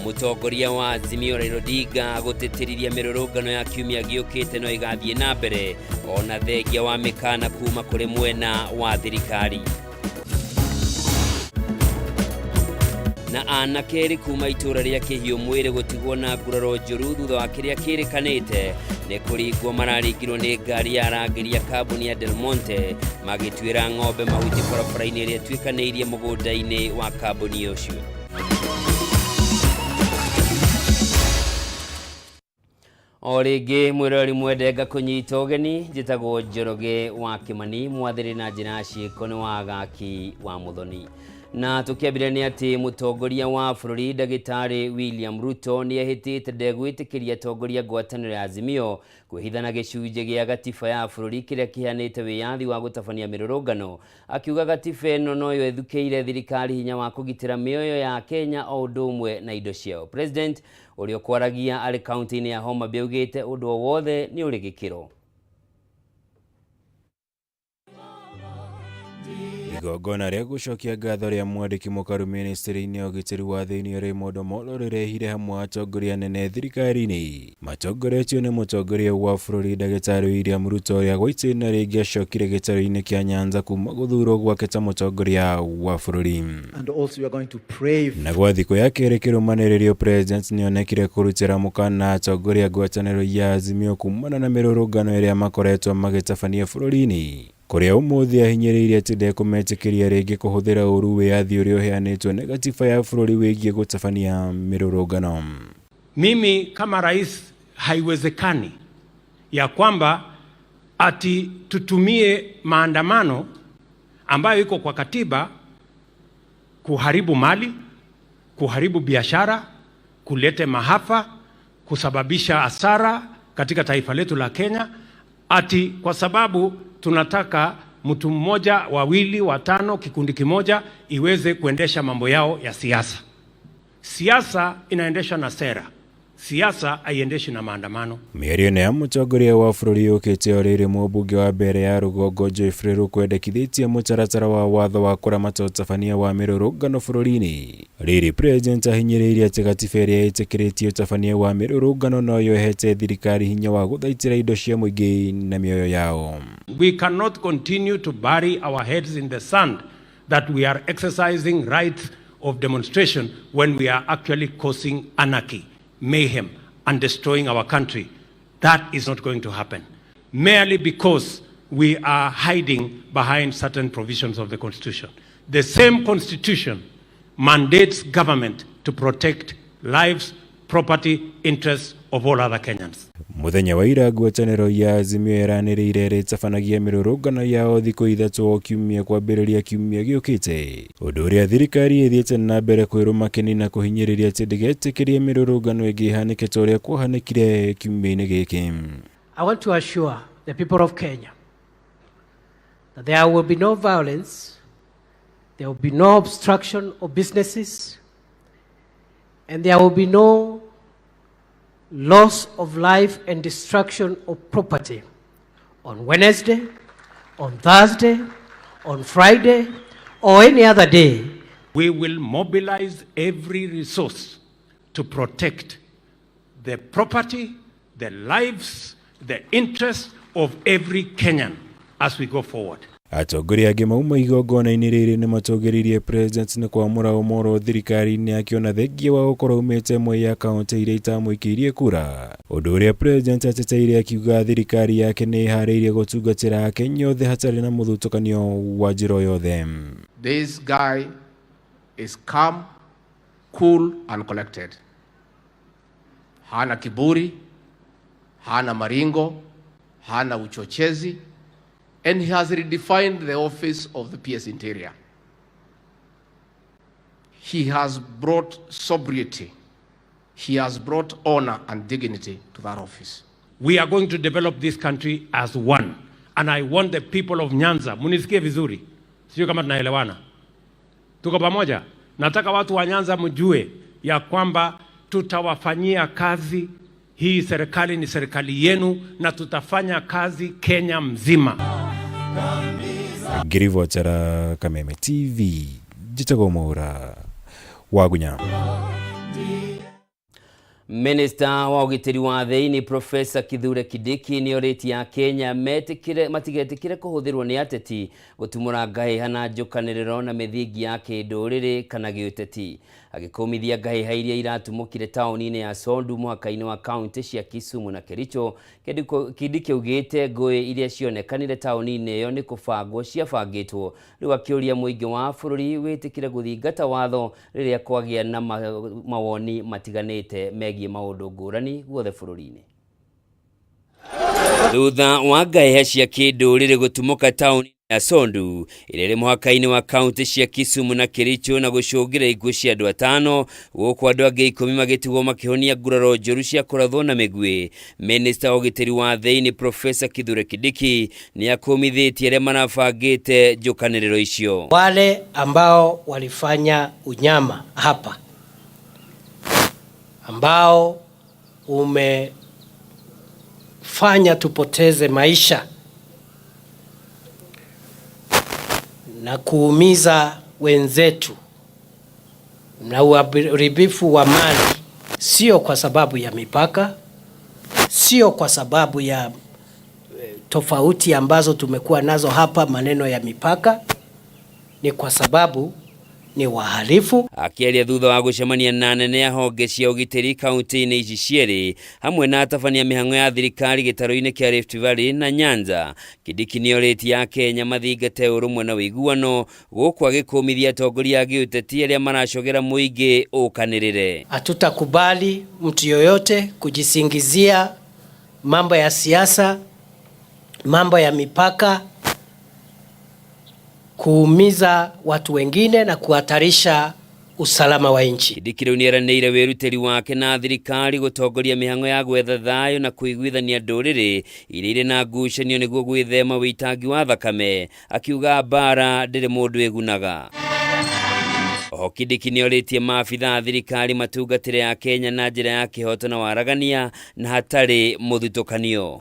Mũtongoria wa Azimio Raila Odinga gũtĩtĩrithia mĩrũrũngano ya kiumia gĩũkĩte no ĩgathiĩ na mbere ona thengia wa mĩkana kuma kũrĩ mwena wa thirikari. Na anake erĩ kuma itũra rĩa Kĩhiũ mwĩrĩ gũtigwo na nguraro njũru thutha wa kĩrĩa kĩrĩkanĩte nĩ kũringwo mararingirwo nĩ ngari ya arangĩri a kambuni ya Del Monte magĩtuĩra ng'ombe mahuti barabara-inĩ ĩrĩa ĩtuĩkanĩirie mũgũnda-inĩ wa kambuni ũcio. O rĩngĩ mwĩroreri mwende ngakũnyita ũgeni, njĩtagwo Njoroge wa Kĩmani, mwathĩrĩ na njĩra ya ciĩko nĩ wa Gaki wa Mũthoni. Na tũkĩambĩrĩria nĩ atĩ mũtongoria wa bũrũri ndagĩtarĩ William Ruto nĩ ehĩtĩte ndegwĩtĩkĩria atongoria ngwatanĩro ya Azimio kwĩhitha na gĩcunjĩ gĩa gatiba ya bũrũri kĩrĩa kĩheanĩte wĩyathi wa gũtabania mĩrũrũngano, akiuga gatiba ĩno noyo ĩthukĩire thirikari hinya wa kũgitĩra mĩoyo ya Kenya o ũndũ ũmwe na indo ciao. President ũrĩa ũkwaragia arĩ kaunti-inĩ ya Homa Bay augĩte ũndũ o wothe nĩ ũrĩ gĩkĩro. Igongona rĩa gũcokia ngatho rĩa mwandĩki mũkaru ministry-inĩ ya ũgitĩri wa thĩinĩ Raymond Omollo rĩrehire hamwe atongoria anene thirikari-inĩ matongoretio nĩ mũtongoria wa bũrũri ndagĩtarĩ William Ruto ũrĩa gwa itĩna rĩngĩ acokire gĩtarũ-inĩ kĩa Nyanza kuma gũthurwo gwake ta mũtongoria wa bũrũri. And also we are going to pray. Na gwa thikũ ya kerĩ kĩrũmanĩrĩrio President nĩonekire kũrutĩra mũkana atongoria ngwatanĩro ya Azimio kumana na mĩrũrũngano ĩrĩa makoretwo magĩtabania bũrũri-inĩ kũrĩa ũmũthĩ ahinyĩrĩirie atĩ ndekũmetĩkĩria rĩngĩ kũhũthĩra ũru wĩyathi ũrĩa ũheanĩtwo nĩ gatiba ya bũrũri wĩgiĩ gũtabania mĩrũrũngano. Mimi kama rais, haiwezekani ya kwamba ati tutumie maandamano ambayo iko kwa katiba kuharibu mali, kuharibu biashara, kulete maafa, kusababisha hasara katika taifa letu la Kenya, ati kwa sababu tunataka mtu mmoja, wawili, watano, kikundi kimoja iweze kuendesha mambo yao ya siasa. Siasa inaendeshwa na sera, siasa haiendeshi na maandamano. Mĩario ĩno ya mũtongoria wa bũrũri yũkĩte o rĩrĩ mũmbunge wa mbere ya rũgongo Geoffrey Ruku endekithĩtie mũtaratara wa watho wa kũramata ũtabania wa mĩrũrũngano bũrũri-inĩ. Rĩrĩ President ahinyĩrĩirie atĩ gatiba ĩrĩa ĩtĩkĩrĩtie ũtabania wa mĩrũrũngano noyo ĩhete thirikari hinya wa gũthaitĩra indo cia mũingĩ na mĩoyo yao. We cannot continue to bury our heads in the sand that we are exercising rights of demonstration when we are actually causing anarchy, mayhem, and destroying our country. That is not going to happen, merely because we are hiding behind certain provisions of the Constitution. The same Constitution mandates government to protect lives, property, interests of all other Kenyans. Mũthenya wa ira ngwatanĩro ya Azimio ĩranĩrĩire ĩrĩtabanagia mĩrũrũngano yao thikũ ithatũ o kiumia kwambĩrĩria kiumia gĩũkĩte, ũndũ ũrĩa thirikari ĩthiĩte na mbere kwĩrũma kĩni na kũhinyĩrĩria atĩ ndĩgetĩkĩrie mĩrũrũngano ĩngĩ ĩhanĩke ta ũrĩa kwahanĩkire kiumia-inĩ gĩkĩ. I want to assure the people of Kenya that there will be no violence, there will be no obstruction of businesses, and there will be no loss of life and destruction of property on Wednesday, on Thursday, on Friday, or any other day. We will mobilize every resource to protect the property, the lives, the interests of every Kenyan as we go forward. Atongoria angĩ mauma igongona-inĩ rĩrĩ nĩ matũgĩririe President nĩ kwamũra Omollo thirikari-inĩ yake ona thengia wa gũkorwo aumĩte ĩmwe ya kaunti iria itamũikĩirie kura, ũndũ ũrĩa President ateteire akiuga thirikari yake nĩ ĩharĩirie gũtungatĩra Akenya othe hatarĩ na mũthutũkanio wa njĩra o yothe. This guy is calm, cool and collected. Hana kiburi, hana maringo, hana uchochezi, and he has redefined the office of the PS Interior. He has brought sobriety. He has brought honor and dignity to that office. We are going to develop this country as one. And I want the people of Nyanza, munisikie vizuri, sio kama tunaelewana, tuko pamoja. Nataka watu wa Nyanza mjue ya kwamba tutawafanyia kazi. Hii serikali ni serikali yenu na tutafanya kazi Kenya mzima. Ngĩribotera Kameme TV, njĩtagwo Mwaura Wagunya. Minista wa ũgitĩri wa thĩinĩ Profesa Kithure Kindiki nĩorĩtie Akenya metĩkĩre matigetĩkĩre kũhũthĩrwo nĩ ateti gũtumũra ngahĩha na njũkanĩrĩro na mĩthingi ya kĩndũrĩrĩ kana gĩũteti. Agĩkũmithia ngahĩha iria iratumũkire taũni-inĩ ya Sondu mũhaka-inĩ wa kaunti cia Kisumu na Kericho, Kindiki augĩte ngũĩ iria cionekanire taũni-inĩ ĩyo nĩ kũbangwo ciabangĩtwo. Rĩu akĩũria mũingĩ wa bũrũri wĩtĩkĩre gũthingata watho rĩrĩa kwagĩa na mawoni matiganĩte megiĩ maũndũ ngũrani guothe bũrũri-inĩ. Thutha wa ngahĩha cia kĩndũrĩrĩ gũtumũka taũni ya Sondu ĩrĩa ĩrĩ mũhaka-inĩ wa kaunti cia Kisumu na Kericho na gũcũngĩra ikuũ cia andũ atano, gũkũ andũ angĩ 10 magĩtigwo makĩhonia nguraro njũru cia kũrathwo na mĩguĩ. Minista wa ũgitĩri wa thĩinĩ Profesa Kithure Kindiki nĩ akũmithĩtie arĩa marabangĩte njũkanĩrĩro icio. Wale ambao walifanya unyama hapa ambao umefanya tupoteze maisha na kuumiza wenzetu na uharibifu wa mali, sio kwa sababu ya mipaka, sio kwa sababu ya tofauti ambazo tumekuwa nazo hapa maneno ya mipaka, ni kwa sababu ni wahalifu. Akĩaria thutha wa gũcemania na anene a honge cia ũgitĩri kaunti-inĩ ici cierĩ hamwe na atabania mĩhang'o ya thirikari gĩtarũ-inĩ kĩa Rift Valley na Nyanza, Kindiki nĩorĩtie Akenya mathingate ũrũmwe na ũiguano gũkũ agĩkũmithia atongoria a gĩũteti arĩa maracogera mũingĩ ũkanĩrĩre. Hatutakubali mtu yoyote kujisingizia mambo ya siasa, mambo ya mipaka, kuumiza watu wengine na kuhatarisha usalama wa nchi. Kindiki rĩu nĩeranĩire wĩrutĩri wake na thirikari gũtongoria mĩhang'o ya gwetha thayũ na kũiguithania ndũrĩrĩ iria irĩ na ngucanio nĩguo gwĩthema wĩitangi wa thakame, akiuga mbara ndĩrĩ mũndũ ĩgunaga. Oho Kindiki nĩorĩtie maabitha a thirikari matungatĩre Akenya na njĩra ya kĩhoto na waragania na hatarĩ mũthutũkanio.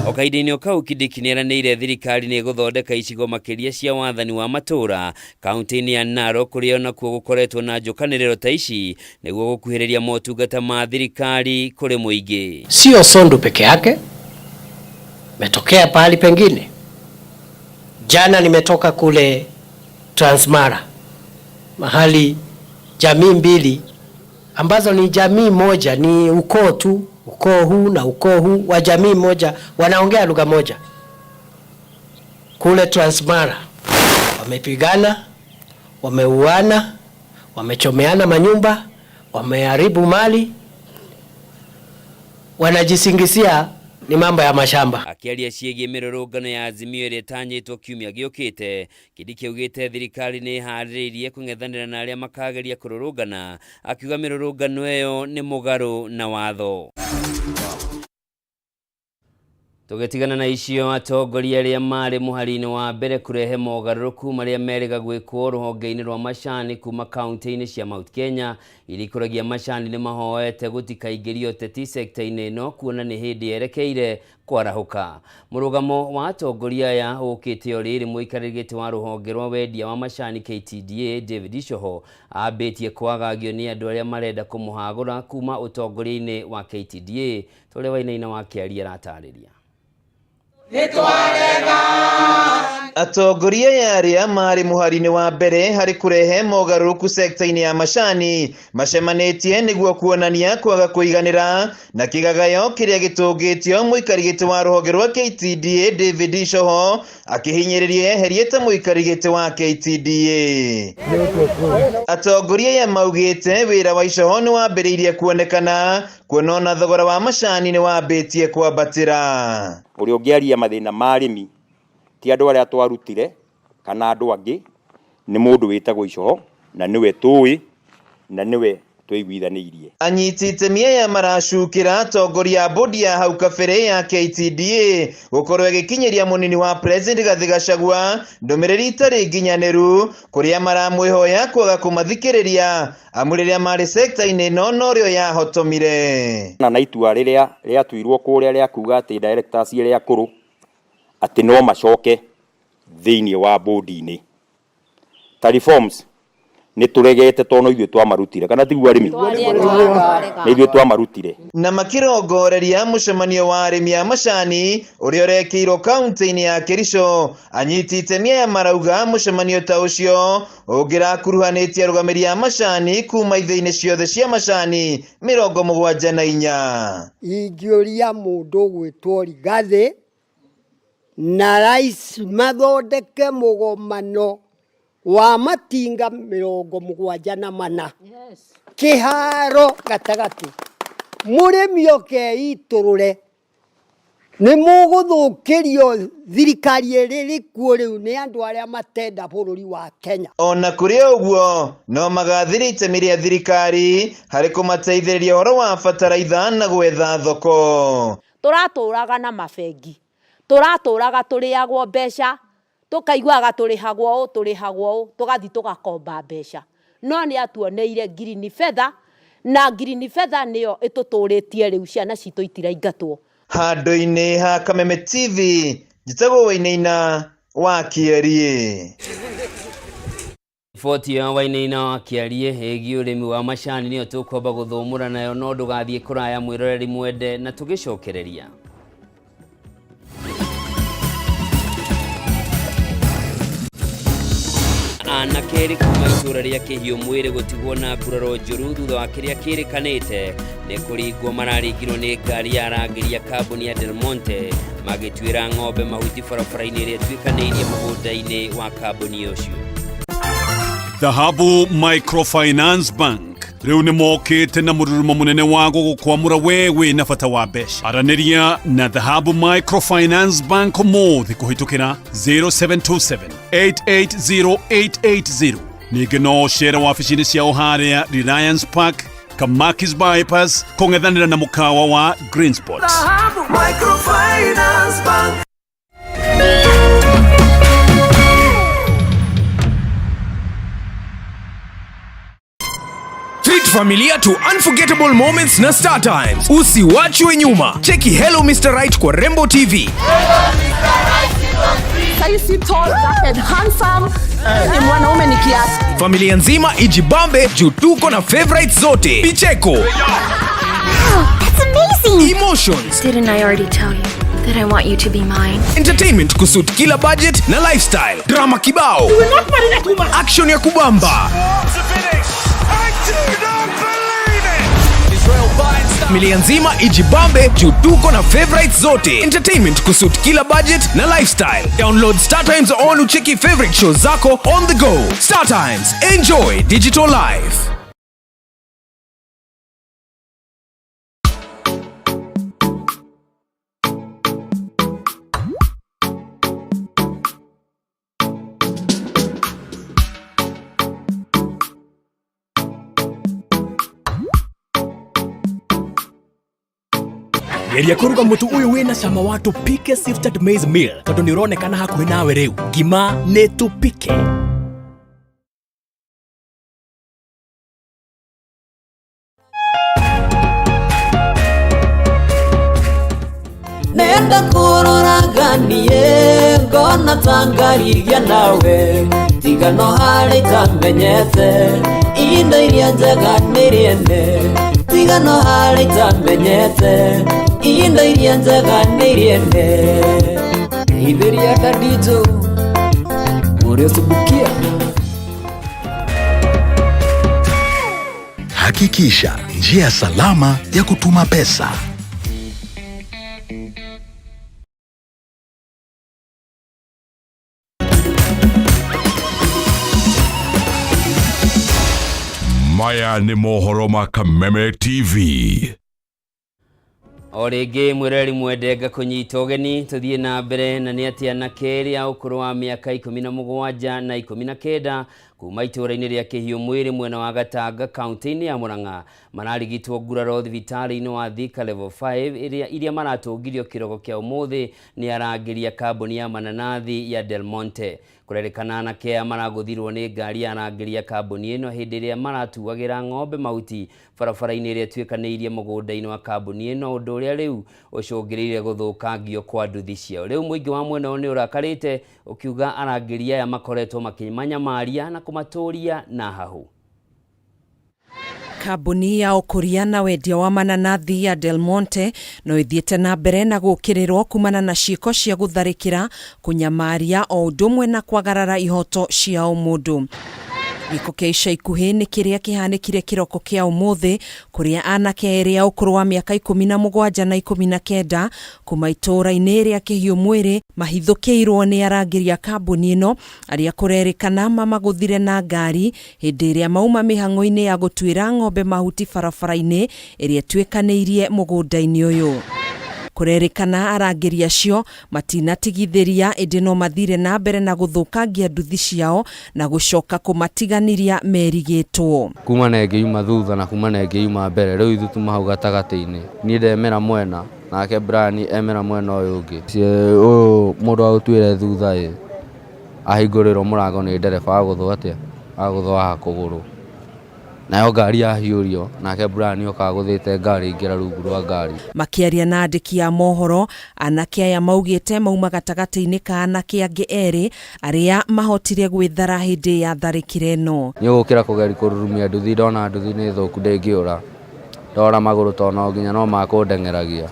O kahinda-inĩ o kau Kindiki nĩeranĩire thirikari nĩĩgũthondeka icigo makĩria cia wathani wa matũũra kaunti-inĩ ya Narok kũrĩa onakuo gũkoretwo na njũkanĩrĩro ta ici nĩguo gũkuhĩrĩria motungata ma thirikari kũrĩ mũingĩ. Sio Sondu peke yake, metokea pahali pengine. Jana nimetoka kule Transmara, mahali jamii mbili ambazo ni jamii moja, ni ukoo tu, ukoo huu na ukoo huu wa jamii moja, wanaongea lugha moja. Kule Transmara wamepigana, wameuana, wamechomeana manyumba, wameharibu mali, wanajisingizia ni mambo ya mashamba. Akĩaria ciĩgiĩ mĩrũrũngano ya Azimio ĩrĩa ĩtanyĩtwo kiumia gĩũkĩte, Kindiki augĩte thirikari nĩ ĩharĩrĩirie kũng'ethanĩra na arĩa makageria kũrũrũngana, akiuga mĩrũrũngano ĩyo nĩ mũgarũ na watho. Tũgĩtigana na icio, atongoria arĩa marĩ mũhari-inĩ wa mbere kũrehe mogarũrũku marĩa merĩga gwĩkwo rũhonge-inĩ rwa macani kuma kaunti-inĩ cia Mount Kenya iria ikũragia macani nĩ mahoete gũtikaingĩrio ũteti sekta-inĩ ĩno kuona nĩ hĩndĩ yerekeire kwarahũka. Mũrũgamo wa atongoria aya ũkĩte o rĩrĩ mũikarĩri gĩtĩ wa rũhonge rwa wendia wa macani KTDA David Icoho ambĩtie kwagagio nĩ andũ arĩa marenda kũmũhagũra kuma ũtongoria-inĩ wa KTDA ta ũrĩa Wainaina wa Kĩaria aratarĩria. Atongoria aya arĩa marĩ mũhari-inĩ wa mbere harĩ kũrehe mogarũrũku sekta-inĩ ya macani macemanĩtie nĩguo kuonania kwaga kũiganĩra na kĩgagayo kĩrĩa gĩtũngĩtio mũikari gĩtĩ wa rũhonge rwa KTDA David Icoho akĩhinyĩrĩria eherie ta mũikari gĩtĩ wa KTDA. Atongoria aya maugĩte wĩra wa Icoho nĩ wambĩrĩirie kuonekana kuona ona thogora wa macani nĩ wambĩtie kwambatĩra. Ũrĩa ũngĩaria mathĩna ma arĩmi ti andũ arĩa twarutire kana andũ angĩ, nĩ mũndũ wĩtagwo Icoho na nĩwe tũĩ na nĩwe tũiguithanĩirie. Anyiti itemi aya maracukĩra atongoria a bodi ya hau kabere ya KTDA gũkorwo ĩgĩkinyĩria mũnini wa President Rigathi Gachagua ndũmĩrĩri itarĩ nginyanĩru kũrĩa maramwĩhoya kwaga kũmathikĩrĩria amu rĩrĩa marĩ sekta-inĩ ĩno norĩo yahotomire. Na itua rĩrĩa rĩatuirwo kũrĩa rĩa kuga atĩ directors arĩa akũrũ atĩ no macoke thĩinĩ wa bodi-inĩ ta reforms Nĩ tũregete tondũ no ithuĩ twamarutire, kana tiguo arĩmi? Nĩ ithuĩ twamarutire. Na makirongoreria mũcemanio wa arĩmi a macani ũrĩa ũrekĩirwo kaunti-inĩ ya Kericho. Anyiti itemi aya marauga mũcemanio ta ũcio ũngĩrakuruhanĩtie arũgamĩri a macani kuma ithĩinĩ ciothe cia macani 74. Ingĩũria mũndũ ũgwĩtwo Rigathĩ na rais mathondeke mũgomano wa matinga 74 kĩharo gatagatĩ, mũrĩmi oke itũrũre, nĩ mũgũthũkĩrio thirikari ĩrĩ ĩrĩkuo rĩu nĩ andũ arĩa matenda bũrũri wa Kenya. Ona kũrĩ ũguo no magathĩrĩria itemi rĩa thirikari harĩ kũmateithĩrĩria ũhoro wa bataraitha na gwetha thoko. Tũratũraga na mabengi, tũratũraga tũrĩagwo mbeca, tũkaiguaga tũrĩhagwo ũũ tũrĩhagwo ũũ, tũgathiĩ tũgakomba mbeca. No nĩ atuoneire ngirini fedha, na ngirini fedha nĩyo ĩtũtũrĩtie rĩu, ciana citũ itiraingatwo. Handũ-inĩ ha Kameme TV, njĩtagwo Wainaina wa Kĩeriĩ. Riboti ya Wainaina wa Kĩariĩ ĩgiĩ ũrĩmi wa macani nĩyo tũkwamba gũthũmũra nayo, no ndũgathiĩ kũraya mwĩroreri mwende, na tũgĩcokereria. Anake erĩ kuma itũra rĩa Kĩhiũ mwĩrĩ gũtigwo na nguraro njũru thutha wa kĩrĩa kĩrĩkanĩte nĩ kũringwo mararingirwo nĩ ngari ya arangĩri a kambuni ya Del Monte magĩtuĩra ng'ombe mahuti barabara-inĩ ĩrĩa ĩtuĩkanĩirie mũgũnda-inĩ wa kambuni ũcio. Dhahabu Microfinance Bank rĩu nĩ mokĩte na mũrurumo mũnene wa gũgũkwamũra we wĩ na bata wa mbeca. Aranĩria na Dhahabu Microfinance Bank ũmũthĩ kũhĩtũkĩra 0727 880880. Ningĩ no ũcere wabici-inĩ ciao harĩa Reliance Park, Kamakis Bypass, kũng'ethanĩra na mũkawa wa Greenspot. Dhahabu Microfinance Bank. Treat familia to unforgettable moments na Star Times. Usiwachwe nyuma. Cheki Hello Mr. Right kwa Rembo TV. Saisi tall, dark and handsome. Ni mwanaume ni kiasi. Familia nzima ijibambe juu tuko na favorites zote. Picheko. Wow, that's amazing. Emotions. Didn't I already tell you that I want you to be mine? Entertainment kusuit kila budget na lifestyle. Drama kibao. You will not marry that woman. Action ya kubamba. Familia nzima ijibambe juu tuko na favorites zote. Entertainment kusuit kila budget na lifestyle. Download Star Times on ucheki favorite shows zako on the go. Star Times, enjoy digital life. Geria kũruga mũtu ũyũ wĩna cama wa Tupike Sifted Maize Meal tondũ nĩ ũronekana hakuhĩ nawe rĩu. Ngima nĩ Tupike. Nenda kũroraganie ngona ta ngarigia nawe tiga no harĩ itamenyete indo iria njega nĩ rĩene tiga no harĩ itamenyete indo iria njega nĩ rĩene ithĩria Khadija ũrĩa ũcubukia. Hakikisha njia salama ya kutuma pesa. Maya nĩ mohoro ma Kameme TV. O rĩngĩ mwĩroreri mwende ngakũnyita ũgeni tũthiĩ na mbere na nĩ atĩ anake erĩ a ũkũrũ wa mĩaka 17 na 19 kuma itũũra-inĩ rĩa Kĩhiũ mwĩrĩ mwena wa Gatanga kaunti-inĩ ya Murang'a mararigitwo nguraro thibitarĩ-inĩ wa Thika Level 5 iria maratũngirio kĩrogo kĩa ũmũthĩ nĩ arangĩri a kambuni ya mananathi ya Del Monte. Kũrerĩkana anake aya maragũthirwo nĩ ngari ya arangĩri a kambuni ĩno hĩndĩ ĩrĩa maratuagĩra ng'ombe mahuti barabara-inĩ ĩrĩa ĩtuĩkanĩirie mũgũnda-inĩ wa kambuni ĩno, ũndũ ũrĩa rĩu ũcũngĩrĩire gũthũkangio kwa nduthi ciao. Rĩu mũingĩ wa mwena ũyũ nĩ ũrakarĩte ũkiuga arangĩri aya makoretwo makĩmanyamaria na kũmatũria na hahũ. Kambuni ya ũkũria na wendia wa mananathi ya Del Monte no ĩthiĩte na mbere na gũũkĩrĩrwo kumana na ciĩko cia gũtharĩkĩra, kũnyamaria o ũndũ ũmwe na kwagarara ihoto cia ũmũndũ. Gĩko kĩa ica ikuhĩ nĩ kĩrĩa kĩhanĩkire kĩroko kĩa ũmũthĩ kũrĩa anake erĩ a ũkũrũ wa mĩaka 17 na 19 kuma itũũra-inĩ rĩa Kĩhiũ Mwĩrĩ mahithũkĩirwo nĩ arangĩri a kambuni ĩno arĩa kũrerĩkana mamagũthire na ngari hĩndĩ ĩrĩa mauma mĩhang'o-inĩ ya gũtuĩra ng'ombe mahuti barabara-inĩ ĩrĩa ĩtuĩkanĩirie mũgũnda-inĩ ũyũ. Kũrerĩkana arangĩri acio matinatigithĩria ĩndĩ no mathire na mbere na gũthũkangia nduthi ciao na gũcoka kũmatiganĩria merigĩtwo. Kuma na ĩngĩ yuma thutha na kuma na ĩngĩ yuma mbere, rĩu ithuĩ tuma hau gatagatĩ-inĩ. Niĩ ndemera mwena nake Brian emera mwena ũyũ ũngĩ. Ũyũ mũndũ wa gũtuĩra thutha ĩ, ahingũrĩrwo mũrango nĩ ndereba agũthwo atĩa? Agũthwo haha kũgũrũ. Nayo ngari yahiũrio, nake Brian oka agũthĩte ngari aingĩra rungu rwa ngari. Makĩaria na andĩki a mohoro, anake aya maugĩte mauma gatagatĩ-inĩ ka anake angĩ erĩ arĩa mahotire gwĩthara hĩndĩ ya tharĩkĩra ĩno. Niĩ gũkĩra kũgeria kũrurumia nduthi ndona nduthi nĩ thũku ndĩngĩũra. Ndora magũrũ tondũ no nginya no makũndeng'eragia.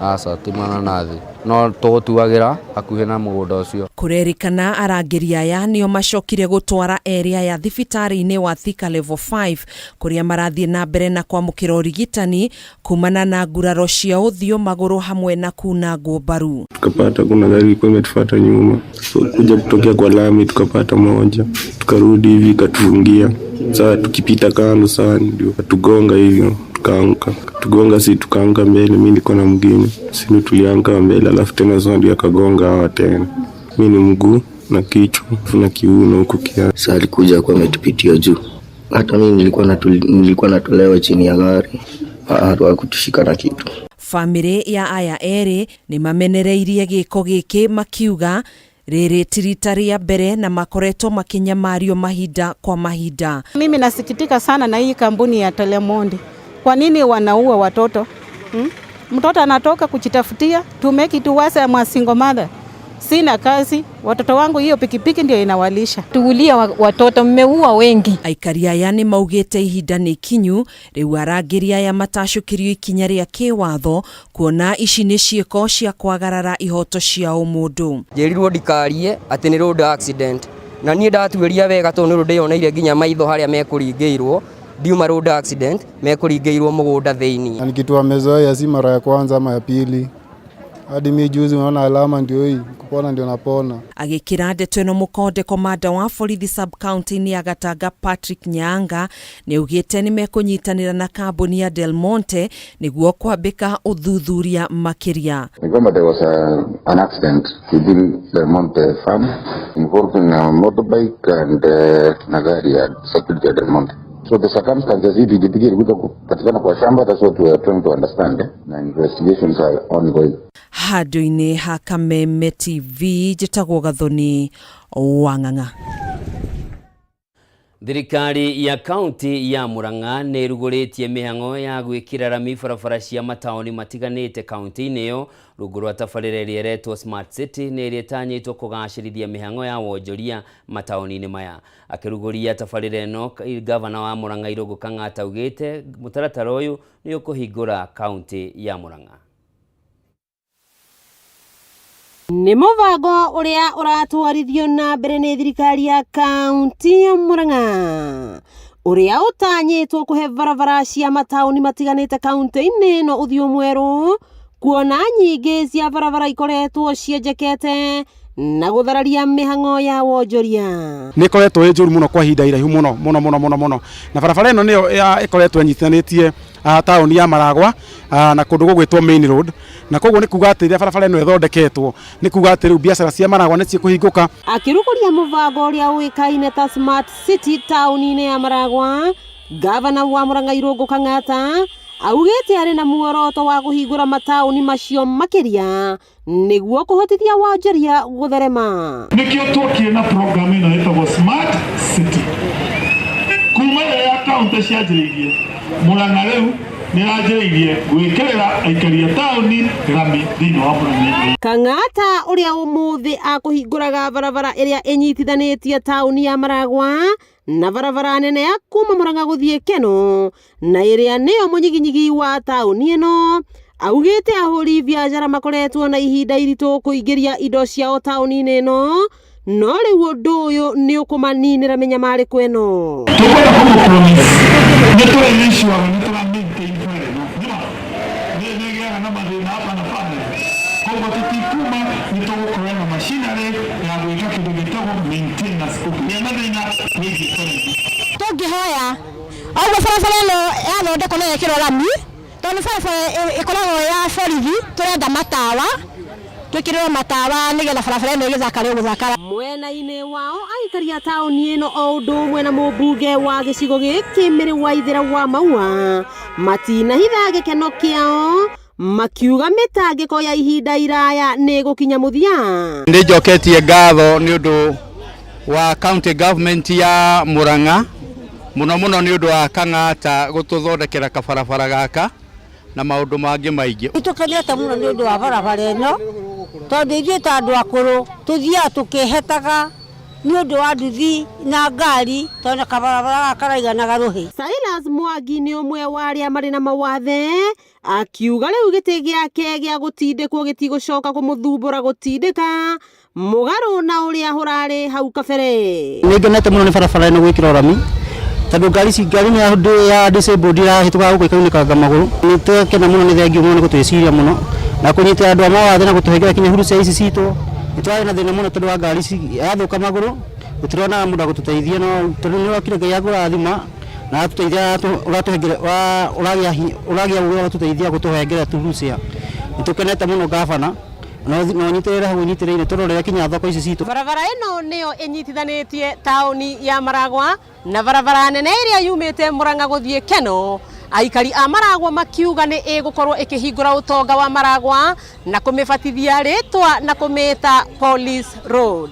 Aca ti mananathi no tũgũtuagĩra hakuhĩ na mũgũnda ũcio. Kũrerĩkana arangĩri aya nĩo macokire gũtwara erĩ aya thibitarĩ-inĩ wa Thika Level 5 kũrĩa marathiĩ na mbere na kwamũkĩra ũrigitani kumana na nguraro cia ũthiũ, magũrũ hamwe na kunangwo mbaru. Tukapata kuna gari ilikuwa imetufuata nyuma, so kuja kutokea kwa lami tukapata moja, tukarudi hivi ikatufungia. Saa tukipita kando saa ndio katugonga hivyo tukaanguka, tugonga si tukaanguka mbele, mi niko na mwingine, si ndio tulianguka mbele, alafu tena sasa ndio akagonga hawa tena, mi ni mguu na kichwa na kiuno huku kiasi. Sasa alikuja kuwa ametupitia juu, hata mimi nilikuwa natolewa chini ya gari, hawakutushika na kitu. Bamĩrĩ ya aya erĩ nĩ mamenereirie gĩko gĩkĩ makiuga rĩrĩ ti rita rĩa mbere na makoretwo makĩnyamario mahinda kwa mahinda. Mimi nasikitika sana na hii kampuni ya Telemondi. Kwa nini wanaua watoto? Mtoto anatoka kujitafutia to make it worse. I'm a single mother. Sina kazi, watoto wangu hiyo pikipiki ndio inawalisha. Tuulia watoto, mmeua wengi. Aikari aya nĩ maugĩte ihinda nĩ ikinyu rĩu arangĩri aya matacũkĩrio ikinya rĩa kĩwatho kuona ici nĩ ciĩko cia kwagarara ihoto cia ũmũndũ. Njĩrirwo ndikarie atĩ nĩ road accident na niĩ ndatuĩria wega tondũ nĩ ndĩyoneire nginya maitho harĩa mekũringĩirwo, ndiuma road accident mekũringĩirwo mũgũnda thĩinĩ. Na ni kitu wamezoea, si mara ya kwanza ama ya pili. Hadi mi juzi unaona alama ndio hii, kupona ndio napona. Agĩkĩra ndeto ĩno mũkonde, komanda wa borithi sub county-inĩ ya Gatanga Patrick Nyaanga nĩ augĩte nĩ mekũnyitanĩra na kambuni ya Del Monte nĩguo kwambĩka ũthuthuria makĩria. Ni kwamba there was an accident within Del Monte farm involving a motorbike and na gari ya security ya Del Monte. So the circumstances hii pikipiki ilikuja kupatikana kwa shamba, that's what we are trying to understand, eh? Na investigations are ongoing. Handũ-inĩ ha Kameme TV njĩtagwo Gathoni wa Ng'ang'a. Thirikari ya kaunti ya Murang'a nĩ ĩrugũrĩtie mĩhang'o ya gwĩkĩra rami barabara cia mataũni matiganĩte kaunti-inĩ ĩyo rungu rwa tabarĩra ĩrĩa ĩretwo Smart City nĩ ĩrĩa ĩtanyĩtwo kũgacĩrithia mĩhang'o ya wonjoria mataũni-inĩ maya. Akĩrugũria tabarĩra ĩno, gavana wa Murang'a Irũngũ Kang'ata augĩte mũtaratara ũyũ nĩ ũkũhingũra kaunti ya Murang'a. Nĩ mũbango ũrĩa ũratwarithio na mbere nĩ thirikari ya kaunti ya Murang'a ũrĩa ũtanyĩtwo kũhe barabara cia mataũni matiganĩte kaunti-inĩ ĩno ũthiũ mwerũ, kuona nyingĩ cia barabara ikoretwo cienjekete na gũthararia mĩhang'o ya wonjoria. Nĩ ĩkoretwo ĩ njũru mũno kwa ihinda iraihu mũno mũno mũno mũno mũno, na barabara ĩno nĩyo ĩkoretwo ĩnyitithanĩtie taũni ya Maragwa na kũndũ gũgwĩtwo Main Road, na koguo nĩ kuga atĩ rĩrĩa barabara ĩno ĩthondeketwo nĩ kuga atĩ rĩu biacara cia Maragwa nĩ cikũhingũka. Akĩrugũria mũbango ũrĩa ũĩkaine ta Smart City taũni-inĩ ya Maragwa, gavana wa Murang'a Irũngũ Kang'ata Augĩte arĩ na muoroto wa kũhingũra mataũni macio makĩria nĩguo kũhotithia wonjoria gũtherema. Nĩkĩo twokire na program ĩno ĩtagwo Smart City. Kuma rĩrĩa ya kaunti cianjĩrĩirie, Murang'a rĩu nĩranjĩrĩirie gwĩkĩrĩra aikari a taũni rami thĩinĩ wa Murang'a. Kang'ata ũrĩa ũmũthĩ akũhingũraga barabara ĩrĩa ĩnyitithanĩtie taũni ya Maragwa na barabara nene ya kuma Murang'a gũthiĩ Keno na ĩrĩa nĩyo mũnyiginyigi wa taũni ĩno, augĩte ahũri biacara makoretwo na ihinda iritũ kũingĩria indo ciao taũni-inĩ ĩno, no rĩu ũndũ ũyũ nĩ ũkũmaninĩra mĩnyamarĩko ĩno. Tũkwenda kũmũ-promise nĩ tũrĩ-ensure nĩ tũra maintain bara ĩno nĩma nĩ ĩgĩaga na mathĩna hapa na pale, koguo tũtikuma nĩ tũgũkorwo na machinery ya gwĩka kĩndũ gĩtagwo maintenance kũngĩgĩa na thĩna wĩgiĩ bara ĩno. Tũngĩhoya oguo barabara ĩno yathondekwo na yekĩrwo rami, tondũ nĩ barabara ĩkoragwo ya borithi, tũrenda matawa, twĩkĩrĩrwo matawa nĩgetha barabara ĩno ĩgĩthakare gũthakara. Mwena-inĩ wao aikari a taũni ĩno o ũndũ ũmwe na mũmbunge wa gĩcigo gĩkĩ Mĩrĩ Waithĩra wa Maua matinahitha gĩkeno kĩao makiuga mĩtangĩko ya ihinda iraya nĩ ĩgũkinya mũthia. Nĩ njoketie ngatho nĩ ũndũ wa county government ya Murang'a mũno mũno nĩ ũndũ wa Kang'ata gũtũthondekera kabarabara gaka na maũndũ mangĩ maingĩ. Nĩtũkenete mũno nĩ ũndũ wa barabara ĩno tondũ ithuĩ ta andũ akũrũ tũthiaga tũkĩhetaga nĩ ũndũ wa nduthi na ngari tondũ kabarabara gaka karaiganaga rũhĩ. Silas Mwangi nĩ ũmwe wa arĩa marĩ na mawathe akiuga rĩu gĩtĩ gĩake gĩa gũtindĩkwo gĩtigũcoka kũmũthumbũra gũtindĩka mũgarũ na ũrĩa ũrarĩ hau kabere. Nĩ ngenete mũno nĩ barabara ĩno gwĩkĩrwo rami tondũ ngari ici ngari nĩ ya disabled irahĩtũka gũkũ ĩkaunĩkanga magũrũ. Nĩ twakena mũno, nĩ thengiũ mũno nĩ gũtwĩciria mũno na kũnyitĩra andũ a mawathe na gũtũhengera kinya wheelchair ici citũ. Nĩ twarĩ na thĩna mũno tondũ wa ngari ici yathũka magũrũ gũtironaga mũndũ agũtũteithia, no tondũ nĩ wokire Ngai akũrathima na atũteithia ũratũhengera ũragĩa ũgĩ wa gũtũteithia gũtũhengera tu wheelchair. Nĩ tũkenete mũno gavana no ũnyitĩrĩre hau ũnyitĩrĩire tũrorere kinya thoko ici citũ. Barabara ĩno nĩyo ĩnyitithanĩtie taũni ya Maragwa na barabara nene ĩrĩa yumĩte Murang'a gũthiĩ Keno. Aikari a Maragwa makiuga nĩ ĩgũkorwo ĩkĩhingũra ũtonga wa Maragwa na kũmĩbatithia rĩtwa na kũmĩta Police Road.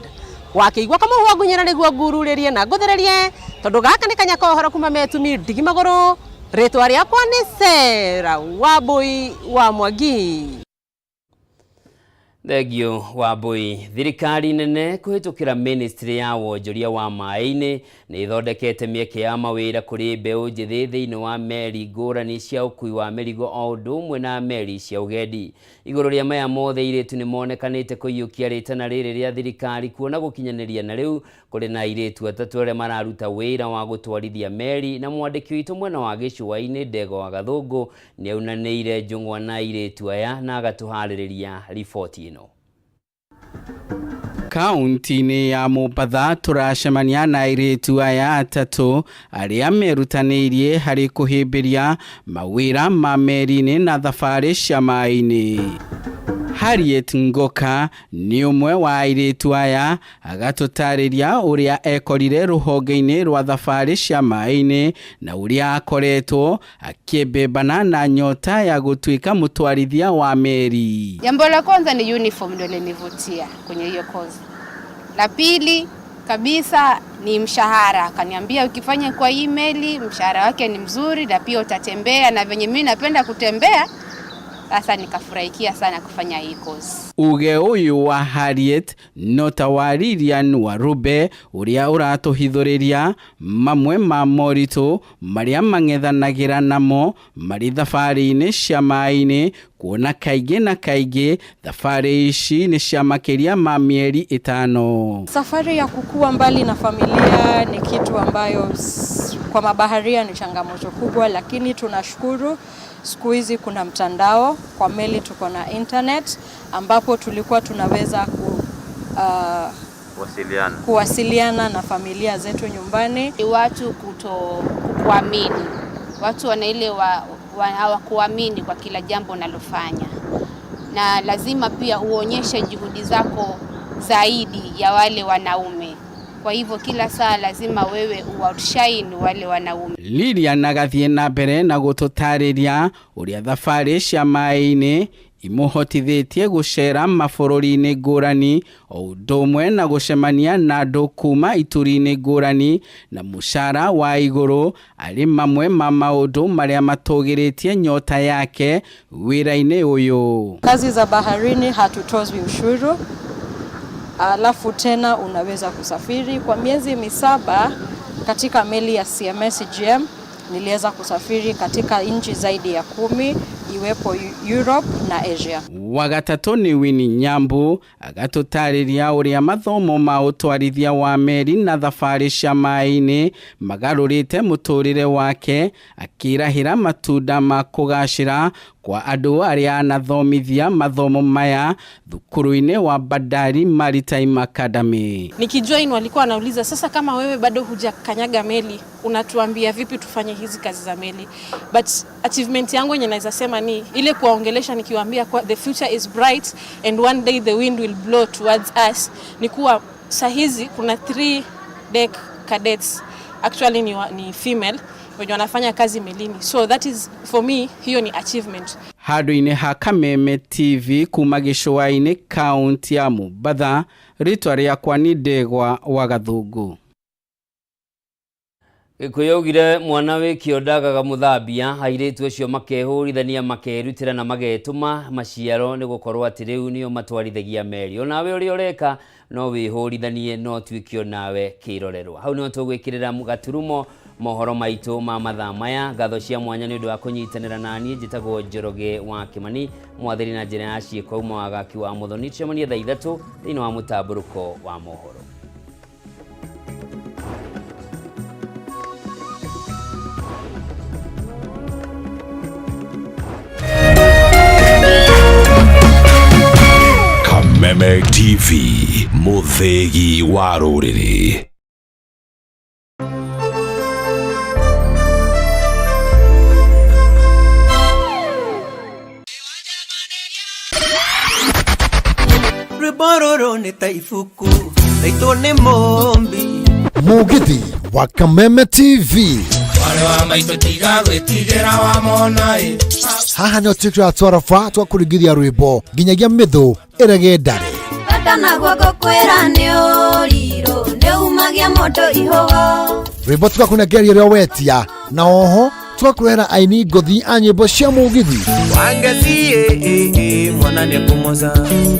Wakĩigua kamũhwa ngunyĩra nĩguo ngururĩrie na ngũthererie tondũ gaka nĩ kanya ka ũhoro kuma Metumi ndigi magũrũ. Rĩtwa rĩakwa nĩ Sarah Wambui wa Mwangi. Thengio Wambui. Thirikari nene kũhĩtũkĩra ministry ya wonjoria wa maĩ-inĩ nĩ ĩthondekete mĩeke ya mawĩra kũrĩ mbeũ njĩthĩ thĩinĩ wa meri ngũrani cia ũkui wa mĩrigo o ũndũ ũmwe na meri cia ũgendi. Igũrũ rĩa maya mothe airĩtu nĩ monekanĩte kũiyũkia rĩtana rĩrĩ rĩa thirikari kuona gũkinyanĩria na rĩu kũrĩ na airĩtu atatũ arĩa mararuta wĩra wa gũtwarithia meri, na mwandĩki witũ mwena wa gĩcũa-inĩ Ndego wa Gathũngũ nĩ aunanĩire njũng'wa na airĩtu aya na agatũharĩrĩria riboti ĩno. Kaunti-inĩ ya Mombatha tũracemania na airĩtu aya atatũ arĩa merutanĩirie harĩ kũhĩmbĩria mawĩra ma meri-inĩ na thabarĩ cia maĩ-inĩ. Harriet Ngoka nĩ ũmwe wa airĩtu aya agatũtarĩria ũrĩa ekorire rũhonge-inĩ rwa thabarĩ cia maĩ-inĩ na ũrĩa akoretwo akĩmbĩmbana na nyota ya gũtuĩka mũtwarithia wa meri. Jambo la kwanza ni uniform ndio lilinivutia kwenye hiyo kozi. La pili kabisa ni mshahara. Akaniambia ukifanya kwa email mshahara wake ni mzuri na pia utatembea, na venye mimi napenda kutembea sasa nikafurahikia sana kufanya hii course. Uge uyu wa Harriet no ta wa Lilian Warube uria uratuhithuriria mamwe ma moritũ maria mang'ethanagĩra namo marĩ thabarĩ-inĩ cia maĩ-inĩ, kuona kaingĩ na kaingĩ thabarĩ ici nĩ cia makĩria ma mĩeri 5. Safari ya kukua mbali na familia ni kitu ambayo kwa mabaharia ni changamoto kubwa, lakini tunashukuru siku hizi kuna mtandao, kwa meli tuko na internet ambapo tulikuwa tunaweza kuwasiliana na familia zetu nyumbani. Ni watu kutokuamini. Watu wana ile hawakuamini kwa kila jambo unalofanya. Na lazima pia uonyeshe juhudi zako zaidi ya wale wanaume. Kwa hivyo kila saa lazima wewe outshine wale wanaume. Lilian agathiĩ na mbere na gũtũtarĩria ũrĩa thabarĩ cia maĩ-inĩ imũhotithĩtie gũcera mabũrũri-inĩ ngũrani o ũndũ ũmwe na gũcemania na andũ kuma ituri-inĩ ngũrani na mũcara wa igũrũ arĩ mamwe ma maũndũ marĩa matũgĩrĩtie nyota yake wĩra-inĩ ũyũ. Kazi za baharini hatutozwi ushuru, alafu tena unaweza kusafiri kwa miezi 7 katika meli ya CMS GM. Niliweza kusafiri katika nchi zaidi ya 10 iwepo Europe na Asia. Wagatatũ nĩ Winnie Nyambu agatũtarĩria ũrĩa mathomo ma ũtwarithia wa meri na thabarĩ cia maĩ-inĩ magarũrĩte mũtũrĩre wake, akĩrahĩra matunda ma kũgacĩra kwa andũ arĩa anathomithia mathomo maya thukuru-inĩ wa Bandari Maritime Academy. Nikijoin walikuwa wanauliza, sasa kama wewe bado hujakanyaga meli unatuambia vipi tufanye hizi kazi za meli? But achievement yangu yenye naweza sema ni ile kuwaongelesha nikiwaambia kwa the future is bright and one day the wind will blow towards us. Ni kuwa sahizi kuna 3 deck cadets actually ni female wenye wanafanya kazi melini. So that is for me, hiyo ni achievement. Handũ-inĩ ha Kameme TV kuma gĩcũa-inĩ kaunti ya Mombatha, rĩtwa rĩakwa nĩ Ndegwa wa Gathungu. Gĩkũyũ augire mwana wĩ kĩo ndagaga mũthambia, airĩtu acio makehũrithania makerutĩra na magetũma maciaro nĩ gũkorwo atĩ rĩu nĩo matwarithagia meri. Onawe ũrĩa ũreka no wĩhũrithanie no ũtuĩke onawe kĩrorerwa. Hau nĩho tũgwĩkĩrĩra gaturumo mohoro maitũ ma mathaa maya. Ngatho cia mwanya nĩ ũndũ wa kũnyitanĩra naniĩ. Njĩtagwo Njoroge wa Kĩmani, mwathĩri na njĩra ya ciĩko uma wagaki wa Mũthoni. Tũcemanie thaa 3 thĩinĩ wa mũtambũrũko wa mohoro. Kameme TV, mũthĩgi wa rũrĩrĩ. Rwĩmbo rũrũ nĩ ta ibuku raitwo nĩ mũmbi. Mũgithi wa Kameme TV. Mwarĩ wa maitũ tiga gwĩtigĩra wamona ĩ. Haha nĩho twĩkĩraga twaraba twa kũringithia rwĩmbo nginyagia mĩthũ ĩrege ndare. Bata naguo ngũkwĩra nĩ ũrirũ nĩ umagia mũndũ ihũgo. Rwĩmbo tũgakũnengeria ũrĩa wetia na oho tũgakũrehera aini ngũthi a nyĩmbo cia mũgithi. Wangeci mwana nĩekũmoca.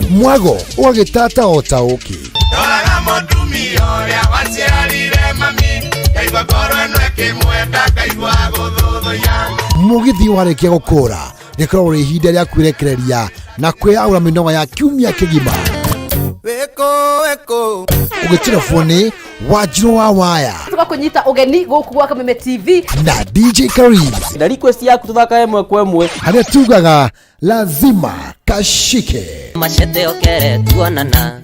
Mwago ũgagĩtata o ta ũkĩ. Ndoraga mũtumia ũrĩa waciarire mami, ngaigua ngoro ĩno ĩkĩmwenda, ngaigua gũthũthũya. Mũgithi warĩkia gũkũra rĩkoragwo rĩ ihinda rĩa kwĩrekereria na kwĩyaũra mĩnoga ya kiumia kĩgima. Wĩkũ wĩkũ. Ũgĩtirabwo nĩ Wanjirũ wa Waya. Tũgakũnyita ũgeni gũkũ gwa Kameme TV na DJ Karim. Na request yaku tũthakae ĩmwe kwa ĩmwe, harĩa tugaga lazima kashike. Machete okere tuonana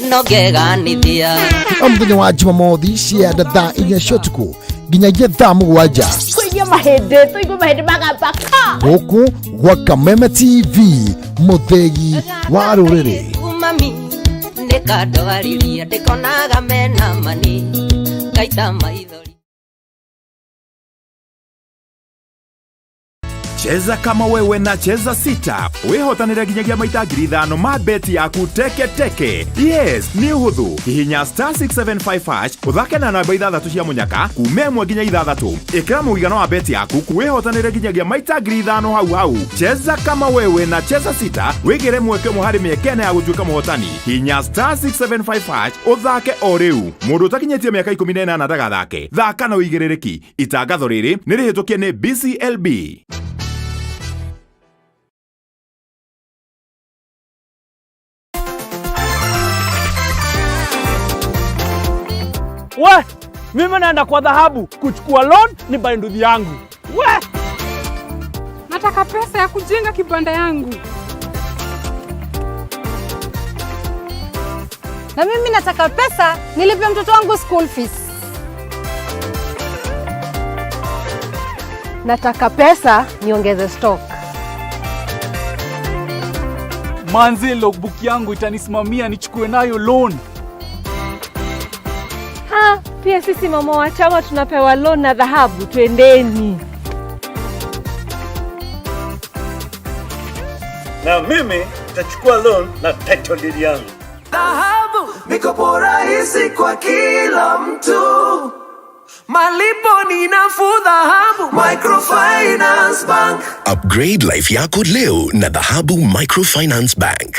no ngeganithia. O mũthenya wa Jumamothi cia thaa 4 cia ũtukũ nginyagia thaa 7. Tũigue mahĩndĩ, tũigue mahĩndĩ magamba ka. Gũkũ gwa Kameme TV, mũthĩgi wa rũrĩrĩ. Mami ndĩkandwariria ndĩkonaga mena mani ngaita maithori. Cheza kama wewe na Cheza 6 wĩhotanĩre nginyagia maita 5,000 ma beti yaku teke teke. Yes, nĩ ũhũthũ. Hihinya star 675 hash ũthake na namba 6 cia mũnyaka kuma 1 nginya 6. Ĩkĩra mũigana wa beti yaku wĩhotanĩre nginyagia maita 5,000 hau hau. Cheza kama wewe na Cheza 6 wĩgĩre mweke ũmwe harĩ mĩeke ĩna ya gũtuĩka mũhotani. Hihinya star 675 hash ũthake o rĩu. Mũndũ ũtakinyĩtie mĩaka 18 ndagathake. Thaka na ũigĩrĩrĩki. Itangatho rĩrĩ nĩ rĩhĩtũkie nĩ BCLB. We, mimi naenda kwa dhahabu kuchukua loan ni buy nduthi yangu. We, nataka pesa ya kujenga kibanda yangu. Na mimi nataka pesa nilipe mtoto wangu school fees. Nataka pesa niongeze stock. Manzi, logbook yangu itanisimamia nichukue nayo loan. Pia sisi mama wa chama tunapewa loan na dhahabu, twendeni. Na mimi nitachukua loan na title deed yangu. Dhahabu, mikopo rahisi kwa kila mtu, malipo ni nafuu. Dhahabu Microfinance Bank. Upgrade life yako leo na Dhahabu Microfinance Bank.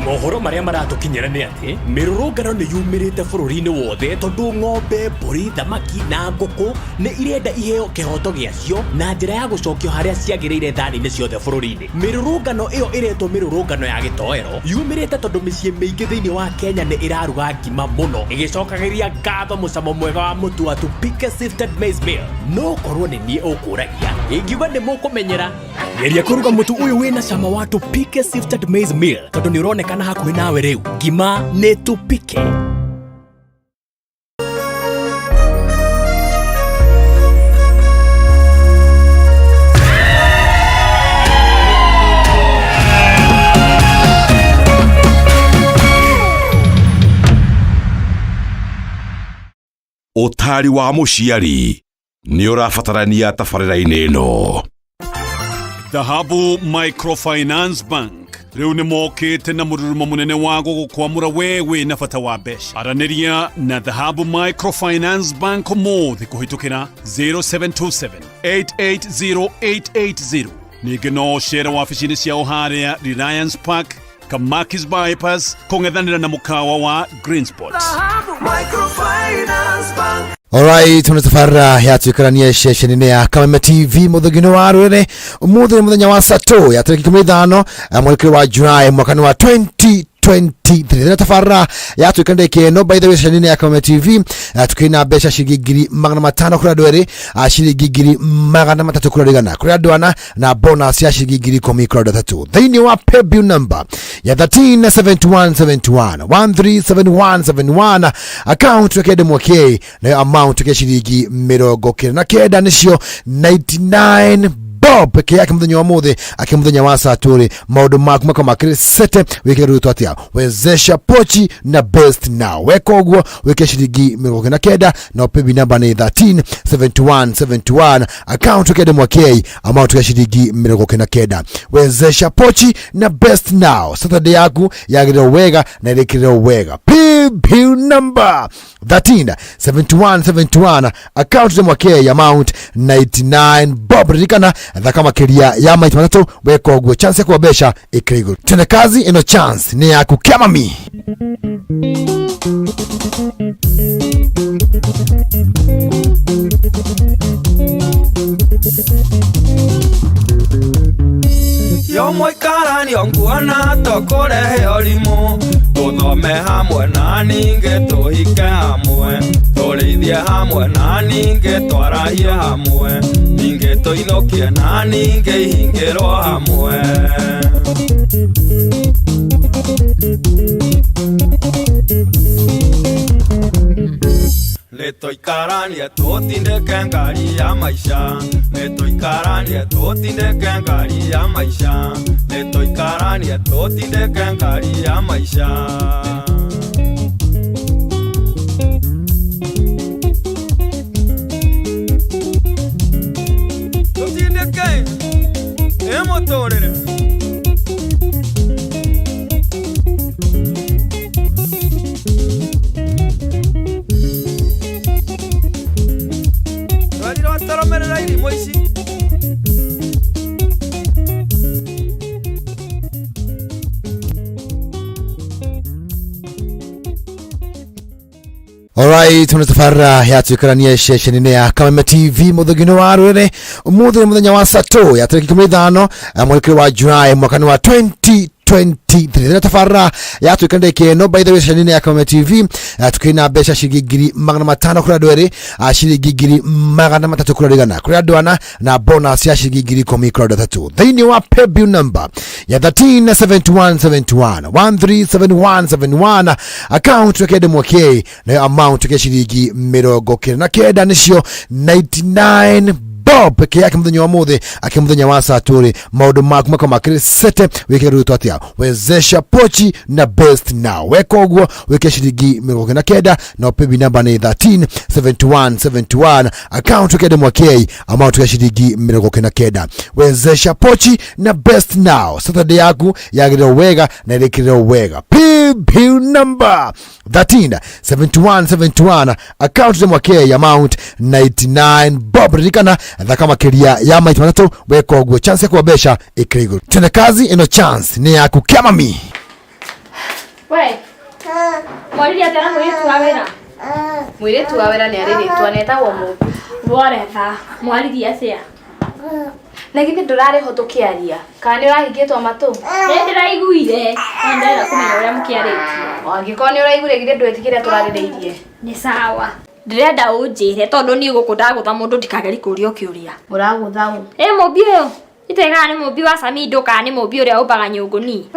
Mohoro marĩa maratũkinyĩra nĩ atĩ mĩrũrũngano nĩ yumĩrĩte bũrũri-inĩ wothe tondũ ng'ombe, mbũri, thamaki na ngũkũ nĩ irenda iheo kĩhoto gĩacio na njĩra ya gũcokio harĩa ciagĩrĩire thani-inĩ ciothe bũrũri-inĩ. Mĩrũrũngano ĩyo ĩretwo mĩrũrũngano ya gĩtoero yumĩrĩte tondũ mĩciĩ mĩingĩ thĩinĩ wa Kenya nĩ ĩraruga ngima mũno ĩgĩcokagĩria ngatho mũcamo mwega wa mũtu wa Tupike Sifted Maize Meal. No korwo nĩ niĩ ũkũragia ingiuga nĩ mũkũmenyera. Geria kũruga mũtu ũyũ wĩna cama wa Tupike Sifted Maize Meal tondũ nĩ ũronekana hakuhĩ nawe rĩu. Ngima nĩ Tupike. Ũtaari wa mũciari nĩ ũrabatarania tabarĩra-inĩ ĩno. Dhahabu Microfinance Bank rĩu nĩ mokĩte na mũrurumo mũnene wa gũgũkwamũra we wĩ na bata wa mbeca. Aranĩria na Dhahabu Microfinance Bank ũmũthĩ kũhĩtũkĩra 0727 880880. Ningĩ no ũcere wabici-inĩ ciao harĩa Reliance Park, Kamakis Bypass, kũng'ethanĩra na mũkawa wa Green Spot. Microfinance Bank. Alright, tuna tabarĩra ya tuikarania ceceni-inĩ ya Kameme TV mũthũngĩ wa rũrĩrĩ. Ũmũthĩ nĩ mũthenya wa Sato ya tarĩki 15, mweri wa July mwaka wa 2023. Thĩna tabarĩra ya tuikarania ĩno, by the way, ceceni-inĩ ya Kameme TV, tukĩrĩ na mbeca ciringi 500,000 kũrĩ andũ erĩ, ciringi 300,000 kũrĩ andũ 100 kũrĩ andũ ana, na bonus ya ciringi 10,000 kũrĩ andũ atatũ thĩinĩ wa paybill number ya 137171 137171, account ya kende mwakei, nayo amount ya ciringi 99 nĩcio 99 bob peke yake muthenya wa muthe ake muthenya wa saturi. Maundu maku makorwo makĩrĩ sete. Wĩkĩre rwĩtwo atĩa? Wezesha pochi na best now. Weka ũguo wĩke ciringi 99 na paybill number nĩ 137171, account kende mwakei, amount ya ciringi 99. Wezesha pochi na best now. Saturday yaku yagĩrĩrwo wega na ĩrĩkĩrĩrwo wega. Paybill number 137171, account ya mwakei, amount 99 bob. Ririkana thaka makiria ya maita matatu. Weka ũguo chance ya kuwa mbeca ĩkĩrĩ igũrũ. Tende kazi, ĩno chance nĩ yaku. Kĩamami. Yo mũikaranio nguona tũkũrehe ũrimũ, tũthome hamwe na ningĩ tũhike hamwe, tũrĩithie hamwe na ningĩ twarahie hamwe, ningĩ tũinũkie na ningĩ ihingĩrwo hamwe. Nĩtũikaranie tũtindĩke ngari ya maica, nĩtũikaranie tũtindĩke ngari ya maica, nĩtũikaranie tũtindĩke ngari ya maica. Tũtindĩke ĩ mũtũrĩre. Twerirwo tũrũmĩrĩre irimũ ici. Alright, tuna tabarĩra ya tuikarania ceceni-inĩ ya Kameme TV mũthũngĩ wa rũrĩrĩ. Ũmũthĩ nĩ mũthenya wa Sato ya tarĩki 15, mweri wa July mwaka wa 2023. 2023. Thĩna tabarĩra yatuĩka ndĩkĩ ĩno, by the way, ceceni-inĩ ya Kameme TV, tukĩrĩ na mbeca ciringi 500,000 kũrĩ andũ erĩ, ciringi 300,000 kũrĩ andũ 100, kũrĩ andũ ana, na bonus ya ciringi 10,000 kũrĩ andũ atatũ thĩinĩ wa paybill number ya 137171 137171, account wekende mwakei, nayo amount ya ciringi 99 nĩcio 99 bob peke yake muthenya wa muthe ake muthenya wa saturi. Maundu maku makwa makiri sete wike rutwo atia wezesha pochi na best now. Weka uguo wike ciringi 99 na paybill number ni 137171, account wikende mwakei, amount ya ciringi 99. Wezesha pochi na best now. Saturday yaku yagĩrĩrwo wega na ĩrĩkĩrĩrwo wega. Paybill number 137171, account nĩ mwakei, amount 99 bob. Ririkana thaka makĩria ya maita matatũ. Weka ũguo chance ya kuwa mbeca ĩkĩrĩ igũrũ. Tene kazi ĩno, chance nĩ yaku kĩamami. We, mwaririe atĩa na mũirĩtu wa wĩra? Mũirĩtu wa wĩra nĩ arĩ rĩtwa, na etagwo Mũmbi. Woretha, mwaririe atĩa? Na githĩ ndũrarĩ ho tũkĩaria? Kana nĩ ũrahingĩtwo matũ? Nĩ ndĩraiguire, no ndĩrenda kũmenya ũrĩa mũkĩarĩtie. Angĩkorwo nĩ ũraiguire, githĩ ndwĩtigĩre tũrarĩrĩirie? Nĩ sawa. Ndĩrenda ũnjĩre tondũ niĩ gũkũ ndagũtha mũndũ ndikageri kũrio kĩũria. Ũragũtha ũ? Ĩ mũmbi ũyũ. Itoĩ kana nĩ mũmbi wa Samido kana nĩ mũmbi ũrĩa ũmbaga nyũngũ ni.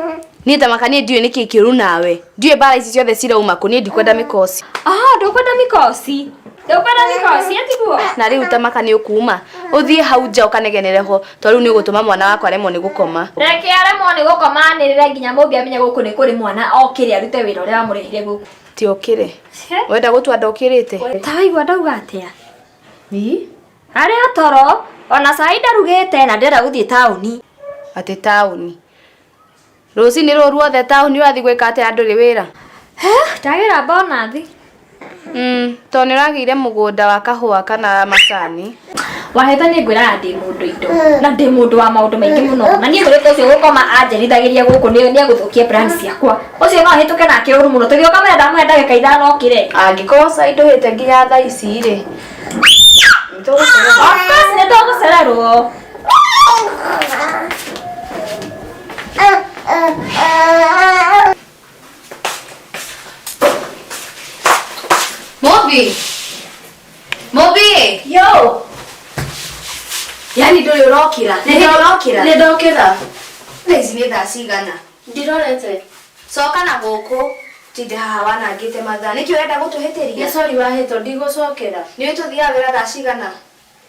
Niĩ tamaka niĩ ndiũĩ nĩkĩ kĩũru nawe. Ndiũĩ mbara ici ciothe cirauma kũ, niĩ ndikwenda mĩkoci. Ah, ndũkwenda mĩkoci. Ndũkwenda mĩkoci atiguo? Na rĩu tamaka nĩ ũkuma ũthiĩ hau nja ũkanegenere ho, tondũ rĩu nĩ ũgũtũma mwana wakwa aremwo nĩ gũkoma. Reke aremwo nĩ gũkoma anĩrĩre nginya mũmbi amenye gũkũ nĩ kũrĩ mwana, okĩre arute wĩra ũrĩa wamũrehire gũkũ. Ti okĩre. Wenda gũtua ndokĩrĩte? Ta waigua ndauga atĩa? Ĩ? Arĩ o toro, ona cai ndarugĩte na ndĩrenda gũthiĩ taũni. Atĩ taũni? Rũcinĩ rũrũ ruothe taũni ũrathiĩ gwĩka atĩa ndũrĩ wĩra? Ndagĩra bonathi. Tondũ nĩ ũragĩire mũgũnda wa kahũa kana macani. Wahĩta niĩ ngwĩraga ndĩ mũndũ indo na ndĩ mũndũ wa maũndũ maingĩ mũno, na niĩ mũirĩtu ũcio gũkoma anjerithagĩria gũkũ nĩ egũthũkia plans ciakwa. Ũcio no ahĩtũke nake ũru mũno, tũgĩũka mũrĩa ndamũhe ndagĩka 5 okĩre. Angĩkorwo cai ndũhĩte nginya thaa ici rĩ, Of course nĩ tũgũcererwo. Mobi! Mobi! Yo! Yani ndũrĩ ũrokĩra? Nĩ hĩndĩ ũrokĩra? Nĩ ndokĩra. Thaa ici nĩ thaa cigana? Ndirorete. Coka na gũkũ. Tinde haha wanangĩte mathaa. Nĩkĩ ũrenda gũtũhĩtĩria? Nĩ sorry wahĩtwo, ndigũcokera. Nĩ ũĩ tũthiaga wĩra thaa cigana?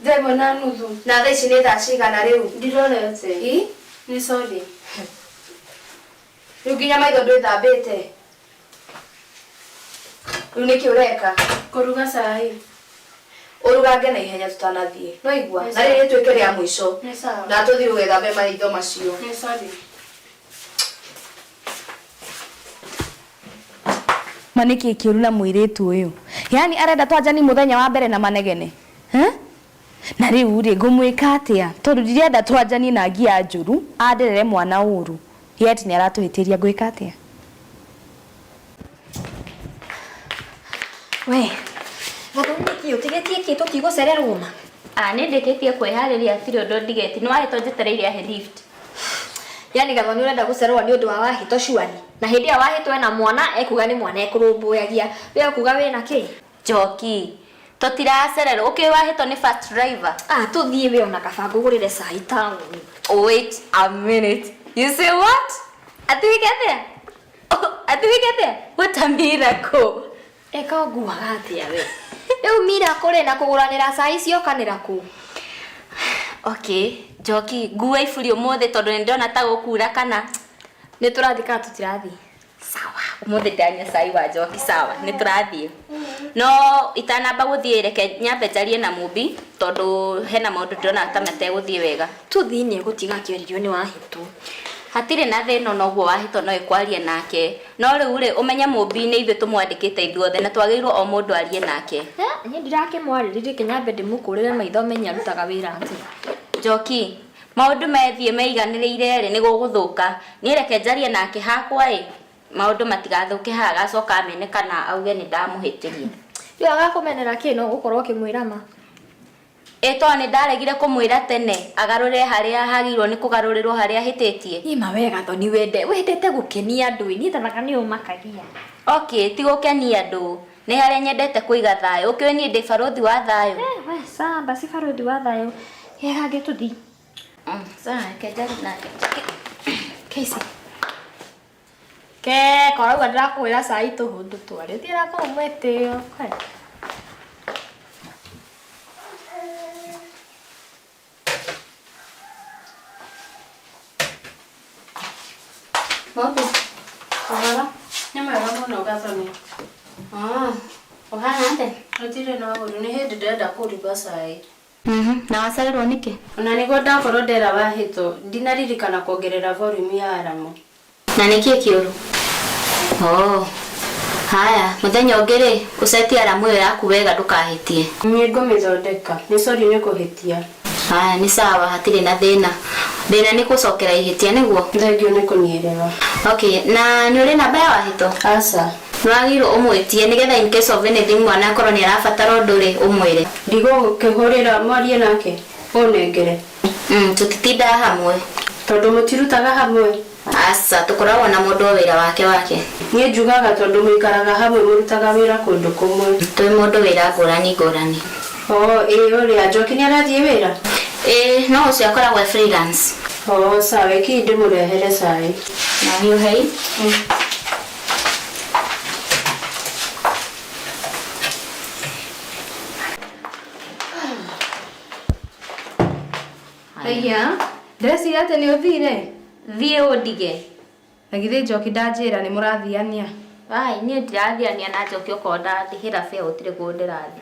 1:30. Na thaa ici nĩ thaa cigana rĩu? Ndirorete. Ĩ? Nĩ sorry. Rĩu nginya maitho ndwĩthambĩte. Rĩu nĩkĩ ũreka? Kũruga cai. Ũrugange na ihenya tũtanathiĩ. No igua? Na rĩrĩ rĩtuĩke rĩa mũico. Nĩ sawa. Na tũthiĩ ũgethambe maitho macio. Nĩ sorry. Ma nĩkĩ kĩũru na mũirĩtu ũyũ? Yaani arenda twanjani mũthenya wa mbere na manegene. Na rĩu rĩ ngũmwĩka atĩa? Tondũ ndirenda twanjanie na ngia njũru, anderere mwana ũru. Yet nĩ aratũhĩtĩria, ngwĩka atĩa? We, Gathoni nĩkĩ ũtigĩtie kĩ tũtigũcererwo ma? Ah, nĩ ndĩkĩtie kwĩharĩria, hatirĩ ũndũ ndigĩtie. Nĩ wahĩtwo njetereire ahe lift. Yaani Gathoni ũrenda gũcererwo nĩ ũndũ wa wahĩto cuani. Na hĩndĩ ĩyo wahĩtwo ena mwana ekuga nĩ mwana ekũrũmbũyagia. We ekuga wĩna kĩ? Njoki, tũtiracererwo. Ũkĩũĩ wahĩtwo nĩ fast driver? Ah, tũthiĩ we ona kaba ngũgũrĩre cai taũni. Wait a minute. You say what? Ati wike atĩa? Ati wike atĩa? What a miracle. Eka ũnguaga atĩa we? Rĩu miracle rĩ na kũgũranĩra cai ciokanĩra kũ? Okay, Njoki, ngua iburi ũmũthĩ tondũ nĩ ndĩrona ta gũkura kana? Nĩ tũrathiĩ kana tũtirathiĩ? Sawa, ũmũthĩ ndanyua cai wa Njoki, sawa, nĩ tũrathiĩ. No itanamba gũthiĩ reke nyambe njarie na Mũmbi tondũ hena maũndũ ndĩrona ta mategũthiĩ wega. Tũthiĩ nĩ egũtiga akĩarĩrio nĩ wahĩtwo. Hatirĩ na thĩna ona ũguo wahĩtwo no ĩkwaria nake. No rĩu rĩ ũmenye Mũmbi nĩ ithuĩ tũmwandĩkĩte ithuothe na twagĩrĩirwo o mũndũ arie nake. Niĩ ndirakĩmwarĩrĩria, reke nyambe ndĩmũkũrĩre maitho menye arutaga wĩra atĩa. Njoki, maũndũ methiĩ meiganĩrĩire rĩ nĩ gũgũthũka. Niĩ reke njarie nake hakwa ĩ, maũndũ matigathũke haha agacoka amene kana auge nĩ ndamũhĩtĩria. Rĩu agakũmenera kĩ no gũkorwo ũkĩmwĩra ma? Ĩ to nĩ ndaregire kũmwĩra tene agarũre harĩa hagĩrĩirwo nĩ kũgarũrĩrwo harĩa ahĩtĩtie. Niĩ ma wega Thoni wende wendete gũkenia andũ ĩ niĩ thanaga nĩ ũmakagia. Okay, ti gũkenia andũ. Nĩ harĩa nyendete kũiga thayũ. Ũkĩũĩ niĩ ndĩ barũthi wa thayũ. We sawa basi barũthi wa thayũ. Gehage tũthiĩ. Sawa, reke njarie nake. Casey. Ke koragwo ndĩrakwĩra cai tũhũ ndũtware thiĩra kũu mwĩtĩo. Mambo. Ũhoro? Nĩ mwega mũno Gathoni. Ũhana atĩa? Gũtirĩ na ũru, nĩ hĩndĩ ndĩrenda kũruga cai. Na wacererwo nĩkĩ? Ona nĩguo ndakorwo ndera wahĩtwo, ndinaririkana kuongerera volume ya aramu. Na nĩkĩ kĩũru? Oh. Haya, mũthenya ũngĩ rĩ, ũcetie aramu ĩyo yaku wega ndũkahĩtie. Nĩ ngũmĩthondeka. Nĩ sorry nĩ kũhĩtia. Haya, nĩ sawa, hatirĩ na thĩna. Thĩna nĩ gũcokera ihĩtia nĩguo? Thengiũ nĩ kũnielewa. Okay, na nĩ ũrĩ namba ya Wahĩto? Aca. Nĩ wagĩrĩirwo ũmwĩtie nĩgetha in case of anything mwana akorwo nĩ arabatara ũndũ rĩ, ũmwĩre. Ndigũkĩhũrĩra mwarie nake? Ũnengere. Tũtitindaga hamwe. Tondũ mũtirutaga hamwe? Aca, tũkoragwo na mũndũ o wĩra wake wake. Niĩ njugaga tondũ mũikaraga hamwe mũrutaga wĩra kũndũ kũmwe. Twĩ mũndũ wĩra ngũrani ngũrani. Oh, ĩĩ ũrĩa Njoki nĩ arathiĩ wĩra? Ĩĩ, no ũcio akoragwo e freelance. Oh, sawa ĩkii ndĩmũrehere cai. Na hiũhei. Aya, ndĩreciria atĩ nĩ ũthire. Thiĩ ũndige. Na githĩ Njoki ndanjĩra nĩ mũrathiania. Ai, niĩ ndirathiania na Njoki okorwo ndandĩhĩra fare gũtirĩ kũndũ ndĩrathiĩ.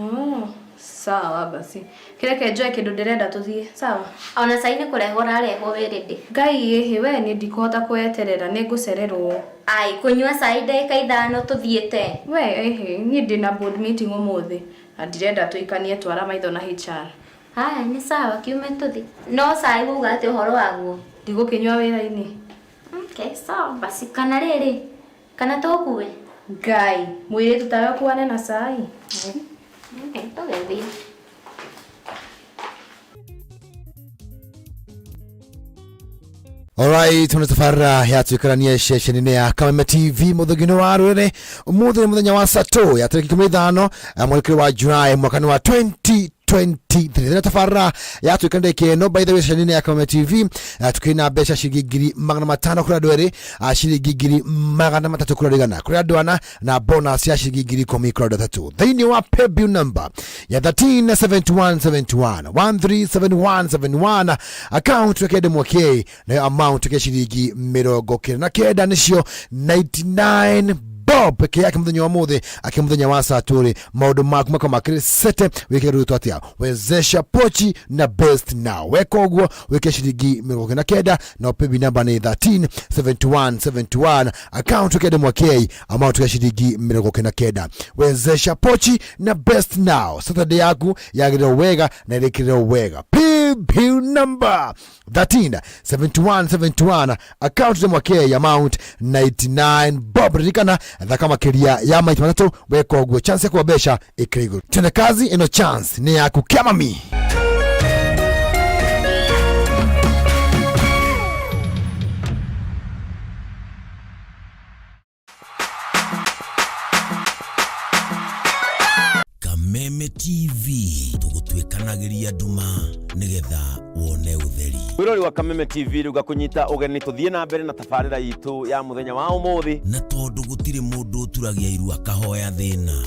Oh, sawa basi. Kĩreke njoe kĩndũ ndĩrenda tũthiĩ, sawa? Ona cai nĩ kũrehwo ũrarehwo wĩ ready. Ngai ĩhĩ we niĩ ndikũhota kweterera nĩ ngũcererwo. Ai, kũnyua cai ndagĩka ithano tũthiĩte. We ĩhĩ niĩ ndĩna board meeting ũmũthĩ na ndirenda tũikanie twara maitho na HR. Haya, nĩ sawa kiume tũthiĩ. No cai wauga atĩ ũhoro waguo? Ndigũkĩnyua wĩra-inĩ. Okay, sawa basi kana rĩrĩ kana tũkue? Ngai, mũirĩtu tawe ũkuane na cai. Okay, tũgĩthiĩ. Alright, tuna tabarĩra ya twĩkarania ceceni-inĩ ya Kameme TV mũthũngĩ-inĩ wa rũrĩrĩ ũmũthĩ nĩ mũthenya wa Sato ya tarĩki 15 mweri wa Julai mwaka wa 2023 thĩna tabarĩra ya twĩkanire kĩno by the way ceceni-inĩ ya Kameme TV tukĩrĩ na mbeca ciringi 500,000 kũrĩ andũ erĩ, ciringi 300,000 kũrĩ andũ 100 kũrĩ andũ ana na bonus ya ciringi 10,000 kũrĩ andũ atatũ thĩinĩ wa paybill number ya 137171 137171 account ya kende mwakei nayo amount ya ciringi 99 nĩcio 99 bob peke yake muthenya wa muthe ake muthenya wa saturi maundu maku makwa makiri sete wike rutwo atia wezesha pochi na best now weka uguo wike ciringi 99 na paybill number ni 137171 account kende mwakei amount ya ciringi 99 wezesha pochi na best now Saturday yaku yagirwo wega na irikirwo wega paybill number 137171 account ya mwakei amount 99 bob ririkana thaka makiria ya maita matatu weka uguo chance ya kuwa mbeca ikiri iguru tende kazi ino chance ni yaku kiamami. Kameme TV tũgũtuĩkanagĩria nduma nĩgetha wone ũtheri. Mwĩrori wa Kameme TV rĩu ngakũnyita ũgeni tũthiĩ na mbere na tabarĩra itũ ya mũthenya wa ũmũthĩ. Na tondũ gũtirĩ mũndũ ũturagia iru akahoya thĩna.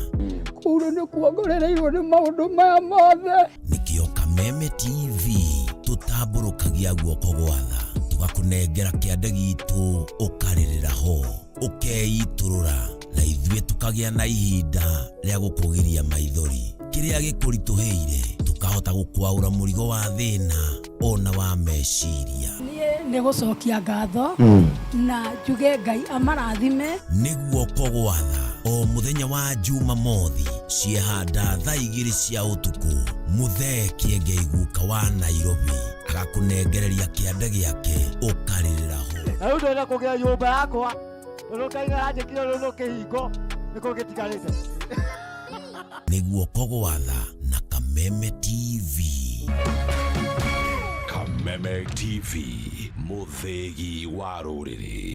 Kũu nĩ kuongorereirwo nĩ maũndũ maya mothe. Nĩkĩo Kameme TV tũtambũrũkagia guoko gwa tha tũgakũnengera kĩande gitũ ũkarĩrĩra ho ũkeitũrũra na ithuĩ tũkagĩa na ihinda rĩa gũkũgiria maithori kĩrĩa gĩkũritũhĩire tũkahota gũkwaũra mũrigo wa thĩna ona wa meciria. Niĩ nĩ gũcokia ngatho na njuge Ngai amarathime. Nĩ guoko gwa tha o mũthenya wa Jumamothi ciehanda thaa 2 cia ũtukũ Mũthee Kĩengei guka wa Nairobi agakũnengereria kĩande gĩake ũkarĩrĩra ho. Na rĩu ndĩrenda kũgĩa nyũmba yakwa tondũ Ngai nĩaranjĩkire rũrũ kĩhingo nĩkĩo gĩtigarĩte. Nĩ guoko gwa tha na Kameme Kameme TV. Kameme TV, mũthĩgi wa rũrĩrĩ.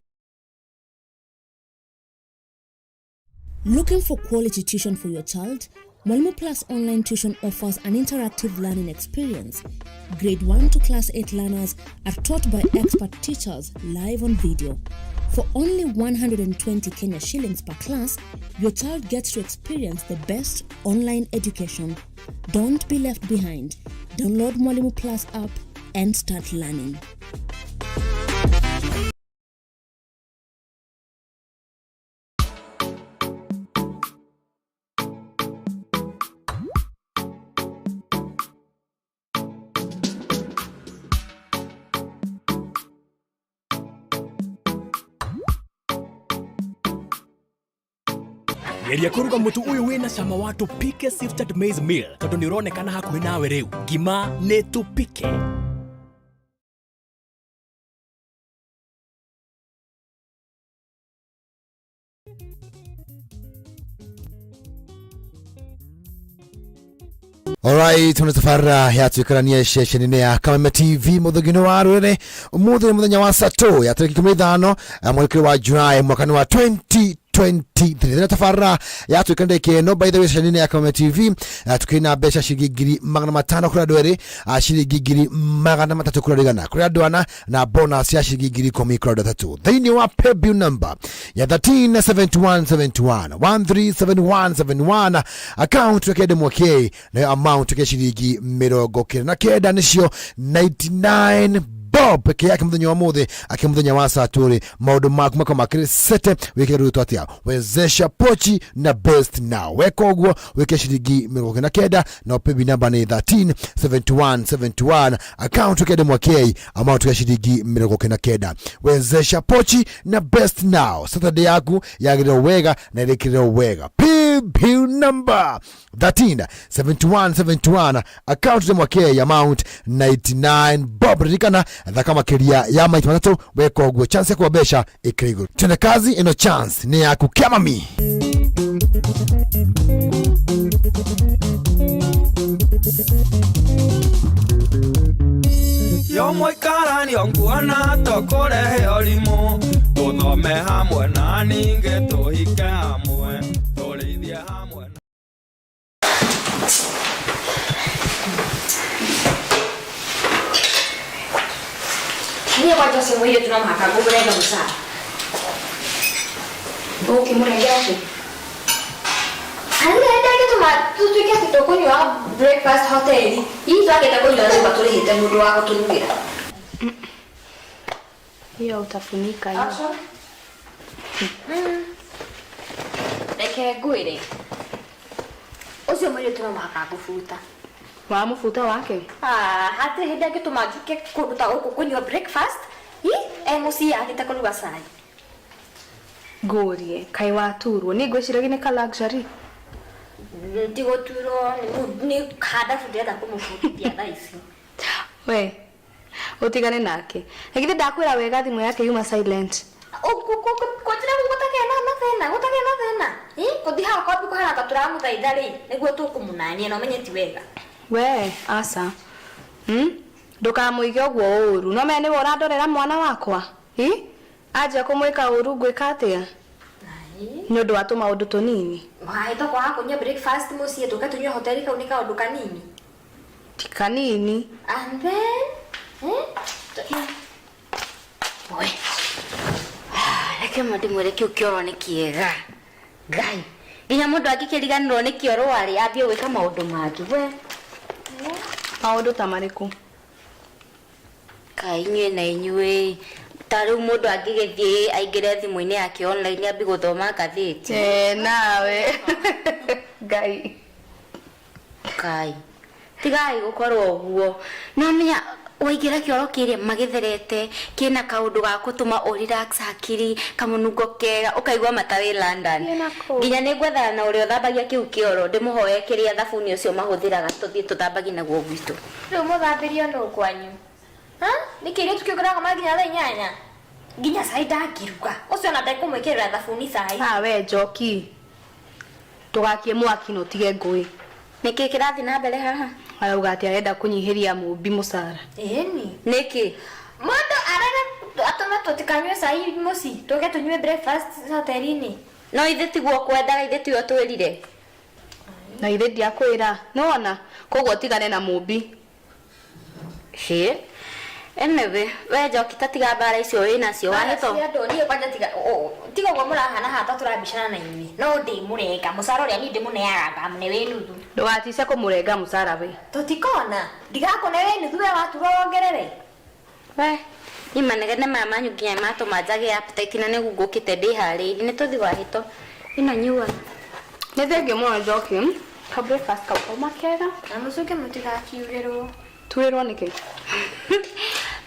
Looking for quality tuition for your child? Mwalimu Plus Online Tuition offers an interactive learning experience. Grade 1 to Class 8 learners are taught by expert teachers live on video. For only 120 Kenya shillings per class, your child gets to experience the best online education. Don't be left behind. Download Mwalimu Plus app and start learning. Geria kũruga mũtu ũyũ wĩna cama wa tũpike sifted maize meal tondũ nĩ ũronekana hakuhĩ nawe rĩu. Ngima nĩ tũpike. Alright, tuna tabarĩra ya twĩkarania ceceni-inĩ ya Kameme TV mũthũngĩ-inĩ wa rũrĩrĩ. Ũmũthĩ nĩ mũthenya wa Sato ya tarĩki 15 mweri wa Julai mwaka-inĩ wa 2023. Na tabarĩra ya twĩka ndĩkĩ ĩno, by the way, ceceni-inĩ ya Kameme TV, tukĩrĩ mbeca ciringi 500,000 kũrĩ andũ erĩ, ciringi 300,000 kũrĩ andũ 100 kũrĩ andũ ana, na bonus ya ciringi 10,000 kũrĩ andũ atatũ thĩinĩ wa paybill number ya 137171 137171, account ya kende mwake, nayo amount ya ciringi 99 nĩcio 99 bob peke yake muthenya wa muthi ake muthenya wa saturi. Maundu maku makwa makĩrĩ sete wĩke rũtũ atĩa? Wezesha pochi na best now. Weka ũguo wĩke ciringi 99 na paybill number nĩ 137171, account kende mwakei, amount ya ciringi 99. Wezesha pochi na best now. Saturday yaku yagĩrĩrwo wega na ĩrĩkĩrĩrwo wega. Paybill number 137171, account ya mwakei, amount 99 bob. Ririkana thaka makiria ya maita matatu. Weka ũguo chance ya kuwa mbeca ĩkĩrĩ igũrũ. Twende kazi, ĩno chance nĩ yaku kĩamami. Yo mũikaranio nguona tũkũrehe ũrimũ, tũthome hamwe na ningĩ tũhike hamwe, tũrĩithie hamwe. Niĩ kwanja ũcio mũirĩtu no mũhaka ngũmũrenga mũcara. Ũkĩmũrengera kĩ? Harĩ hĩndĩ ĩngĩtũma tũtuĩke atĩ tũkũnyua breakfast hoteli. Hihi twagĩte kũnyua nyũmba tũrĩhĩte mũndũ wa gũtũrugĩra. Hiyo utafunika hiyo. Reke ngwĩre. Ũcio mũirĩtu no mũhaka ngũbuta. Wamũbuta wake? Ah, hatirĩ hĩndĩ angĩtũma njuke kũndũ ta gũkũ kũnyua breakfast. Hi, e mũciĩ agĩte kũruga cai. Ngũrie, kaĩ waturwo? Niĩ ngwĩciragia nĩ ka luxury. Ndigũturwo nĩ handabu ndĩrenda kũmũbundithia thaa ici. We, ũtigane nake. Na githĩ ndakwĩra wega thimũ yake yuma silent. Kũnjĩra gũtagĩa na thĩna, gũtagĩa na thĩna. Ĩ, kũthiĩ haha kwambi kũhana ta tũramũthaitha rĩ, nĩguo tũkũmũnania na ũmenye ti wega. We, aca. Ndũkamũige ũguo ũru. No menya nĩwe ũrandorera mwana wakwa. Ĩ? Anjia kũmwĩka ũru ngwĩka atĩa? Nĩ ũndũ wa tũmaũndũ tũnini. Wahĩta kwaga kũnyua breakfast mũciĩ tũke tũnyue hoteli, kau nĩ kaũndũ kanini. Ti kanini. And then, We. Reke ndĩmwĩre kĩu kĩoro nĩ kĩega. Ngai. Nginya mũndũ angĩkĩriganĩrwo nĩ kĩoro arĩ ambie gwĩka maũndũ mangĩ. We. Maũndũ ta marĩkũ? Kaĩ inyuĩ na inyuĩ. Ta rĩu mũndũ angĩgĩthiĩ aingĩre thimũ-inĩ yake online ambie gũthoma ngathĩti. Nawe. Ngai. Kai. Tigai gũkorwo ũguo. No menya waingĩra kĩoro kĩrĩa magĩtherete kĩna kaũndũ ga gũtũma ũ relax hakiri, kamũnungo kega, ũkaigua mata wĩ London. Nginya nĩ ngwethana na ũrĩa ũthambagia kĩu kĩoro ndĩmũhoe kĩrĩa thabuni ũcio mahũthĩraga tũthiĩ tũthambagie naguo gwitũ. Rĩu mũthambĩrio nũ kwanyu? Ha? Nĩ kĩirĩtu kĩu kĩrakoma nginya thaa 8? Nginya cai ndangĩruga. Ũcio ona ndekũmwĩkĩrĩra thabuni cai. Ah, we Njoki. Ndũgakie mwaki na ũtige ngũĩ. Nĩkĩ kĩrathiĩ na mbere haha? Arauga atĩ arenda kũnyihĩria mũmbi mũcara. Ĩni. Nĩkĩ? Mũndũ arenda atũme tũtikanyue cai mũciĩ, tũke tũnyue breakfast hoteli-inĩ. No ithe tiguo kwendaga, ithe tiwe twĩrire. Na ithe ndiakwĩra, nĩwona? Koguo tigane na mũmbi. Hĩ. Anyway, we Njoki ta tiga mbara icio wĩ nacio wahĩto. Cia andũ niĩ kwanja tiga tiga ũguo mũrahana haha ta tũrabicana na inyuĩ. No ndĩmũrenga mũcara ũrĩa niĩ ndĩmũneaga ngamũne wĩ nuthu. Ndũgatice kũmũrenga mũcara we. Tũtikona. Ndigakũne wĩ nuthu we waturwo wongerere. We, niĩ manegene maya manyu nginya matũma njage appetite na nĩguo ngũkĩte ndĩharĩirie. Nĩ tũthiĩ wahĩto. Ĩno nyua. Nĩ thengiũ mũno Njoki. Ka breakfast kau kauma kega. Na mũcuke mũtigakiurĩrwo. Turĩrwo nĩkĩ?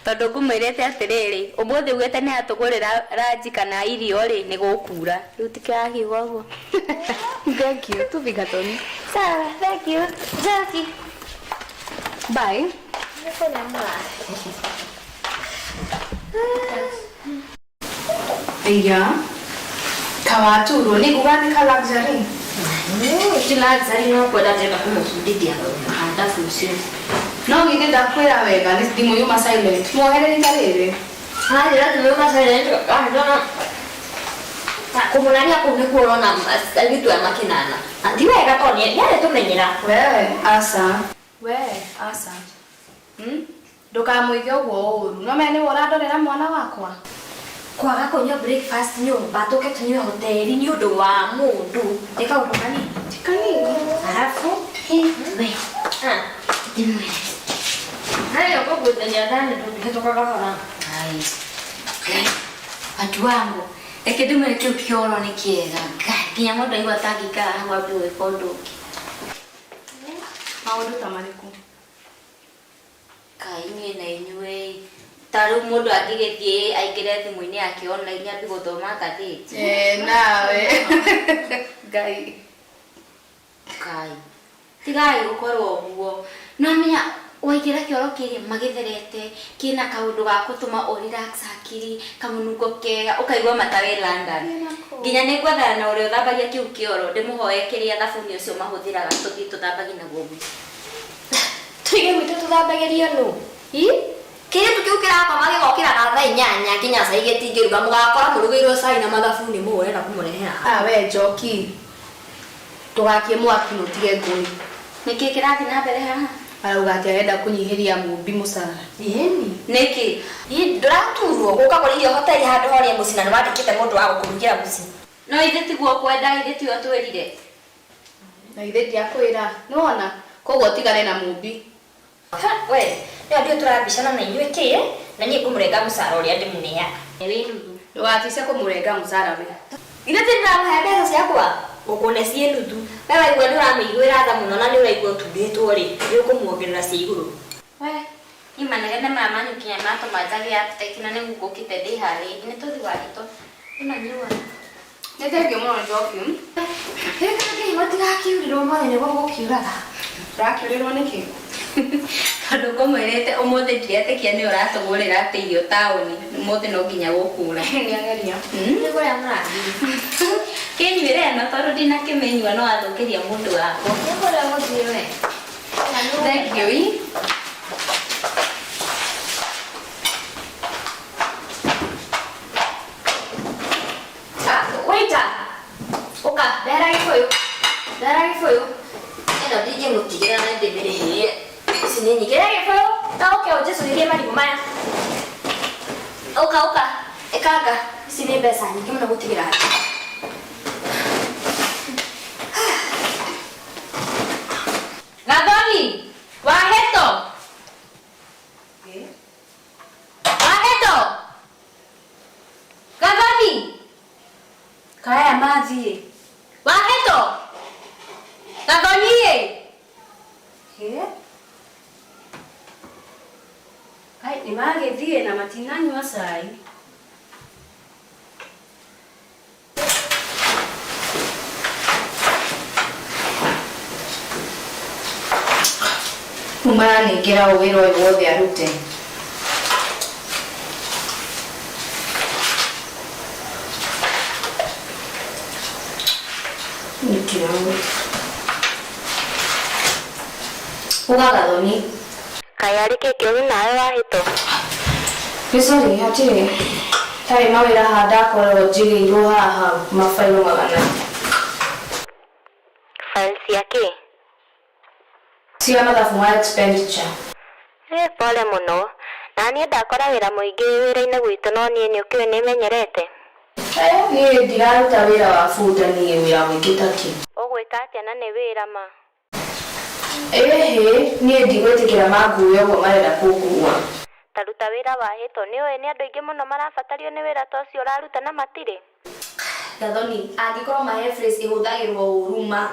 Tondũ ngũmwĩrĩte atĩrĩrĩ, ũmũthĩ ugĩte nĩ atũgũrĩra ranji kana irio rĩ, nĩ gũkura. Rĩu tikĩrakiuga ũguo. Thank you. Tũthiĩ Gatoni. Sawa, thank you. Njoki. Bye. Nĩ kũrĩa mũrathiĩ. Iya. Kawaturwo nĩ nguga nĩ ka luxury. Ti luxury no kwenda ndĩrenda kũmũbundithia handabu ũcio. No githĩ ndakwĩra wega nĩ thimũ yuma silent. Muohere rita rĩrĩ. Anjĩra thimũ yuma silent ahĩtana kũmũnania kũu nĩkuo ũrona airĩtu aya makĩnana. Na ti wega tondũ nĩarĩtũmenyera. We, aca. We, aca. Ndũkamũige ũguo ũru. No menya nĩwe ũrandorera mwana wakwa. Kwaga kũnyua breakfast nyũmba tũke tũnyue hoteli nĩ ũndũ wa mũndũ nĩ kaũndũ kanini. Ti kanini. Arabu, we, ndĩmwĩre. Haya kũgũithania thani ndũngĩhĩtũka kahora. Ai. Watu wangu, reke ndĩmwĩre kĩu kĩoro nĩ kĩega. Ngai, nginya mũndũ aigua atangĩikara hau ambie gwĩka ũndũ ũngĩ. Maũndũ ta marĩkũ? Kaĩ inyuĩ na inyuĩ ta rĩu mũndũ angĩgĩthiĩ aingĩre thimũ-inĩ yake online ambie gũthoma ngathĩti. Nawe. Ngai. Ngai. Tigai gũkorwo ũguo. No menya waingĩra kĩoro kĩrĩa magĩtherete kĩna kaũndũ ga gũtũma ũ relax hakiri, kamũnungo kega, ũkaigua mata wĩ London. Nginya nĩ ngwethana na ũrĩa ũthambagia kĩu kĩoro ndĩmũhoe kĩrĩa thabuni ũcio mahũthĩraga tũthiĩ tũthambagie naguo gwitũ. Tũige gwitũ tũthambagĩrio nũ? Kĩirĩtu kĩu kĩrakoma gĩgokĩraga thaa 8 nginya cai gĩtingĩruga mũgakora mũrugĩirwo cai na mathabuni mũũ ũrenda kũmũrehera. Ah, we Njoki. Ndũgakie mwaki na ũtige ngũĩ. Nĩkĩ kĩrathiĩ na mbere haha? Arauga atĩ arenda kũnyihĩria mũmbi mũcara. Ĩni. Nĩkĩ? Ndũraturwo gũka kũrĩa irio hoteli handũ horĩa mũciĩ na nĩwandĩkĩte mũndũ wa gũkũrugĩra mũciĩ. No ithe tiguo kwendaga, ithe tiwe twĩrire. Na ithe ndiakwĩra, nĩwona? Koguo tigane na mũmbi. We, nĩyo ndiũ tũrabicana na inyuĩ kĩ, na niĩ ngũmũrenga mũcara ũrĩa ndĩmũneaga. Wĩ nuthu. Ndũgatice kũmũrenga mũcara we. Ithe ti ndĩramũhe mbeca ciakwa? Ngũkũne ciĩ nuthu. We waigua nĩũramĩiguĩra tha mũno na nĩũraigua ũturĩtwo rĩ, nĩũkũmuongerera cia igũrũ. We, niĩ manegene maya manyu nginya matũma njage appetite na nĩguo ngũkĩte ndĩharĩirie. Nĩ tũthiĩ wahĩto. Ĩno nyua. Nĩ thengiũ mũno Njoki. Gĩkĩ mũtigakiurĩrwo ũmũthĩ nĩguo gũkiuraga. Ũrakiurĩrwo nĩkĩ? Tondũ ngũmwĩrĩte ũmũthĩ ndiretĩkia nĩ ũratũgũrĩra atĩ irio taũni. Ũmũthĩ no nginya gũkura. Nĩageria. Nĩ kũrĩa mũrathiĩ. Kĩnyuĩre ĩno tondũ ndinakĩmĩnyua no athũkĩria mũndũ wakwa. Nĩ kũrĩa gũthiĩ we. Thank you. Waiter. Ũka, ndehera gĩbũyũ. Ndehera gĩbũyũ. Ĩno ndingĩmũtigĩra na ndĩmĩrĩhĩre. Ici nĩ nyingĩ. Ndehera gĩbũyũ. Na ũke ũnjicũhĩrie marigũ maya. Ũka, ũka. Ĩkanga. Ici nĩ mbeca nyingĩ mũno gũtigĩra andũ. Gathoni, waheto. Waheto. Gathoni. Kaya mathiĩ. Waheto. Gathoni ĩ. Kai nĩ magĩthiĩ na matinanyua cai. Maranengera ũ wĩra ũyũ wothe arute. Uga Gathoni. Kaĩ arĩ kĩ kĩũru nawe Wahĩto? Nĩ sorry hatirĩ. Ndarĩ mawĩra haha ndakorwo njigĩirwo haha mabairo magana. File cia kĩ? Cia mathabu ma expenditure. Ĩ pole mũno. Naniĩ ndakora wĩra mũingĩ wĩra-inĩ gwitũ no niĩ nĩũkĩũĩ nĩmenyerete. Eh, niĩ ndiraruta wĩra wa bunda niĩ wĩra mũingĩ ta kĩ. Ũgwĩka atĩa na nĩ wĩra ma? Ĩhĩ, niĩ ndigwĩtĩkĩra mangue ũguo marenda kũngua. Ta ruta wĩra Wahĩto, nĩũĩ nĩ andũ aingĩ mũno marabatario nĩ wĩra ta ũcio ũraruta na matirĩ? Gathoni, angĩkorwo ma he phrase ĩhũthagĩrwo ũru ma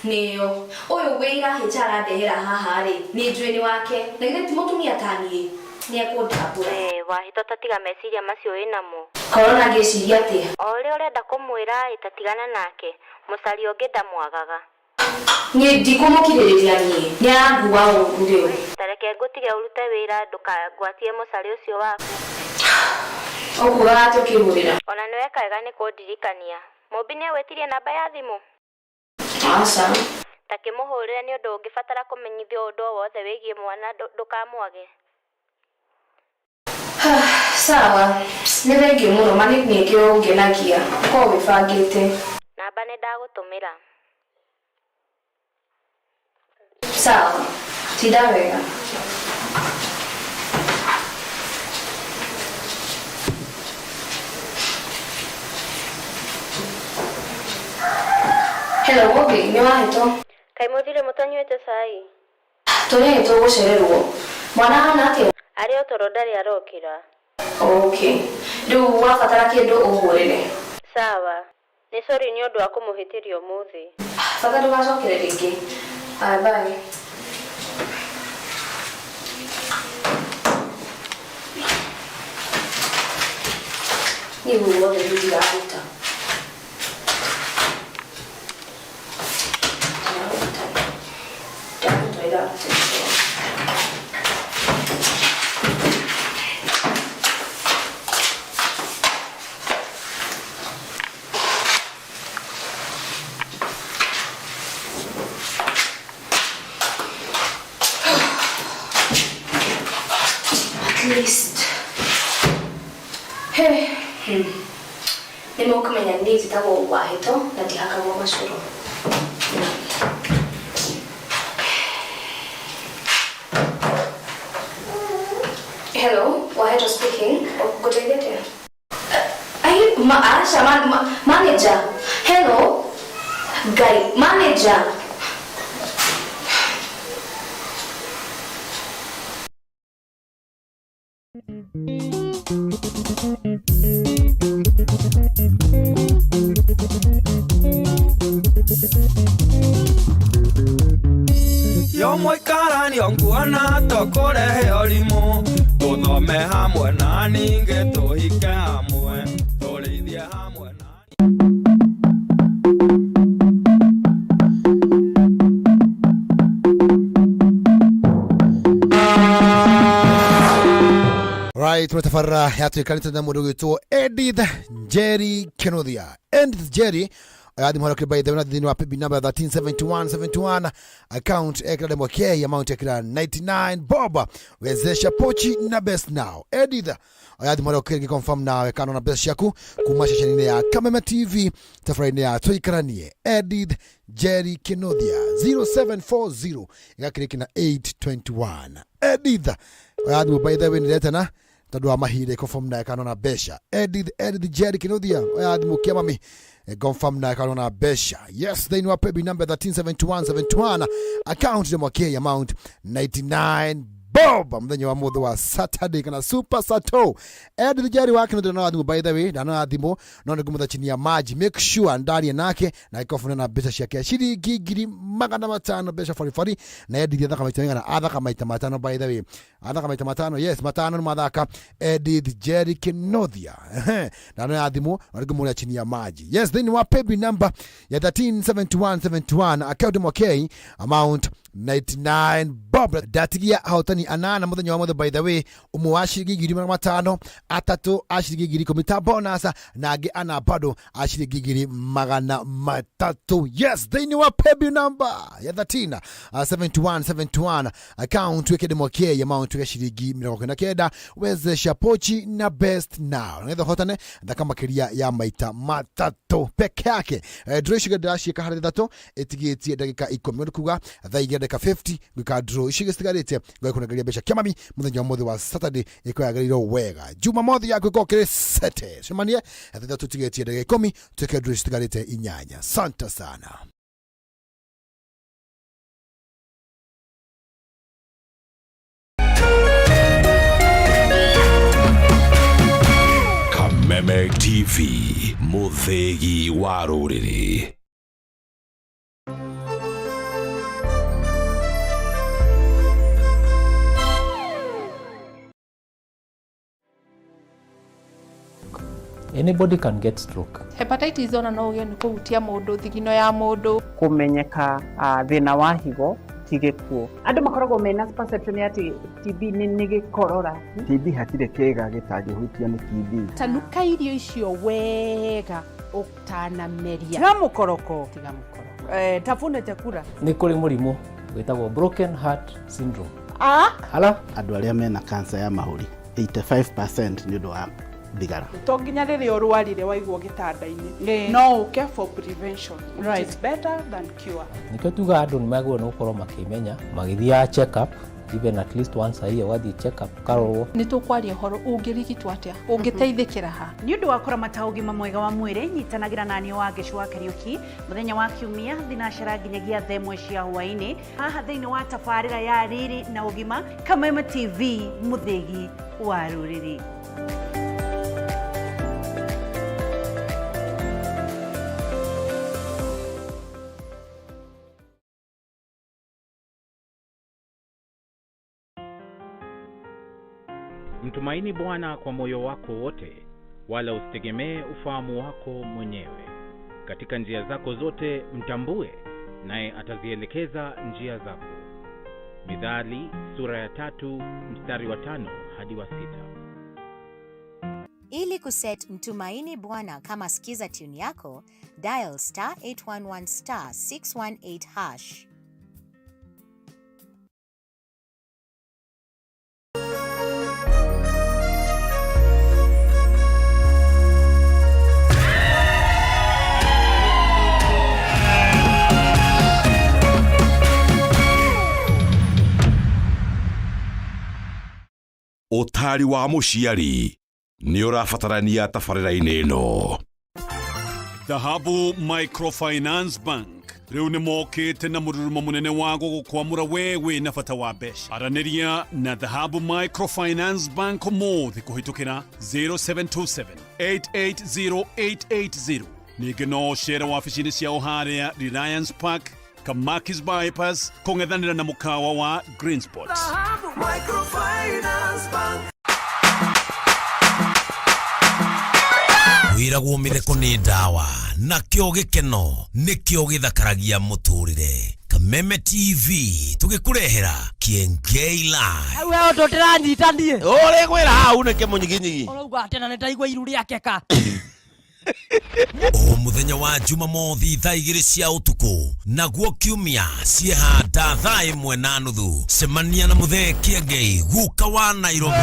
nĩyo. Ũyũ wĩra HR arandehera haha rĩ, nĩ njũĩ nĩ wake. Na githĩ ti mũtumia ta niĩ? Nĩ ekũndambũra. Ĩĩ Wahĩto ta tiga meciria macio wĩnamo. Kaĩ ũrona ngĩciria atĩa? O ũrĩa ũrenda kũmwĩra ĩ ta tigana nake, mũcaria ũngĩ ndamwagaga. Niĩ ndikũmũkirĩrĩria niĩ, nĩ arangua ũru rĩu. Ta reke ngũtige ũrute wĩra ndũkangwatie mũcarĩ ũcio waku. Ũkugaga atĩa ũkĩhũrĩra? Ona nĩ weka wega nĩ kũndirikania. Mũmbi nĩ agwĩtirie namba ya thimũ? Aca. Ta kĩmũhũrĩre nĩ ũndũ ũngĩbatara kũmenyithio ũndũ o wothe wĩgiĩ mwana ndũkamwage. Sawa, nĩ thengiũ mũno ma nĩkĩo ũngenagia, ũkoragwo wĩbangĩte. Namba nĩ ndagũtũmĩra. Sawa, tinda wega. Hello, Mũmbi, nĩ wahĩtwo? Kaĩ mũthire mũtanyuĩte cai? Tũrĩ nĩ tũgũcererwo. Mwana ahana atĩa? Arĩ o toro ndarĩ arokĩra. Okay. Rĩu wabatara kĩndũ ũhũrĩre. Sawa. Nĩ sorry nĩ ũndũ wa kũmũhĩtĩria ũmũthĩ. Bata ndũgacokere rĩngĩ. Haya bye. Niĩ ũguo wothe rĩu ndiraruta. Ndiraruta. Ndiraruta iraruta. At least. Hey. Nĩ mũkũmenya niĩ njĩtagwo Wahĩto na ndihakagwo macũrũ. Hello, Wahĩto speaking. Ngũteithia atĩa? Ai, ma, aca, ma, ma, manager. Hello. Ngai, manager. Yo mũikaranio nguona tũkũrehe ũrimũ tũthome hamwe na ningĩ tũhike hamwe tũrĩithie hamwe na Right, tunatafarra yatuikanite na mundu gwitwo Edith Njeri Kinuthia. Edith Njeri ayathi muhoro by the way thini wa PB number 137171 account ekira demo K amount ekira 99 bob wezesha pochi na best now. Edith ayathi muhoro kiri confirm nawe kana na best ciaku kuma ceceni ya Kameme TV tafarra-inĩ ya tuikaranie. Edith Njeri Kinuthia 0740 igakiriki na 821. Edith ayathi by the way niretana tondu wa mahinda confirm naye kana na mbeca. Edith Edith Njeri Kinuthia oya thimũ kia mami confirm naye kana na mbeca. Yes, thĩinĩ wa paybill number 137171 account nĩ mwaki amount 99 bob muthenya wa muthu wa Saturday kana Super Sato. Edith Njeri wa Kinuthia no thimũ by the way ndana thimũ no nĩ ngũmũtha chini ya maji make sure ndarie nake na ikofuna na mbeca ciake ciringi 500,000 mbeca baribari na Edith athaka maita maigana athaka maita matano by the way athaka maita matano yes matano nĩ mathaka Edith Njeri Kinuthia na no ya thimũ na nĩ ngũmũrĩa chini ya maji. Yes, thĩinĩ wa paybill number ya 137171 account mwakei amount 99 bob ndatigia ahotani Ahotani anana muthenya wa mothe, by the way, umwe wa ciringi 500,000, atatu a ciringi 10,000 ta bonus, na angĩ ana bado a ciringi 300,000. Yes, thĩinĩ wa paybill number ya 13 71 71 account wĩkĩre mwake amount ya ciringi 99, wezesha pochi na best now nĩgetha ũhotane thaka makĩria ya maita matatũ peke yake. Draw icio ndĩraciĩka harĩ ithatũ ĩtigĩtie ndagĩka 10, nĩ kuga thaa igĩrĩ ndagĩka 50 gwĩka draw icio ingĩ citigarĩte ngakũnengeria mbeca kĩamami mũthenya wa mũthĩ wa Saturday ĩkorwo yagĩrĩirwo wega. Jumamothi yaku ĩkorwo kĩrĩ sete cemanie thaa ithatũ tigĩtie ndagĩka 10 twĩke draw citigarĩte inyanya. Santa sana. Kameme TV, mũthĩgi wa rũrĩrĩ. Anybody can get stroke. Hepatitis ona no ũgĩe nĩ kũhutia mũndũ thigino ya mũndũ. Kũmenyeka thĩna wa higo ti gĩkuũ. Andũ makoragwo mena perception ya atĩ TB nĩ gĩkorora. TB hatirĩ kĩĩga gĩtangĩhutio nĩ TB. Tanuka irio icio wega ũtanameria. Tiga mũkoroko. Tiga mũkoroko. Tafuna chakula. Nĩ kũrĩ mũrimũ wĩtagwo broken heart syndrome. Ah? Hala? Andũ arĩa mena cancer ya mahũri 85% nĩ ũndũ wa thigara. To nginya rĩrĩa ũrwarire waigwo gĩtanda-inĩ, no ũke for prevention, which is better than cure. Nĩkĩo tugaga andũ nĩ magĩrĩirwo nĩ gũkorwo makĩmenya magĩthiaga check up even at least once a year, ũgathiĩ check up ũkarorwo. Nĩ tũkwaria ũhoro ũngĩrigitwo atĩa, ũngĩteithĩkĩra ha. Nĩ ũndũ wa kũramata ũgima mwega wa mwĩrĩ, nyitanagĩra naniĩ wa Ngĩcu wa Kariũki mũthenya wa kiumia thinacara nginyagia thaa ĩmwe cia hwaĩ-inĩ haha thĩinĩ wa tabarĩra ya Riri na Ũgima, Kameme TV, mũthĩgi wa rũrĩrĩ. Mtumaini Bwana kwa moyo wako wote, wala usitegemee ufahamu wako mwenyewe. Katika njia zako zote mtambue, naye atazielekeza njia zako. Mithali sura ya 3 mstari wa 5 hadi wa 6. Ili kuset Mtumaini Bwana kama skiza tune yako, dial star 811 star 618 hash. Ũtari wa mũciari nĩ ũrabatarania tabarĩra-inĩ ĩno. Dhahabu Microfinance Bank rĩu nĩ mokĩte na mũrurumo mũnene wa gũgũkwamũra we wĩna bata wa mbeca. Aranĩria na Dhahabu Microfinance Bank ũmũthĩ kũhĩtũkĩra 0727 880 880. Ningĩ no ũcere wabici-inĩ ciao harĩa Reliance Park, Kamakis Bypass, kũng'ethanĩra na mũkawa wa Greenspot. Microfinance Bank. Wĩragwo mĩtheko nĩ ndawa, nakĩo gĩkeno nĩkĩo gĩthakaragia mũtũrĩre. Kameme TV tũgĩkũrehera Kiengei Live. Hau he ũndũ ndĩranyita niĩ. Ũrĩ gwĩra hau nĩkĩ mũnyiginyigi? Ũrauga atĩ na nĩndaigua iru rĩakeka. O mũthenya wa Jumamothi thaa 2 cia ũtukũ, naguo kiumia ciehanda thaa 1:30. Cemania na Mũthee Kĩengei, guka wa Nairobi.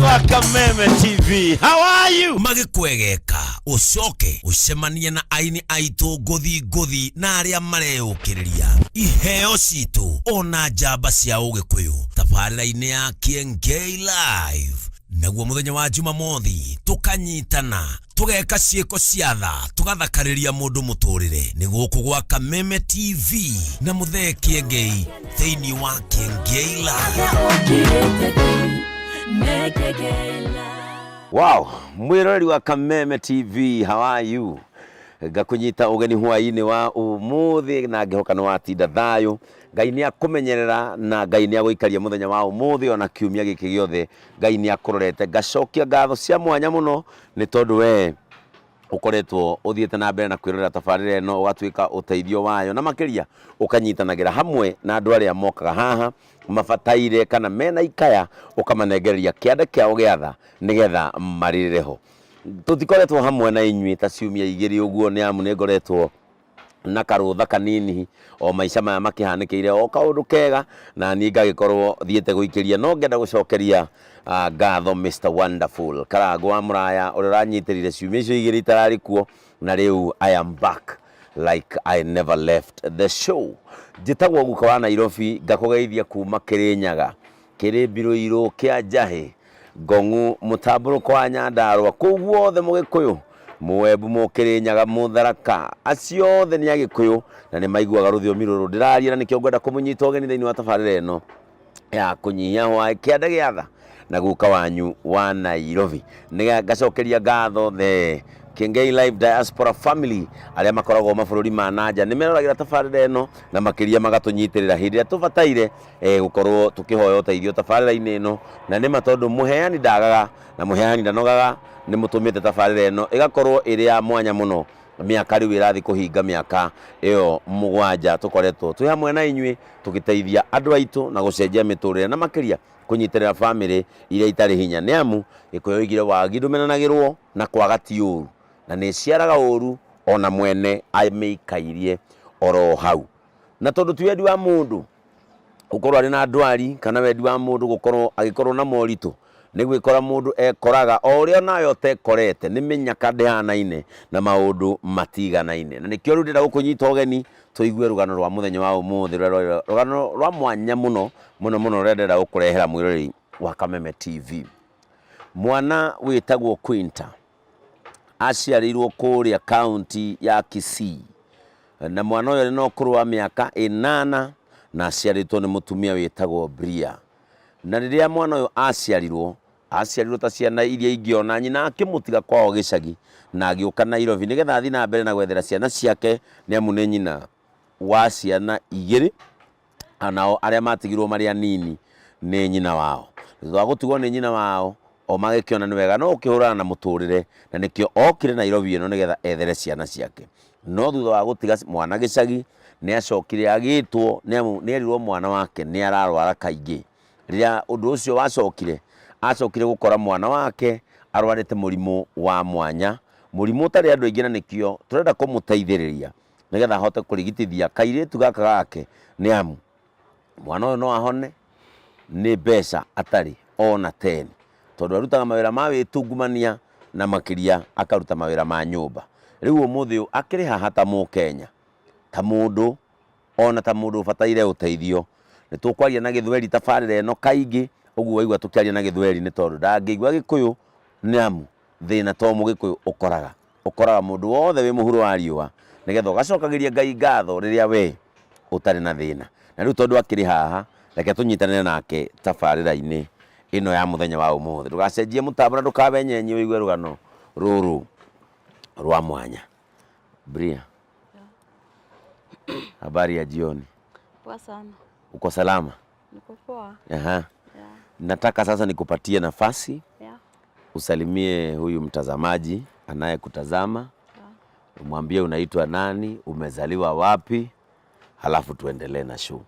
Wa Kameme TV, how are you? Magĩkwegeka ũcoke ũcemanie na aini aitũ ngũthi ngũthi na arĩa mareyũkĩrĩria iheo citũ ona njamba cia ũgĩkũyũ tabarĩra-inĩ ya Kiengei Live. Naguo mũthenya wa Jumamothi tũkanyitana tũgeka ciĩko cia tha tũgathakarĩria mũndũ mũtũrĩre. Nĩ gũkũ gwa Kameme TV na Mũthee Kĩengei thĩinĩ wa Kiengei Live. Wow, mwĩroreri wa Kameme TV, how are you? Ngakũnyita ũgeni hwaĩ-inĩ wa ũmũthĩ na ngĩhoka nĩ watinda thayũ. Ngai nĩ akũmenyerera na Ngai nĩ agũikaria mũthenya wa ũmũthĩ ona kiumia gĩkĩ gĩothe Ngai nĩ akũrorete. Ngacokia ngatho cia mwanya mũno nĩ tondũ we ũkoretwo ũthiĩte na mbere na kwĩrorera tabarĩra ĩno ũgatuĩka ũteithio wayo na makĩria ũkanyitanagĩra hamwe na andũ arĩa mokaga haha Mabataire kana mena ikaya ũkamanengereria kĩande kĩao gĩa tha nĩgetha marĩrĩre ho. Tũtikoretwo hamwe na inyuĩ ta ciumia igĩrĩ ũguo, nĩ amu nĩ ngoretwo na karũtha kanini o maica maya makĩhanĩkĩire o kaũndũ kega, na niĩ ngagĩkorwo thiĩte gũikĩria. No ngenda gũcokeria ngatho Mr Wonderful Karangũ wa Mũraya ũrĩa ũranyitĩrire ciumia icio igĩrĩ itararĩ kuo, na rĩu I am back like I never left the show. Njĩtagwo Guka wa Nairobi, ngakũgeithia kuma Kĩrĩnyaga, kĩrĩ Mbirũirũ, kĩa Njahĩ, Ngong'u, mũtambũrũko wa Nyandarũa, kũu guothe Mũgĩkũyũ, Mũembu, Mũkĩrĩnyaga, Mũtharaka, acio othe nĩ Agĩkũyũ na nĩ maiguaga rũthiomi rũrũ ndĩraria, na nĩkĩo ngwenda kũmũnyita ũgeni thĩinĩ wa tabarĩra ĩno ya kũnyihia hwaĩ kĩande gĩa tha na guka wanyu wa Nairobi. Nĩ ngacokeria ngatho the Kengei Live Diaspora Family arĩa makoragwo mabũrũri ma nanja, nĩ meroragĩra tabarĩra ĩno na makĩria magatũnyitĩrĩra hĩndĩ ĩrĩa tũbataire gũkorwo tũkĩhoya ũteithio tabarĩra-inĩ ĩno. Na nĩma tondũ mũheani ndagaga na mũheani ndanogaga, nĩ mũtũmĩte tabarĩra ĩno ĩgakorwo ĩrĩ ya mwanya mũno. Mĩaka rĩu ĩrathiĩ kũhinga mĩaka ĩyo 7 tũkoretwo twĩ hamwe na inyuĩ tũgĩteithia andũ aitũ na gũcenjia mĩtũrĩre na makĩria kũnyitĩrĩra bamĩrĩ iria itarĩ hinya, nĩ amu Gĩkũyũ oigire wagi ndũmenanagĩrwo na kwaga ti ũru, na nĩ ĩciaraga ũru ona mwene amĩikairie oro hau. Na tondũ ti wendi wa mũndũ gũkorwo arĩ na ndwari kana wendi wa mũndũ gũkorwo agĩkorwo na moritũ, nĩ gwĩkora mũndũ ekoraga o ũrĩa nawe ũtekorete, nĩ mĩnyaka ndĩhanaine na maũndũ matiganaine. Na nĩkĩo rĩu ndĩrenda gũkũnyita ũgeni tũigue rũgano rwa mũthenya wa ũmũthĩ, rũgano rwa mwanya mũno mũno mũno rũrĩa ndĩrenda gũkũrehera mwĩroreri wa Kameme TV. Mwana wĩtagwo Quinta aciarĩirwo kũrĩa kaunti ya Kisii, na mwana ũyũ arĩ na ũkũrũ wa mĩaka 8 na aciarĩtwo nĩ mũtumia wĩtagwo Bria. Na rĩrĩa mwana ũyũ aciarirwo, aciarirwo ta ciana iria ingĩ, ona nyina akĩmũtiga kwao gĩcagi na agĩũka Nairobi nĩgetha athiĩ na mbere na gwethera ciana ciake, nĩ amu nĩ nyina wa ciana igĩrĩ, nao arĩa matigirwo marĩ anini nĩ nyina wao. Thutha wa gũtigwo nĩ nyina wao, o magĩkĩona nĩ wega no ũkĩhũrana na mũtũrĩre, na nĩkĩo okire Nairobi ĩno nĩgetha ethere ciana ciake. No thutha wa gũtiga mwana gĩcagi, nĩ acokire agĩtwo, nĩ amu nĩ erirwo mwana wake nĩ ararwara kaingĩ. Rĩrĩa ũndũ ũcio wacokire, acokire gũkora mwana wake arwarĩte mũrimũ wa mwanya, mũrimũ ũtarĩ andũ aingĩ, na nĩkĩo tũrenda kũmũteithĩrĩria nĩgetha ahote kũrigitithia kairĩtu gaka gake, nĩ amu mwana ũyũ no ahone nĩ mbeca atarĩ ona 10, tondũ arutaga mawĩra ma wĩtungumania na makĩria akaruta mawĩra ma nyũmba. Rĩu ũmũthĩ ũyũ akĩrĩ haha ta Mũkenya, ta mũndũ ona ta mũndũ ũbataire ũteithio. Nĩ tũkwaria na gĩthweri tabarĩra ĩno kaingĩ, ũguo waigua tũkĩaria na gĩthweri nĩ tondũ ndangĩigua Gĩkũyũ, nĩ amu thĩna to Mũgĩkũyũ ũkoraga, ũkoraga mũndũ wothe wĩ mũhuro wa riũa, nĩgetha ũgacokagĩria Ngai ngatho rĩrĩa we ũtarĩ na thĩna. Na rĩu tondũ akĩrĩ haha, reke tũnyitanĩre nake tabarĩra-inĩ ĩno ya mũthenya wa ũmũthĩ. Ndũgacenjie mũtambo na ndũkawenyenye ũigue rũgano rũrũ rwa mwanya. Bria, habari ya jioni? Poa sana. Uko salama? Niko poa. Aha. Yeah. Nataka sasa nikupatie nafasi Yeah. usalimie huyu mtazamaji anayekutazama. Yeah. Umwambie unaitwa nani, umezaliwa wapi, halafu tuendelee na show.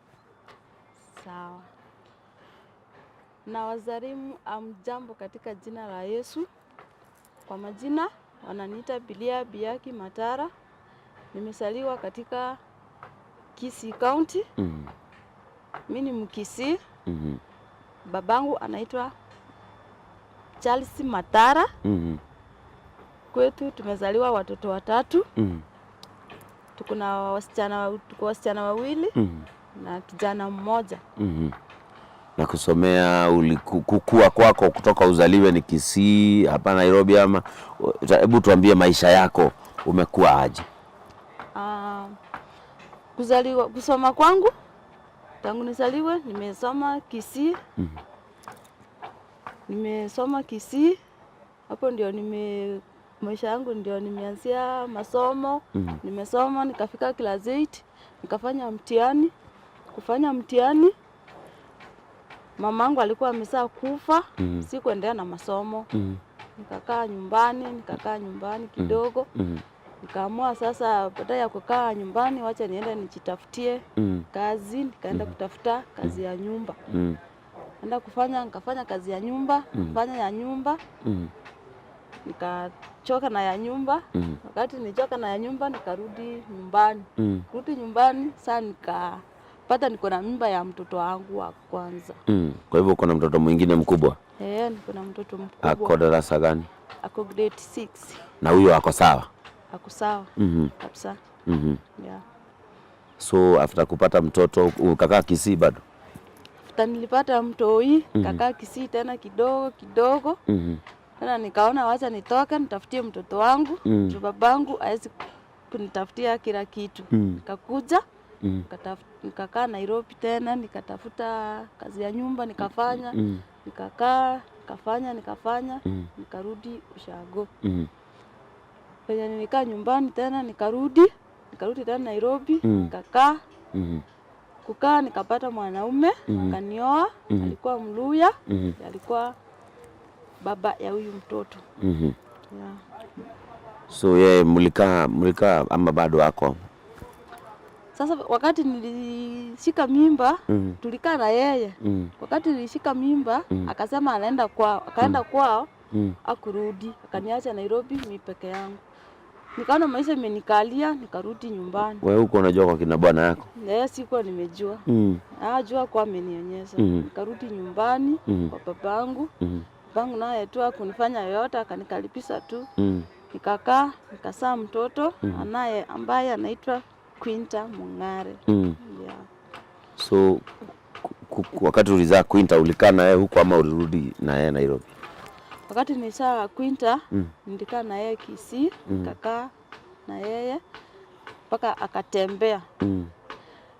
Sawa. Na wasalimu amjambo katika jina la Yesu. Kwa majina wananiita Bilia Biaki Matara. Nimezaliwa katika Kisii County. Mimi ni Mkisii. Babangu anaitwa Charles Matara. Kwetu tumezaliwa watoto watatu. Tuko na wasichana, tuko wasichana wawili na kijana mmoja. Na kusomea kukua kwako kutoka uzaliwe ni Kisii hapa Nairobi, ama hebu tuambie maisha yako umekuwa aje? Kuzaliwa, kusoma kwangu tangu nizaliwe nimesoma Kisii. Nimesoma Kisii. Hapo ndio maisha yangu ndio nimeanzia masomo. Nimesoma nikafika class 8, nikafanya mtihani. Kufanya mtihani mamangu alikuwa amesha kufa, sikuendelea na masomo. Nikakaa nyumbani kidogo. Nikaamua sasa baada ya kukaa nyumbani, wacha niende nijitafutie kazi. Nikaenda kutafuta kazi ya nyumba, enda kufanya, nikafanya kazi ya nyumba, fanya ya nyumba, nikachoka na ya nyumba. Wakati nichoka na ya nyumba, nikarudi nyumbani. Rudi nyumbani sasa, nikapata niko na mimba ya mtoto wangu wa kwanza. Kwa hivyo uko na mtoto mwingine mkubwa? Eh, niko na mtoto mkubwa. Ako darasa gani? Ako grade 6. Na huyo ako sawa? Ako sawa kabisa. Yeah. So after kupata mtoto ukakaa Kisii bado? After nilipata mtoi, kakaa Kisii tena kidogo kidogo. Tena nikaona wacha nitoke nitafutie mtoto wangu, juu babangu hawezi kunitafutia kila kitu. Nikakuja, nikakaa Nairobi tena, nikatafuta kazi ya nyumba nikafanya, nikakaa, nikafanya, nikafanya, nikarudi ushago. Penye nilikaa nyumbani tena nikarudi tena Nairobi, nikakaa. Kukaa nikapata mwanaume, akanioa, alikuwa Mluya, alikuwa baba ya huyu mtoto. Yeah. So yeye mlikaa ama bado ako? Sasa wakati nilishika mimba, tulikaa na yeye. Wakati nilishika mimba, akasema anaenda kwao, akaenda kwao, akurudi, akaniacha Nairobi mimi peke yangu. Nikaona maisha imenikalia, nikarudi nyumbani. Wewe huko unajua kwa kina bwana yako? Eh, sikuwa nimejua. Jua kwa amenionyesha. Nikarudi nyumbani kwa babangu. Babangu naye tu hakunifanya yoyote, akanikaribisha tu. Nikakaa, nikazaa mtoto anaye ambaye anaitwa Quinta Mung'are. Yeah. So wakati ulizaa Quinta ulikaa na yeye huko ama ulirudi na yeye Nairobi? Wakati nilizaa Quinta, nilikaa na yeye Kisii, nikakaa na yeye mpaka akatembea.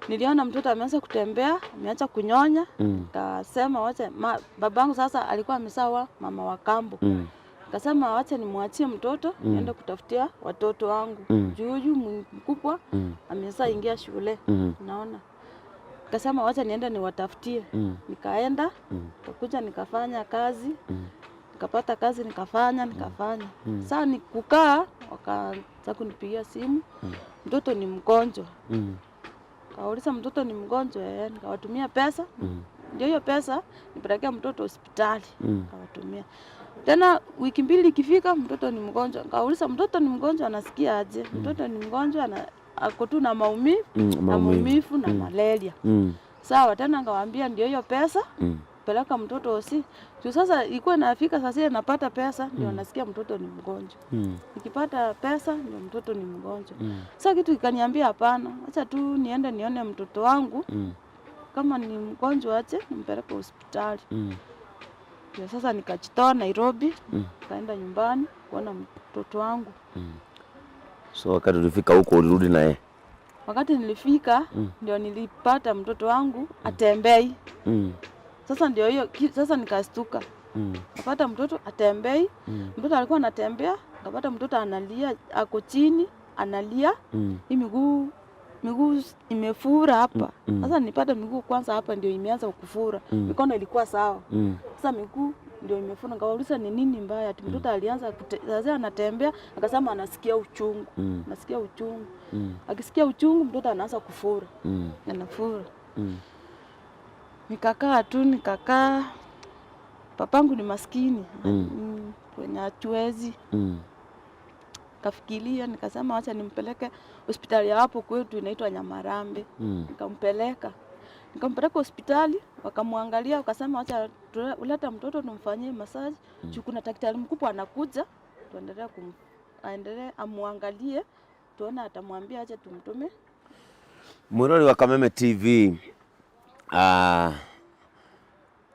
Niliona mtoto ameanza kutembea, ameacha kunyonya, nikasema wacha babangu sasa alikuwa amesawa mama wa kambo. Nikasema wacha nimwachie mtoto, niende kutafutia watoto wangu. Juu huyu mkubwa ameshaingia shule, unaona. Nikasema wacha niende niwatafutie. Nikaenda, nikakuja nikafanya kazi. Nikapata kazi nikafanya, nikafanya. Sasa nikukaa, wakaanza kunipigia simu. Mtoto ni mgonjwa. Kauliza mtoto ni mgonjwa, nikawatumia pesa. Ndio hiyo pesa nipelekea mtoto hospitali. Nikawatumia. Tena wiki mbili ikifika mtoto ni mgonjwa. Nikauliza mtoto ni mgonjwa anasikia aje? Mtoto ni mgonjwa na ako tu na maumivu, na maumivu na malaria. Sawa, tena nikawaambia ndio hiyo pesa. Peleka mtoto hosi. Juu sasa ilikuwa inafika sasa napata pesa ndio nasikia mtoto ni mgonjwa. Nikipata pesa ndio mtoto ni mgonjwa. Sasa kitu kikaniambia hapana, acha tu niende nione mtoto wangu. Kama ni mgonjwa ache nimpeleke hospitali. Ndio sasa nikajitoa Nairobi, nikaenda nyumbani kuona mtoto wangu. So wakati ulifika huko ulirudi na yeye? Wakati nilifika ndio nilipata mtoto wangu atembei. Sasa ndio hiyo, sasa nikastuka. Nikapata mtoto atembei. Mtoto alikuwa anatembea, nikapata mtoto analia, ako chini, analia. Hii miguu imefura hapa. Sasa nilipata miguu kwanza hapa ndio imeanza kufura. Mikono ilikuwa sawa. Sasa miguu ndio imefura. Nikauliza ni nini mbaya? Ati mtoto alianza sasa anatembea, akasema anasikia uchungu. Anasikia uchungu. Akisikia uchungu mtoto anaanza kufura. Anafura. Nikakaa tu, nikakaa. Papangu ni maskini. Kwenye hatuwezi. Nikafikiria, nikasema acha nimpeleke hospitali ya hapo kwetu inaitwa Nyamarambe. Nikampeleka. Nikampeleka hospitali, wakamwangalia, wakasema acha uleta mtoto tumfanyie massage. Juu kuna daktari mkubwa anakuja, tuendelee aendelee amuangalie, tuone atamwambia acha tumtume. Mwirori wa Kameme TV,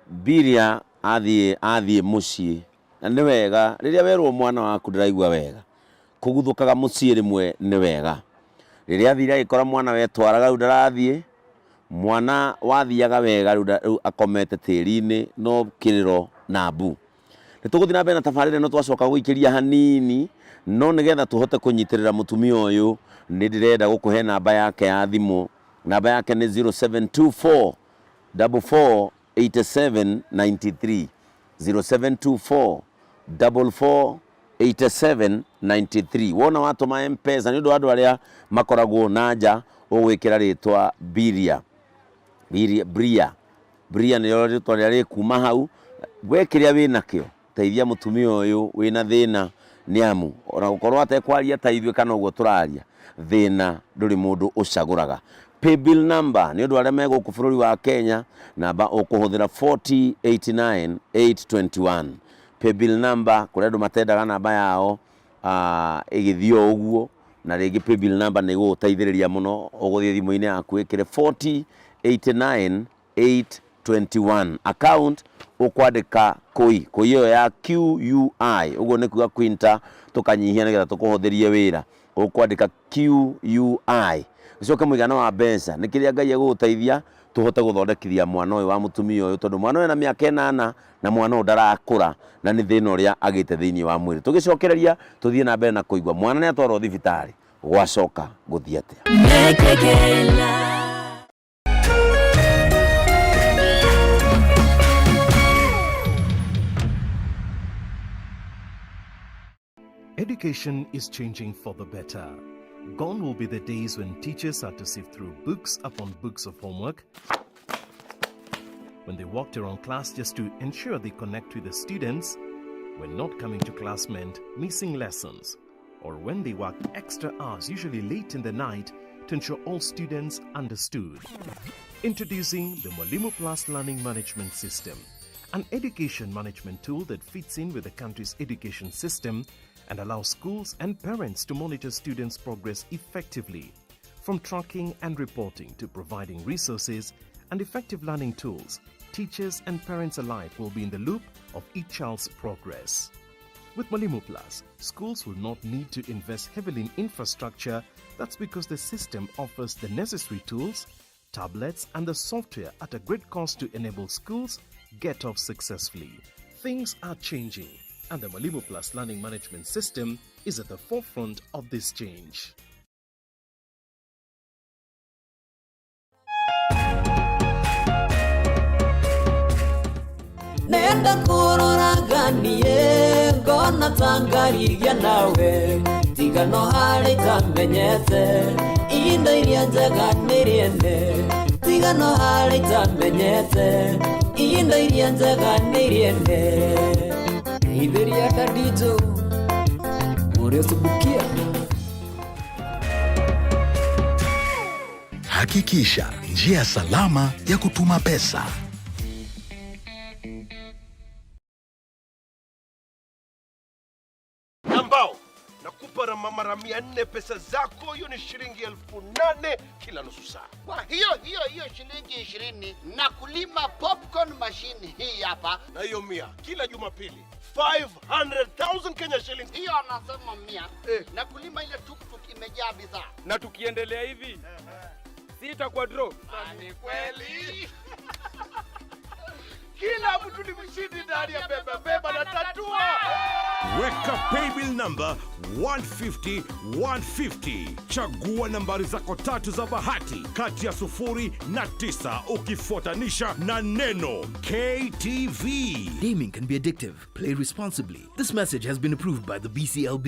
Biria athie muciĩ, na nĩ wega rĩrĩa werwo mwana waku ndĩraigua wega, kũguthũkaga mũciĩ rĩmwe nĩ wega. Rĩrĩa athire agĩkora mwana wetwaraga rĩu ndarathiĩ, mwana wathiaga wega rĩu akomete tĩri-inĩ no kĩrĩro na mbu. Nĩ tũgũthiĩ na mbere na tabarĩra ĩno twacoka gũikĩria hanini, no nĩgetha tũhote kũnyitĩrĩra mũtumia ũyũ, nĩ ndĩrenda gũkũhe namba yake ya thimũ. Namba yake nĩ 0724 44 87 93. 0724 44 8793. Wona watũma Mpesa nĩ ũndũ wa andũ arĩa makoragwo na nja, ũgwĩkĩra rĩtwa Biria Biria Bria Bria nĩrĩo rĩtwa rĩrĩa rĩkuma hau. We kĩrĩa wĩ nakĩo, teithia mũtumia ũyũ wĩna thĩna, nĩ amu ona gũkorwo atekwaria ta ithuĩ kana ũguo tũraria, thĩna ndũrĩ mũndũ ũcagũraga. Paybill number nĩ ũndũ arĩa me gũkũ bũrũri wa Kenya, namba ũkũhũthĩra 4089821. Paybill number, kũrĩ andũ matendaga namba yao ĩgĩthiĩ o ũguo, na rĩngĩ paybill number nĩ ĩgũgũteithĩrĩria mũno. Ũgũthiĩ thimũ-inĩ yaku ĩkĩre 4089821, account ũkwandĩka kũi kũi ĩyo ya QUI, ũguo nĩ kuga Quinta, tũkanyihia nĩgetha tũkũhũthĩrie wĩra, ũkwandĩka QUI, ũcoke mũigana wa mbeca nĩ kĩrĩa Ngai egũgũteithia tũhote gũthondekithia mwana ũyũ wa mũtumia ũyũ, tondũ mwana ũyũ ena mĩaka 8 na mwana ũyũ ndarakũra, na nĩ thĩna ũrĩa agĩte thĩinĩ wa mwĩrĩ. Tũgĩcokereria tũthiĩ na mbere na kũigua mwana nĩ atwarwo thibitarĩ, gwacoka gũthiĩ atĩa. Education is changing for the better. Gone will be the days when teachers had to sift through books upon books of homework, when they walked around class just to ensure they connect with the students, when not coming to class meant missing lessons, or when they worked extra hours, usually late in the night, to ensure all students understood. Introducing the Mwalimu Plus Learning Management System, an education management tool that fits in with the country's education system and allows schools and parents to monitor students' progress effectively. From tracking and reporting to providing resources and effective learning tools, teachers and parents alike will be in the loop of each child's progress. With Mwalimu Plus, schools will not need to invest heavily in infrastructure. That's because the system offers the necessary tools, tablets, and the software at a great cost to enable schools get off successfully. Things are changing, and the Mwalimu Plus Learning Management System is at the forefront of this change. Nenda kũroraganie ngona tangarigia nawe, tiga no harĩ itamenyete indo iria njega nĩ rĩene, tiga no harĩ itamenyete indo iria njega nĩ rĩene. Itheria dadijo ũrĩa ũcubukia. Hakikisha njia salama ya kutuma pesa. Ambao nakupa mara 400 pesa zako, hiyo ni shilingi 8,000 kila nusu saa. Kwa hiyo hiyo hiyo shilingi 20 na kulima popcorn machine hii hapa, Na hiyo 100 kila Jumapili 500,000 Kenya shillings. Hiyo anasema 100 na kulima ile tuktuk imejaa bidhaa. Na tukiendelea hivi sitakuwa draw. Ni kweli. Kila mtu ni mshindi ndani ya beba beba na tatua. Weka paybill number 150 150. Chagua nambari zako tatu za bahati kati ya 0 na 9 ukifuatanisha na neno KTV. Gaming can be addictive. Play responsibly. This message has been approved by the BCLB.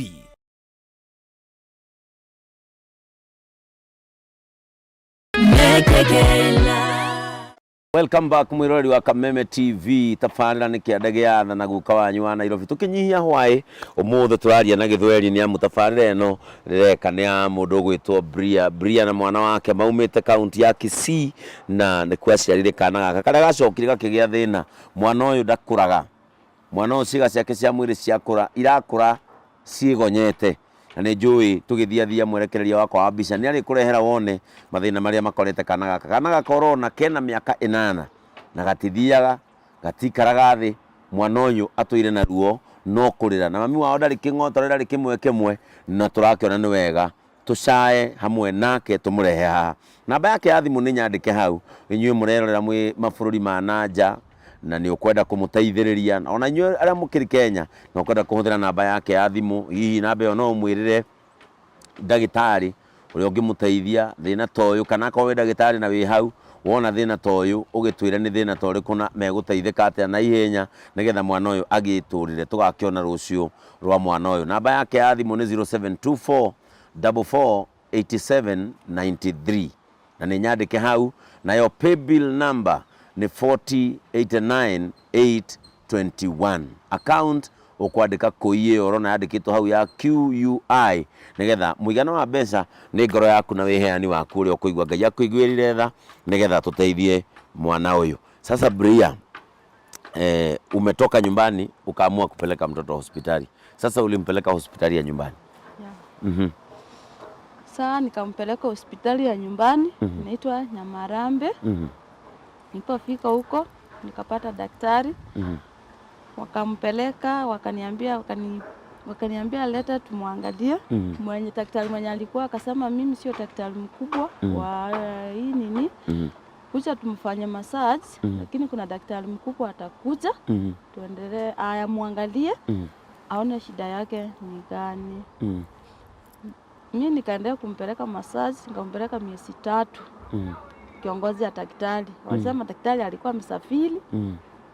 Welcome back mwiroreri wa Kameme TV, tabarĩra nĩ kĩanda gĩa tha na guka wanyu wa Nairobi. Tũkĩnyihia hwaĩ ũmũthĩ tũraria na gĩthweri, nĩ amu tabarĩra ĩno rĩreka nĩ ya mũndũ ũgwĩtwo Bria. Bria na mwana wake maumĩte kaunti ya Kisii, na nĩkuo aciarire kana gaka karĩa gacokire gakĩgĩa thĩna. Mwana ũyũ ndakũraga, mwana ũyũ ciĩga ciake cia mwĩrĩ ciakũra irakũra ciĩgonyete, na nĩ njũĩ tũgĩthiathia mwerekereria wakwa wa mbica nĩ arĩkũrehera wone mathĩna marĩa makorete kana gaka. Kana gaka ũrona kena mĩaka 8 na gatithiaga, gatikaraga thĩ. Mwana ũyũ atũire na ruo no kũrĩra, na mami wao ndarĩ kĩng'otore, ndarĩ kĩmwe kĩmwe, na tũrakĩona nĩ wega tũcae hamwe nake tũmũrehe haha. Namba yake ya thimũ nĩ nyandĩke hau, inyuĩ mũrerorera mwĩ mabũrũri ma na nja na nĩ ũkwenda kũmũteithĩrĩria, ona inyuĩ arĩa mũkĩrĩ Kenya na ũkwenda kũhũthĩra namba yake ya thimũ, hihi namba ĩyo no ũmwĩrĩre ndagĩtarĩ ũrĩa ũngĩmũteithia thĩna ta ũyũ, kana akorwo wĩ ndagĩtarĩ na wĩ hau Wona thĩna ta ũyũ ũgĩtwĩre nĩ thĩna ta ũrĩkũ na megũteithĩka atĩa na ihenya nĩgetha mwana ũyũ agĩtũrĩre. Tũgakĩona rũciũ rwa mwana ũyũ. Namba yake ya thimũ nĩ 0724 44 87 93 na nĩ nyandĩke hau. Nayo paybill number nĩ 40 89 821. Account ũkwandĩka kũi ĩyo ũrona yandĩkĩtwo hau ya QUI, nĩgetha mũigana wa mbeca nĩ ngoro yaku na wĩheani waku ũrĩa ũkũigua Ngai akũiguĩrire tha nĩgetha tũteithie mwana ũyũ. Sasa Bria, umetoka nyumbani ukaamua kupeleka mtoto hospitali. Sasa ulimpeleka hospitali ya nyumbani? Yeah. Saa nikampeleka hospitali ya nyumbani, inaitwa Nyamarambe. Nilipofika huko nikapata daktari, wakampeleka, wakaniambia leta tumwangalie. Mwenye daktari mwenye alikuwa akasema mimi sio daktari mkubwa wa hii nini, kuja tumfanye massage, lakini kuna daktari mkubwa atakuja, tuendelee ayamwangalie, aone shida yake ni gani. Mi nikaendelea kumpeleka massage, nikampeleka miezi 3. Kiongozi ya daktari walisema daktari alikuwa amesafiri,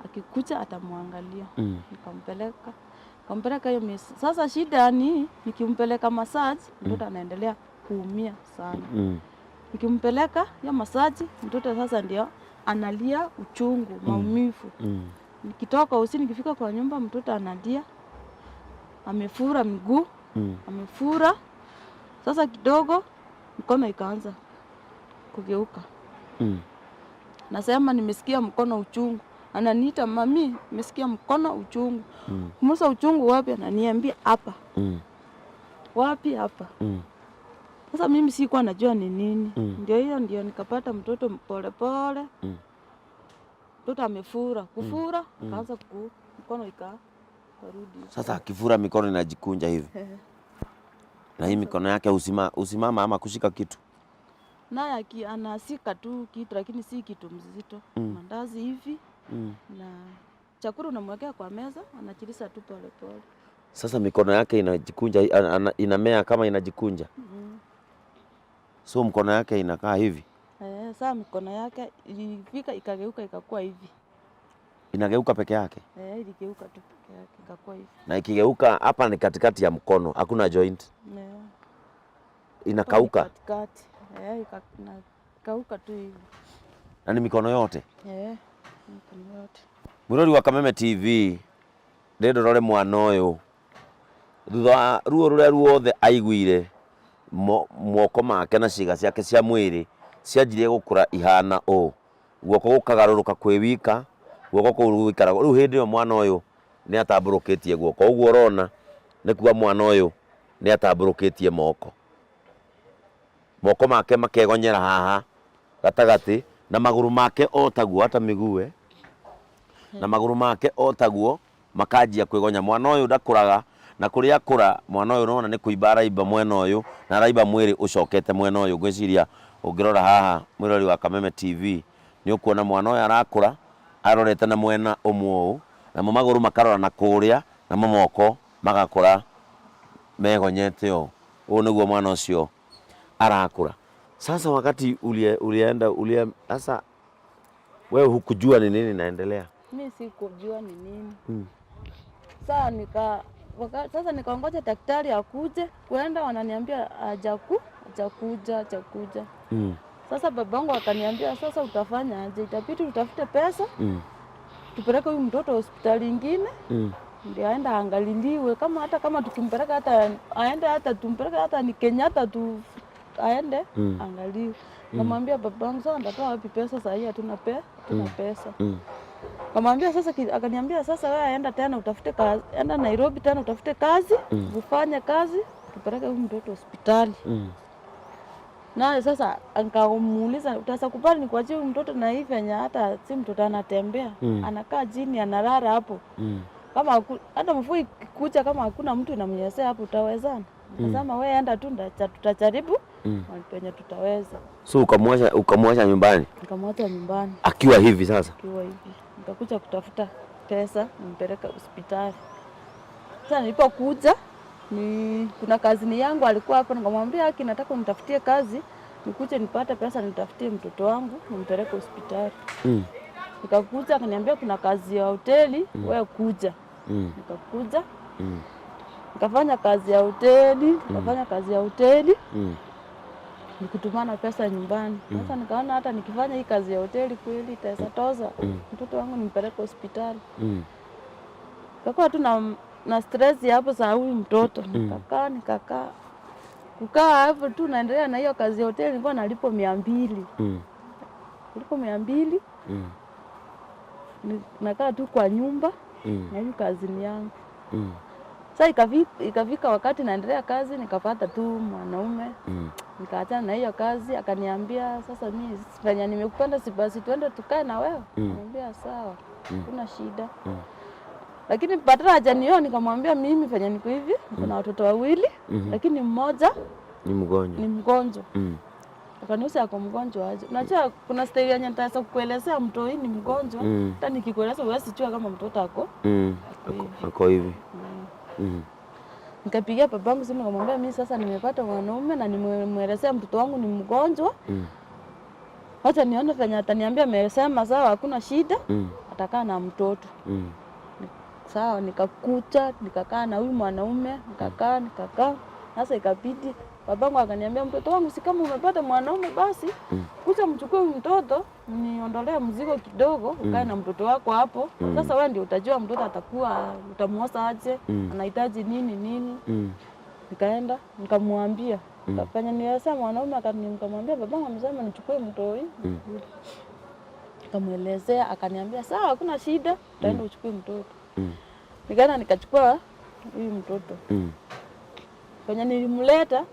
akikuja atamwangalia. Nikampeleka hiyo miezi. Sasa shida ni nikimpeleka massage mtoto anaendelea kuumia sana. Nikimpeleka hiyo massage mtoto sasa ndio analia uchungu, maumivu. Nikitoka usi nikifika kwa nyumba mtoto analia, amefura miguu, amefura. Sasa kidogo mkono ikaanza kugeuka. Nasema nimesikia mkono uchungu. Ananiita mami, nimesikia mkono uchungu. Kumusa uchungu wapi? Ananiambia hapa. Wapi hapa? Sasa mimi sikuwa najua ni nini. Ndio hiyo ndio nikapata mtoto pole pole. Mtoto amefura, kufura, akaanza mkono ikarudi. Sasa akifura mikono inajikunja hivi. Na hii mikono yake usimama ama kushika kitu. Naye anasika tu kitu lakini si kitu mzito. Mandazi hivi. Na chakula unamwekea kwa meza, anachilisa tu pole pole. Sasa mikono yake inajikunja, inamea kama inajikunja. So mkono yake inakaa hivi. Sasa mikono yake ilifika ikageuka ikakuwa hivi. Inageuka peke yake? Iligeuka tu peke yake ikakuwa hivi. Na ikigeuka hapa ni katikati ya mkono, hakuna joint. Inakauka. Katikati. Inakauka tu hivi. Na ni mikono yote? Mikono yote. Mwirori wa Kameme TV, ndĩrenda ũrore mwana ũyũ thutha wa ruo rũrĩa ruothe aiguire, moko make na ciĩga ciake cia mwĩrĩ cianjirie gũkũra ihana ũũ, guoko gũkagarũrũka kwĩ wika, guoko kũu gũikaraga rĩu. Hĩndĩ ĩyo mwana ũyũ nĩ atambũrũkĩtie guoko ũguo ũrona, nĩ kuga mwana ũyũ nĩ atambũrũkĩtie moko, moko make makegonyera haha gatagatĩ na magũrũ make o taguo, hata mĩguu na magũrũ make o taguo makanjia kwĩgonya. Mwana ũyũ ndakũraga, na kũrĩa akũra mwana ũyũ ũrona nĩ kũimba araimba mwena ũyũ na araimba mwĩrĩ ũcokete mwena ũyũ. Ngwĩciria ũngĩrora haha mwĩrori wa Kameme TV nĩ ũkuona mwana ũyũ arakũra arorete na mwena ũmwe ũũ, namo magũrũ makarora na kũrĩa, namo moko magakũra megonyete ũũ. Ũũ nĩguo mwana ũcio arakũra. Sasa wakati ulienda sasa wewe hukujua ni nini inaendelea? Mimi sikujua ni nini. Sasa nikaongoja daktari akuje, kuenda wananiambia hajakuja. Sasa babangu akaniambia sasa utafanya aje? Itabidi utafute pesa. Tupeleke huyu mtoto hospitali nyingine. Ndio aenda angaliliwe, kama hata kama tukimpeleka hata aende hata tumpeleke hata ni Kenyatta tu aende angaliwe. Namwambia babangu sasa nitatoa wapi pesa sasa hii hatuna pesa. Kamwambia sasa, akaniambia sasa wewe aenda tena utafute kazi, enda Nairobi tena utafute kazi, ufanye kazi, tupeleke huyu mtoto hospitali. Na sasa nikamuuliza utasakubali nikuachie huyu mtoto na hivi yenye hata si mtoto anatembea, anakaa chini analala hapo. Kama hata mvua ikikuja kama hakuna mtu inamnyeshea hapo utawezana? Nikasema wewe enda tu tutajaribu penye tutaweza. So ukamwacha nyumbani? Nikamwacha nyumbani. Akiwa hivi sasa? Akiwa hivi. Nikakuja kutafuta pesa nimpeleka hospitali. Sasa nilipokuja ni kuna kazini yangu alikuwa hapo, nikamwambia haki nataka unitafutie kazi Nikuje nipate pesa nitafutie mtoto wangu nimpeleke hospitali. Nikakuja akaniambia kuna kazi ya hoteli, wewe kuja. Nikakuja nikafanya kazi ya hoteli, nikafanya kazi ya hoteli nikitumana pesa nyumbani. Sasa nikaona hata nikifanya hii kazi ya hoteli kweli itaweza toza mtoto wangu nimpeleke hospitali. Nikakuwa tu na stress hapo saa huyu mtoto. Nikakaa kukaa hapo tu naendelea na hiyo kazi ya hoteli, nilikuwa nalipo 200. Kulipo 200 nakaa tu kwa nyumba na hiyo kazi ni yangu. Sasa ikafika wakati naendelea kazi, nikapata tu mwanaume. Nikaachana na hiyo kazi, akaniambia sasa mimi venye nimekupenda si basi tuende tukae na wewe. Nikamwambia sawa, hakuna shida. Lakini badala hajanioa nikamwambia mimi venye niko hivi, niko na watoto wawili, lakini mmoja ni mgonjwa. Ni mgonjwa. Akaniuliza ako mgonjwa aje? Unajua kuna staili yenye nitaweza kukuelezea mtoto ni mgonjwa. Hata nikikueleza huwezi jua kama mtoto ako. Ako hivi. Nikapigia babangu simu nikamwambia mimi sasa nimepata mwanaume na nimemwelezea mtoto wangu ni mgonjwa. Wacha nione venye ataniambia. Amesema sawa hakuna shida. Atakaa na mtoto. Sawa, nikakuta nikakaa na huyu mwanaume, nikakaa. Sasa ikabidi babangu akaniambia mtoto wangu si kama umepata mwanaume basi kuja mchukue huyu mtoto niondolee mzigo kidogo, ukae na mtoto wako hapo. Sasa wewe ndio utajua mtoto atakuwa utamuosa aje, anahitaji nini nini. Nikaenda nikamwambia, nikafanya niweza mwanaume nikamwambia babangu amesema nichukue mtoto huyu. Nikamuelezea akaniambia sawa hakuna shida, utaenda uchukue mtoto. Nikaenda nikachukua huyu mtoto. Kwenye nilimleta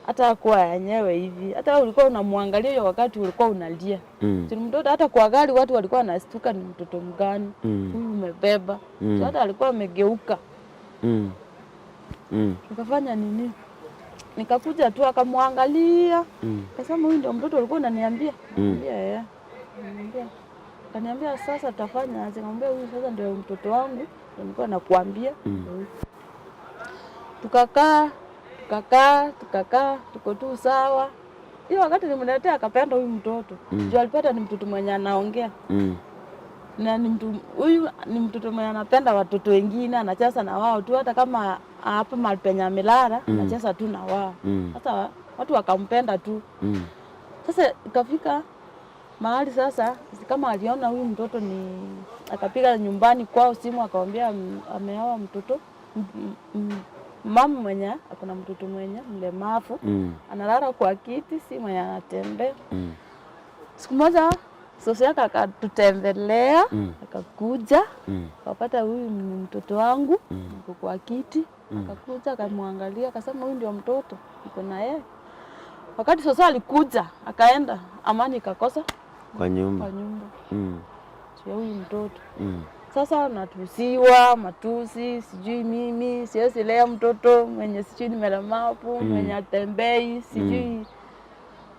hata kwa yenyewe hivi, hata ulikuwa unamwangalia hiyo wakati ulikuwa unalia. Si mtoto hata kwa gari watu walikuwa wanastuka ni mtoto mgani huyu umebeba. So hata alikuwa amegeuka. Nikafanya nini? Nikakuja tu akamwangalia. Akasema huyu ndio mtoto ulikuwa unaniambia. Niambia yeye. Niambia. Akaniambia sasa tutafanya aje? Nikamwambia huyu sasa ndio mtoto wangu, ndio nilikuwa nakuambia. Tukakaa, tuko tu sawa. Hiyo wakati nilimletea akapenda huyu mtoto. Juu alipata ni mtoto mwenye anaongea. Na ni mtu huyu ni mtoto mwenye anapenda watoto wengine, anacheza na wao tu hata kama hapa mahali penye amelala, anacheza tu na wao. Sasa watu wakampenda tu. Sasa ikafika mahali sasa kama aliona huyu mtoto ni akapiga nyumbani kwao simu akamwambia ameoa mtoto mama mwenye akona mtoto mwenye mlemavu, analala kwa kiti, si mwenye anatembea. Siku moja sosi yake akatutembelea, akakuja, akapata huyu ni mtoto wangu, yuko kwa kiti, akakuja akamwangalia akasema huyu ndio mtoto niko na yeye. Wakati sosi alikuja akaenda, amani ikakosa kwa nyumba. Kwa nyumba. Sio huyu mtoto. Sasa natusiwa matusi, sijui mimi siwezi lea mtoto mwenye sijui ni mlemavu, mwenye atembei, sijui.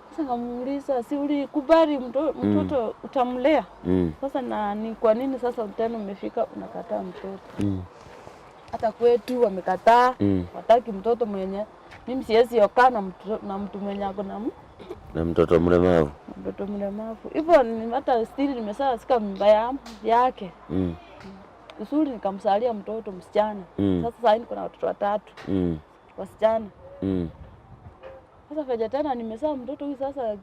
Sasa nikamuuliza si ulikubali mtoto utamlea? Sasa na ni kwa nini sasa tena umefika unakataa mtoto? Hata kwetu wamekataa, wataki mtoto mwenye mimi siwezi okaa na mtu mwenye ako na mtoto mlemavu. Mtoto mlemavu. Hivyo hata still nimesaa sika mimba yake. Uzuri nikamsalia mtoto msichana. Sasa sasa niko na watoto watatu. Wasichana. Sasa feja tena nimesaa mtoto huyu sasa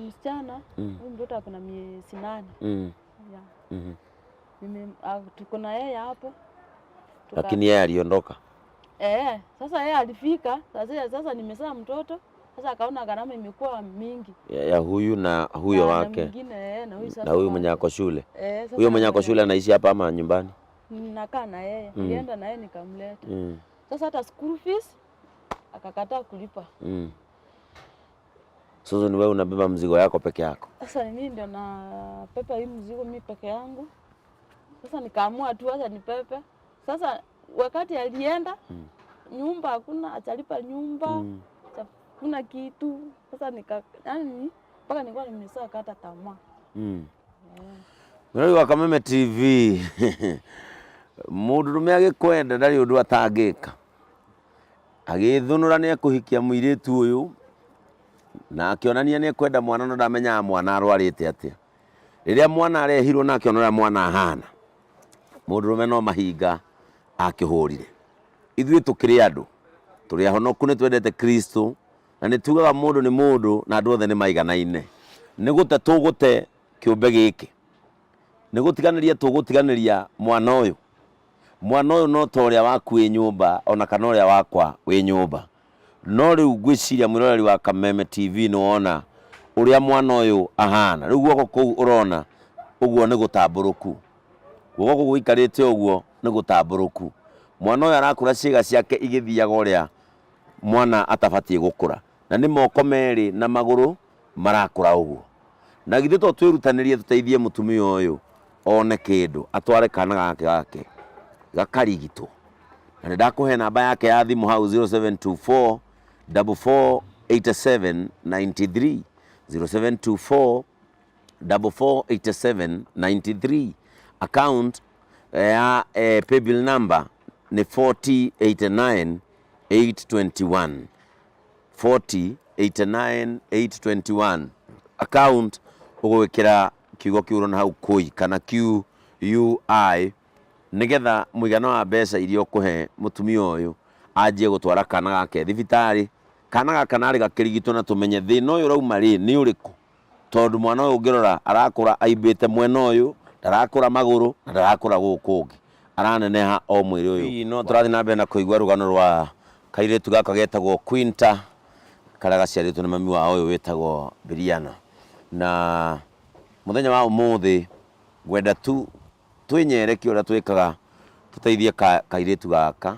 msichana. Huyu mtoto ako na miezi 8. Yeah. Mimi tuko na yeye hapo. Lakini yeye aliondoka. Sasa yeye alifika, sasa nimesaa mtoto. Sasa akaona gharama imekuwa mingi. Ya huyu na huyo wake. Mwingine na huyu sasa. Na huyu mwenye ako shule. Huyo mwenye ako shule anaishi hapa ama nyumbani? Nakaa na yeye. Nilienda na yeye nikamleta. Sasa hata school fees akakataa kulipa. Sasa ni wewe unabeba mzigo yako peke yako. Sasa mimi ndio na pepa hii mzigo mimi peke yangu. Sasa nikaamua tu acha nipepe. Sasa wakati alienda nyumba hakuna, achalipa nyumba. Kuna kitu. Sasa yani mpaka nilikuwa nimesaa kata tamaa. Mwirori wa Kameme TV. Mundu rume agikwenda ndari undu atangika. Agithunura ni ekuhikia muiritu uyu. Na akĩonania nĩ ekwenda mwana no ndamenyaga mwana arwarĩte atĩa. Rĩrĩa mwana arehirwo na akĩona ũrĩa mwana ahana, mũndũrũme no mahinga akĩhũrire. Ithuĩ tũkĩrĩ andũ, tũrĩ ahonoku nĩ twendete Kristo, na nĩ tugaga mũndũ nĩ mũndũ na andũ othe nĩ maiganaine. Nĩ gũte tũgũte kĩũmbe gĩkĩ, nĩ gũtiganĩria tũgũtiganĩria mwana ũyũ. Mwana ũyũ no ta ũrĩa waku wĩ nyũmba ona kana ũrĩa wakwa wĩ nyũmba. No rĩu ngwĩciria mwĩroreri wa Kameme TV nĩ wona ũrĩa mwana ũyũ ahana. Rĩu guoko kũu ũrona ũguo nĩ gũtambũrũku. Guoko kũu gũikarĩte ũguo nĩ gũtambũrũku. Mwana ũyũ arakũra ciĩga ciake igĩthiaga ũrĩa mwana atabatiĩ gũkũra. Na nĩ moko merĩ na magũrũ marakũra ũguo. Na githĩ to twĩrutanĩrie tũteithie mũtumia ũyũ one kĩndũ, atware kana gake gake gakarigitwo. Na nĩ ndakũhe namba yake ya thimũ hau 0724 44 87 93 0724 44 87 93 account ya paybill number nĩ 40 89 821 40 89 821 account ũgwĩkĩra kiugo kĩu ũrona hau kũi kana QUI nĩgetha mũigana wa mbeca iria ũkũhe mũtumia ũyũ anjie gũtwara kana gake thibitarĩ kana gaka narĩ gakĩrigitwo na tũmenye thĩna ũyũ ũrauma rĩ nĩ ũrĩkũ tondũ mwana ũyũ ũngĩrora arakũra aimbĩte mwena ũyũ ndarakũra magũrũ na ndarakũra gũkũ ũngĩ araneneha o mwĩrĩ ũyũ. Hihi no tũrathiĩ na mbere na kũigua rũgano rwa kairĩtu gaka getagwo Quinta karĩa gaciarĩtwo nĩ mami wao ũyũ wĩtagwo Biriana. Na mũthenya wa ũmũthĩ ngwenda tu twĩnyerekie ũrĩa twĩkaga tũteithie kairĩtu gaka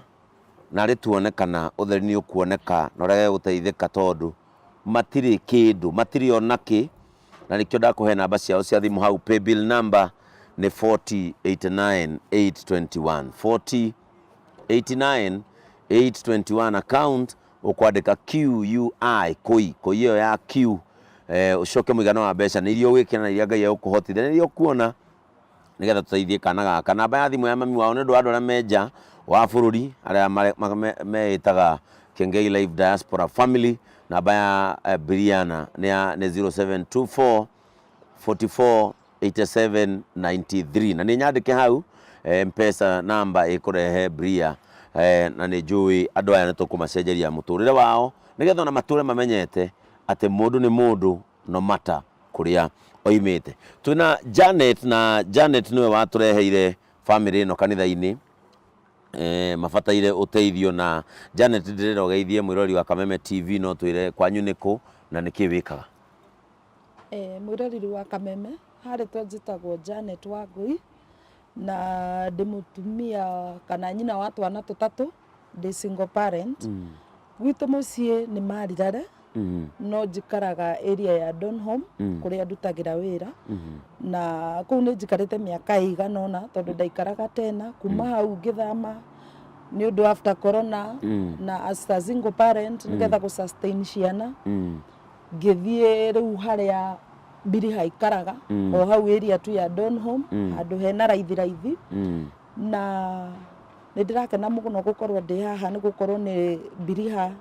narĩ tuone kana ũtheri nĩ ũkuoneka na ũrĩa gegũteithĩka tondũ matirĩ kĩndũ, matirĩ ona kĩ, na nĩkĩo ndakũhe namba ciao cia thimũ hau. Paybill number nĩ 4089821, 4089821 account ũkwandĩka QUI kũi kũi ĩyo ya Q ũcoke mũigana wa mbeca nĩ iria ũgwĩkĩra na iria Ngai egũkũhotithia na iria ũkuona nĩgetha tũteithie kana gaka. Namba ya thimũ ya mami wao nĩ ũndũ wa andũ arĩa me nja wa bũrũri arĩa meĩtaga Kengei Live Diaspora Family, namba ya Brianna nĩ ya nĩ 0724 44 87 93 na nĩ nyandĩke hau Mpesa namba ĩkũrehe Bria na nĩ njũĩ andũ aya nĩ tũkũmacenjeria mũtũrĩre wao nĩgetha ona matũre mamenyete atĩ mũndũ nĩ mũndũ no matter kũrĩa oimĩte. Twĩna Janet na Janet nĩwe watũreheire famĩlĩ ĩno kanitha-inĩ mabataire ũteithio na Janet ndĩrenda ũgeithie mwĩroreri wa Kameme TV no twĩre kwanyu nĩ kũ na nĩkĩ wĩkaga. Mwĩroreri wa Kameme, harĩ twe njĩtagwo Janet Wangũi na ndĩ mũtumia kana nyina wa twana tũtatũ, ndĩ single parent. Gwitũ mũciĩ nĩ Marirare no njikaraga area ya Donholm kũrĩa ndutagĩra wĩra na kũu nĩ njikarĩte mĩaka ĩigana ũna tondũ ndaikaraga tena kuma hau ngĩthama nĩ ũndũ after corona na as a single parent nĩgetha gũ sustain ciana ngĩthiĩ rĩu harĩa Mbiri haikaraga o hau area tu ya Donholm handũ hena raithi raithi na nĩ ndĩrakena mũno gũkorwo ndĩ haha nĩ gũkorwo nĩ Mbiriha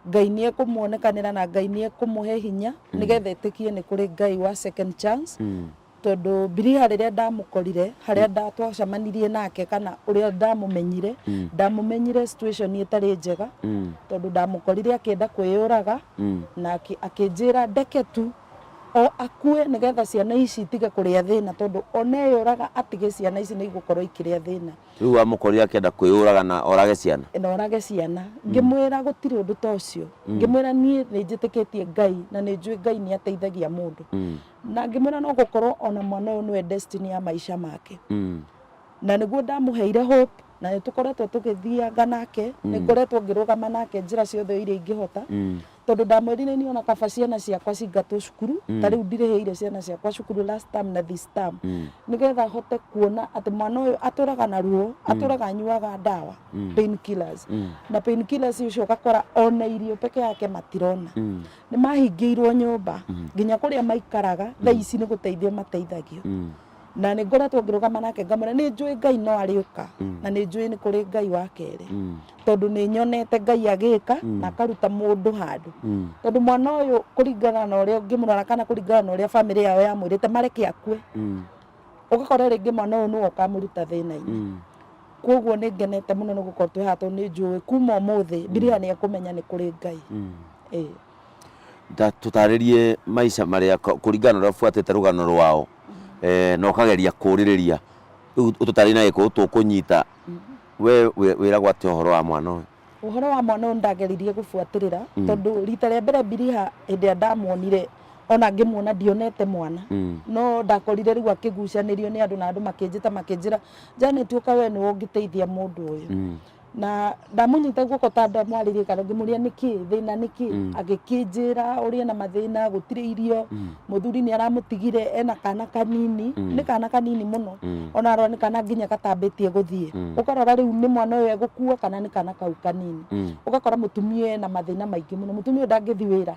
Ngai nĩ ekũmuonekanĩra na Ngai nĩ ekũmũhe hinya nĩgetha etĩkie nĩ kũrĩ Ngai wa second chance tondũ Mbiriha rĩrĩa ndamũkorire harĩa twacemanirie nake kana ũrĩa ndamũmenyire ndamũmenyire situation ĩtarĩ njega tondũ ndamũkorire akĩenda kwĩyũraga na akĩnjĩra ndeke tu o akue nĩgetha ciana ici itige kũrĩa thĩna tondũ ona eyũraga atige ciana ici nĩ igũkorwo ikĩrĩa thĩna. Rĩu wamũkorire akĩenda kwĩyũraga na orage ciana? Na orage ciana. Ngĩmwĩra gũtirĩ ũndũ ta ũcio. Ngĩmwĩra niĩ nĩ njĩtĩkĩtie Ngai na nĩ njũĩ Ngai nĩ ateithagia mũndũ. Na ngĩmwĩra no gũkorwo ona mwana ũyũ nĩwe destiny ya maica make. Na nĩguo ndamũheire hope na nĩ tũkoretwo tũgĩthianga nake, nĩ ngoretwo ngĩrũgama nake njĩra ciothe iria ingĩhota. Tondũ ndamwĩrire niĩ ona kaba ciana ciakwa cingatwo cukuru, ta rĩu ndirĩhĩire ciana ciakwa cukuru last term na this term, nĩgetha hote kuona atĩ mwana ũyũ atũraga na ruo, atũraga anyuaga ndawa, pain killers. Na pain killers ũcio ũgakora ona irio peke yake matirona. Nĩ mahingĩirwo nyũmba, nginya kũrĩa maikaraga, thaa ici nĩ gũteithio mateithagio. Na nĩ ngoretwo ngĩrũgama nake ngamwĩra nĩ njũĩ Ngai no arĩũka, na nĩ njũĩ nĩ kũrĩ Ngai wa kerĩ, tondũ nĩ nyonete Ngai agĩka na akaruta mũndũ handũ. Tondũ mwana ũyũ kũringana na ũrĩa ũngĩmũrora kana kũringana na ũrĩa bamĩrĩ yao yamwĩrĩte mareke akue, ũgakora rĩngĩ mwana ũyũ nĩwe ũkamũruta thĩna-inĩ. Koguo nĩ ngenete mũno nĩ gũkorwo twĩ haha, tondũ nĩ njũĩ kuma ũmũthĩ Mbiriha nĩ ekũmenya nĩ kũrĩ Ngai. Ĩĩ. Tũtarĩrie maica marĩa kũringana na ũrĩa ũbuatĩte rũgano rwao, na ũkageria kũrĩrĩria. Rĩu ũtũtarĩrie na Gĩkũyũ tũkũnyita. We wĩragwo atĩa ũhoro wa mwana ũyũ? Ũhoro wa mwana ũyũ ndageririe gũbuatĩrĩra, tondũ rita rĩa mbere Mbiriha hĩndĩ ĩrĩa ndamuonire, ona ngĩmuona ndionete mwana, no ndakorire rĩu akĩgucanĩrio nĩ andũ, na andũ makĩnjĩta makĩnjĩra, Janet, ũka we nĩwe ũngĩteithia mũndũ ũyũ. Na ndamũnyita guoko ta ndamwarĩrie kana ngĩmũria nĩkĩ thĩna nĩkĩ, agĩkĩnjĩra ũrĩa ena mathĩna, gũtirĩ irio, mũthuri nĩ aramũtigire ena kana kanini, nĩ kana kanini mũno, ona arora nĩ kana nginya gatambĩtie gũthiĩ, ũkarora rĩu nĩ mwana ũyũ egũkua kana nĩ kana kau kanini. Ũgakora mũtumia ena mathĩna maingĩ mũno, mũtumia ũyũ ndangĩthiĩ wĩra,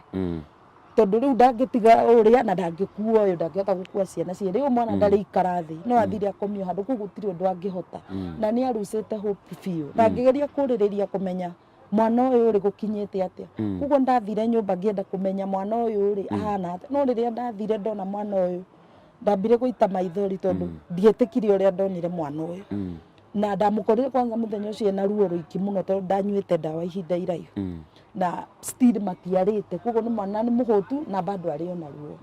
tondũ rĩu ndangĩtiga ũrĩa na ndangĩkua ũyũ, ndangĩhota gũkua ciana cierĩ, ũyũ mwana ndarĩ ikara thĩ, no athire akomio handũ kũu, gũtirĩ ũndũ angĩhota, na nĩ arucĩte hope biũ. Na ngĩgeria kũrĩrĩria kũmenya mwana ũyũ rĩ gũkinyĩte atĩa. Koguo ndathire nyũmba ngĩenda kũmenya mwana ũyũ rĩ ahana atĩa, no rĩrĩa ndathire ndona mwana ũyũ ndambire gũita maithori, tondũ ndietĩkirie ũrĩa ndonire mwana ũyũ. Na ndamũkorire kwanza mũthenya ũcio ena ruo rũingĩ mũno, tondũ ndanyuĩte ndawa ihinda iraihu, na still matiarĩte, koguo nĩ mwana nĩ mũhũtu na bado arĩ ona ruo.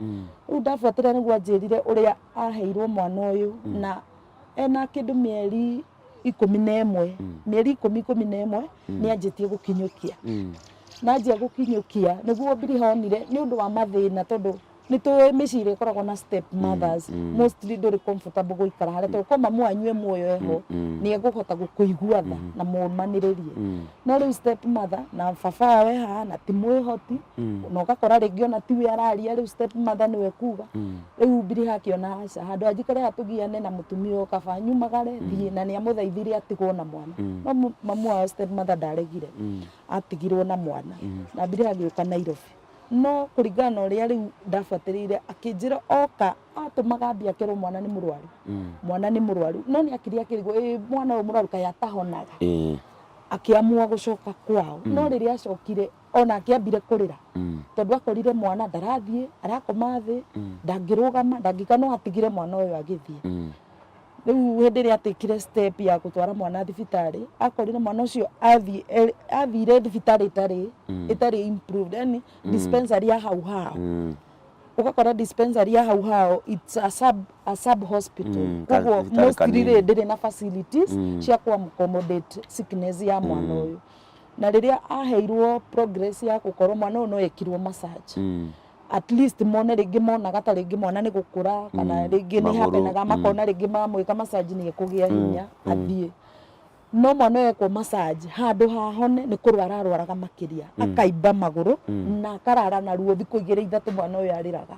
Rĩu ndabuatĩra nĩguo anjĩrire ũrĩa aheirwo mwana ũyũ, na ena kĩndũ mĩeri 11, mĩeri 11 nĩ anjĩtie gũkinyũkia. Na anjia gũkinyũkia nĩguo Mbiriha onire nĩ ũndũ wa mathĩna, tondũ nĩ tũĩ mĩciĩ ĩrĩa ĩkoragwo na step mothers, mostly ndũrĩ comfortable gũikara harĩa, tondũ ko mamu wanyu e muoyo eho, nĩ ekũhota gũkũigua tha na mũmanĩrĩrie. No rĩu step mother na baba wao e haha na ti mwĩhoti, na ũgakora rĩngĩ ona tiwe araria, rĩu step mother nĩwe kuga. Rĩu Mbiriha akĩona aca, handũ anjikare haha tũgiane na mũtumia ũyũ, kaba nyumagare thiĩ, na nĩ amũthaithire atigwo na mwana. No mamu wao step mother ndaregire, atigirwo na mwana, na Mbiriha agĩũka Nairobi. No kũringana na ũrĩa rĩu ndabuatĩrĩire, akĩnjĩra oka atũmaga mbia akerwo mwana nĩ mũrwaru, mwana nĩ mũrwaru, no nĩ akire akĩrigwo, ĩ mwana ũyũ mũrwaru kaĩ atahonaga? Akĩamua gũcoka kwao. No rĩrĩa acokire ona akĩambire kũrĩra, tondũ akorire mwana ndarathiĩ, arakoma thĩ, ndangĩrũgama, ndangĩka, no atigire mwana ũyũ agĩthiĩ. Rĩu hĩndĩ ĩrĩa atekire step ya gũtwara mwana thibitarĩ, akorire mwana ũcio athiĩ athire thibitarĩ ĩtarĩ improved, yani dispensary ya hau hao. Ũgakora dispensary ya hau hao, it's a sub hospital, koguo thibitarĩ mostly kanini. Rĩ ndĩrĩ na facilities cia ku accommodate sickness ya mwana ũyũ. Na rĩrĩa aheirwo progress ya gũkorwo mwana ũyũ no ekirwo massage, at least mone rĩngĩ monaga ta rĩngĩ mwana nĩ gũkũra kana rĩngĩ nĩ magũrũ, hapenaga, makona rĩngĩ mamwĩka massage nĩ ekũgĩa hinya athiĩ. No mwana ũyũ ekwo massage, handũ hahone nĩ kũrwara arwaraga makĩria, akaimba magũrũ na akarara na ruo thikũ 2 3, mwana ũyũ arĩraga.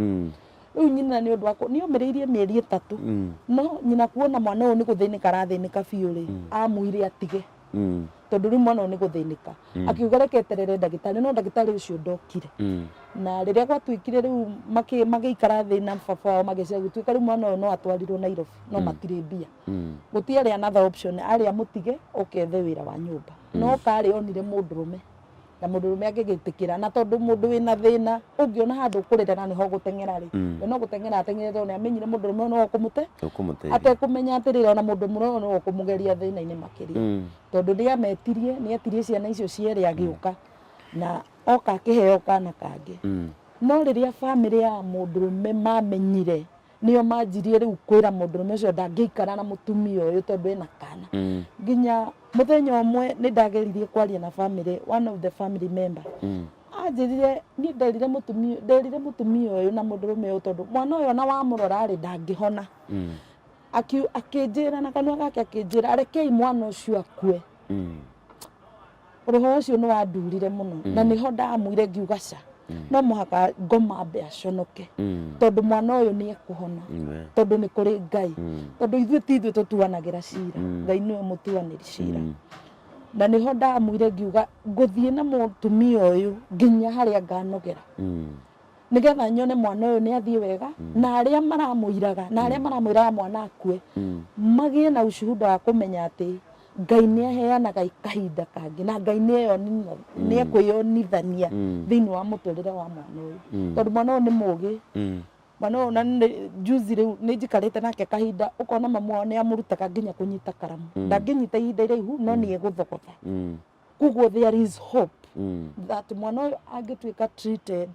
Rĩu nyina nĩ ũndũ wa nĩ omĩrĩirie mĩeri 3, no nyina kuona mwana ũyũ nĩ gũthĩnĩka arathĩnĩka biũ rĩ, amuire atige, tondũ rĩu mwana ũyũ nĩ gũthĩnĩka. Akiuga reke eterere ndagĩtarĩ, no ndagĩtarĩ ũcio ndokire. Na rĩrĩa gwatuĩkire rĩu magĩikara thĩ na baba wao, magĩcia gũtuĩka rĩu mwana ũyũ no atwarirwo Nairobi, no matirĩ mbia, gũtiarĩ another option, arĩa mũtige ũkethe wĩra wa nyũmba. No karĩ onire mũndũrũme, na mũndũrũme angĩgĩtĩkĩra, na tondũ mũndũ wĩna thĩna ũngĩona handũ ũkũrĩra na nĩho ũgũteng'era rĩ, we no gũteng'era ateng'erete, tondũ nĩamenyire mũndũrũme ũyũ no ũkũmũte Ũkũmũteithia. Atekũmenya atĩrĩrĩ, ona mũndũ ũyũ no ũkũmũgeria thĩna-inĩ makĩria, tondũ nĩ ametirie, nĩ etirie ciana icio cierĩ, agĩũka na oka akĩheo kana kangĩ. No rĩrĩa bamĩrĩ ya mũndũrũme mamenyire, nĩo manjirie rĩu kwĩra mũndũrũme ũcio ndangĩikara na mũtumia ũyũ tondũ ena kana. Nginya mũthenya ũmwe nĩ ndageririe kwaria na family, one of the family member anjĩrire niĩ nderire mũtumia ũyũ na mũndũrũme ũyũ, tondũ mwana ũyũ ona wamũrora rĩ, ndangĩhona. Akĩnjĩra na kanua gake, akĩnjĩra arekei mwana ũcio akue. Ũhoro ũcio nĩ wandurire mũno, na nĩho ndamwire ngiuga ca, no mũhaka ngoma ambe aconoke, tondũ mwana ũyũ nĩ ekũhona, tondũ nĩ kũrĩ Ngai, tondũ ithuĩ ti ithuĩ tũtuanagĩra cira, Ngai nĩwe mũtuanĩri cira. Na nĩho ndamwire ngiuga ngũthiĩ na mũtumia ũyũ nginya harĩa nganogera. Nigetha nyone mwana ũyũ nĩ athiĩ wega na arĩa maramũiraga na arĩa maramwĩraga mwana akue magĩe na ushuhuda wa kũmenya atĩ Ngai nĩ aheanaga kahinda kangĩ na Ngai nĩ ekwĩyonithania thĩinĩ wa mũtũrĩre wa mwana ũyũ tondũ mwana ũyũ nĩ mũgĩ. Mwana ũyũ na juzi rĩu nĩ njikarĩte nake kahinda ũkona mamu wao nĩ amũrutaga nginya kũnyita karamu. Ndangĩnyita ihinda iraihu no nĩ egũthogotha. Koguo there is hope that mwana ũyũ angĩtuĩka treated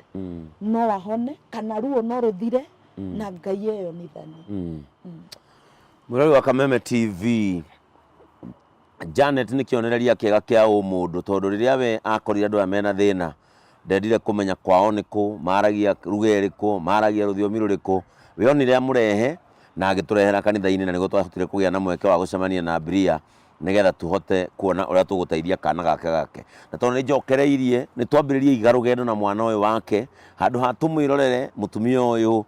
no ahone kana ruo no rũthire na Ngai eyonithanie. Mũrori wa Kameme TV, Janet nĩ kĩonereria kĩega kĩa ũmũndũ tondũ rĩrĩa we akorire andũ aya mena thĩna ndendire kũmenya kwao nĩkũ, maragia ruga ĩrĩkũ, maragia rũthiomi rũrĩkũ, we onire amũrehe na agĩtũrehera kanitha-inĩ na nĩguo twahotire kũgĩa na mweke wa gũcemania na Bria nĩgetha tũhote kuona ũrĩa tũgũteithia kana gake gake. Na tondũ nĩ njokereirie nĩ twambĩrĩrie iga rũgendo na mwana ũyũ wake handũ ha tũmwĩrorere mũtumia ũyũ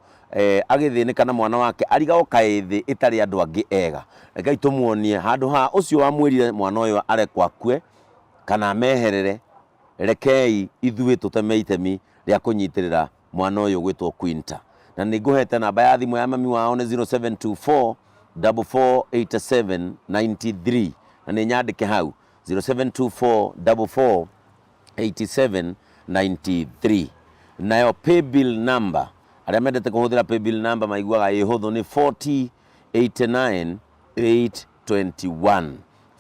agĩthĩnĩka na mwana wake arigagwo kaĩ thĩ ĩtarĩ andũ angĩ ega. Rekei tũmuonie handũ ha ũcio wamwĩrire mwana ũyũ arekwo akue kana ameherere, rekei ithuĩ tũteme itemi rĩa kũnyitĩrĩra mwana ũyũ gwĩtwo Quinta. Na nĩ ngũhete namba ya thimũ ya mami wao nĩ 0724 4487 93 na nĩ nyandĩke hau 0724 44 87 93. Nayo paybill number arĩa mendete kũhũthĩra paybill number maiguaga ĩ hũthũ nĩ 40 89 821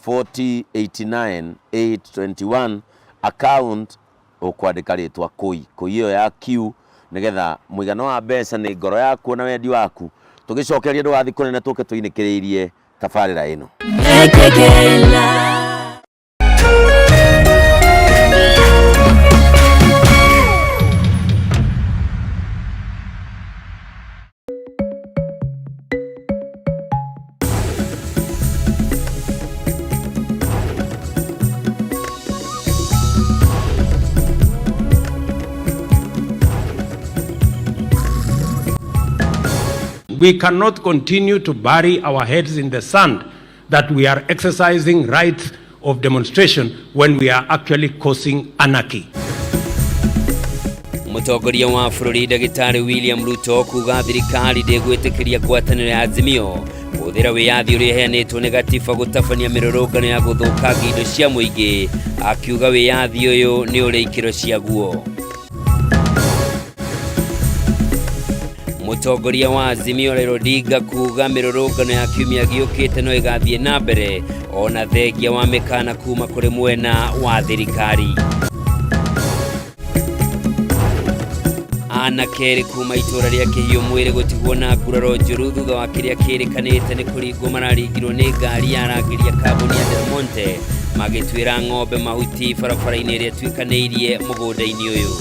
40 89 821 account ũkwandĩka rĩtwa kũi kũi ĩyo ya Q nĩgetha mũigana wa mbeca nĩ ngoro yaku na wendi waku tũgĩcokeria ndũgathiĩ kũnene tũke tũinĩkĩrĩirie tabarĩra ĩno. We cannot continue to bury our heads in the sand that we are exercising rights of demonstration when we are actually causing anarchy. Mũtongoria wa bũrũri Ndagĩtarĩ William Ruto kuga thirikari ndĩgwĩtĩkĩria ngwatanĩro ya Azimio kũhũthĩra wĩyathi ũrĩa ĩheanĩtwo nĩ gatiba gũtabania mĩrũrũngano ya gũthũkangia indo cia mũingĩ, akiuga wĩyathi ũyũ nĩ ũrĩ ikĩro ciaguo. Mũtongoria wa Azimio Raila Odinga kuga mĩrũrũngano ya kiumia gĩũkĩte no ĩgathiĩ na mbere ona thengia wa mĩkana kuma kũrĩ mwena wa thirikari. Anake erĩ kuma itũra rĩa Kĩhiũ mwĩrĩ gũtigwo na nguraro njũru thutha wa kĩrĩa kĩrĩkanĩte nĩ kũringwo mararingirwo nĩ ngari ya arangĩri a kambuni ya Del Monte magĩtuĩra ng'ombe mahuti barabara-inĩ ĩrĩa ĩtuĩkanĩirie mũgũnda-inĩ ũyũ.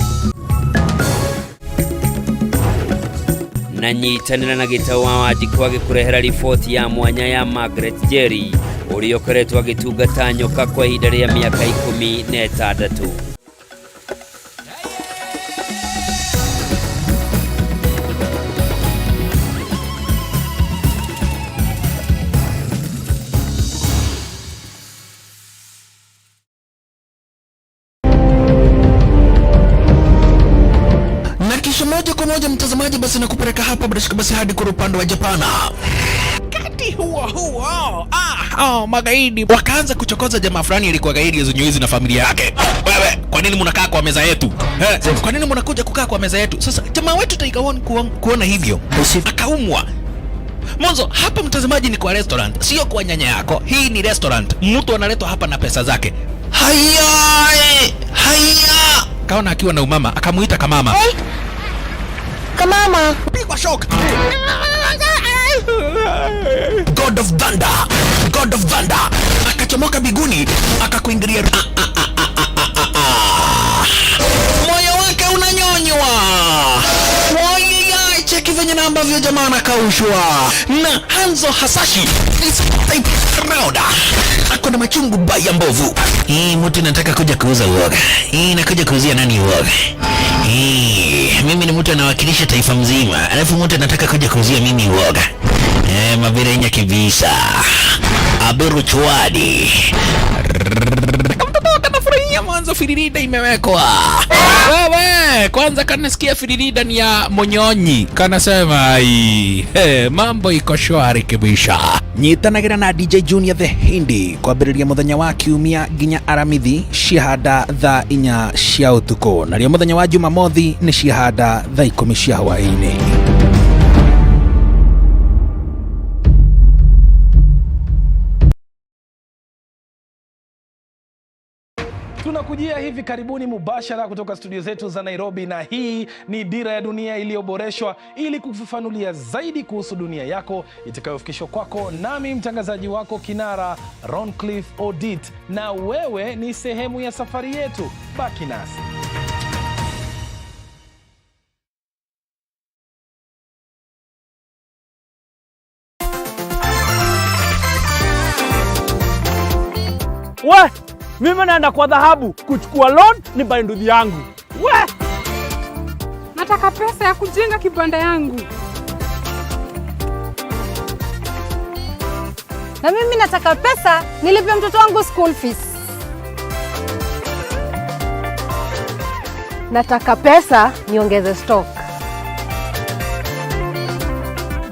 Na nyitanĩra na Gĩtaũ wa Wanjikũ agĩkũrehera riboti ya mwanya ya Margaret Jerry ũrĩa ũkoretwo agĩtungata nyoka kwa ihinda rĩa mĩaka 16. Moja kwa moja mtazamaji, basi nakupeleka hapa bila shaka basi hadi kwa upande wa Japana. Kati huo huo magaidi wakaanza kuchokoza jamaa fulani alikuwa gaidi zenyewe na familia yake. Wewe, kwa nini mnakaa kwa meza yetu? Kwa nini mnakuja kukaa kwa meza yetu? Sasa jamaa wetu Tiger One kuona hivyo akaumwa. Mwanzo hapa mtazamaji ni kwa restaurant, sio kwa nyanya yako. Hii ni restaurant. Mtu analetwa hapa na pesa zake. Haya, haya. Kaona akiwa na umama, akamuita kamama. Hey. Kamama. Pigwa shock. God of Thunder. God of Thunder. Akachomoka biguni, akakuingilia. Moyo wake unanyonywa. Moyo cheki venye na ambavyo jamaa anakaushwa. Na Hanzo Hasashi is type round. Ako na machungu baya mbovu. Hii mtu nataka kuja kuuza uoga. Hii nakuja kuuzia nani uoga? Hii mimi ni mtu anawakilisha taifa mzima. Alafu mtu anataka kuja kuuzia mimi uoga. Mabirenya kibisa. Aberu chwadi. Kamtoto kanafurahia. Finya mwanzo firirida imewekwa. Wewe kwanza kanasikia firirida ni ya Munyonyi, kanasema ai, hey, mambo iko shwari kibisha. Nyitanagira na DJ Junior the Hindi kwambĩrĩria mũthenya wa kiumia nginya aramithi ciahanda thaa 4 cia ũtukũ, narĩo mũthenya wa Jumamothi nĩ ciahanda thaa 10 cia hwaĩ-inĩ. Tunakujia hivi karibuni mubashara kutoka studio zetu za Nairobi, na hii ni Dira ya Dunia iliyoboreshwa ili kufafanulia zaidi kuhusu dunia yako itakayofikishwa kwako nami mtangazaji wako kinara Roncliffe Odit, na wewe ni sehemu ya safari yetu. Baki nasi. We, mimi naenda kwa dhahabu kuchukua loan ni buy nduthi yangu. We, Nataka pesa ya kujenga kibanda yangu. Na mimi nataka pesa nilipe mtoto wangu school fees. Nataka pesa niongeze stock.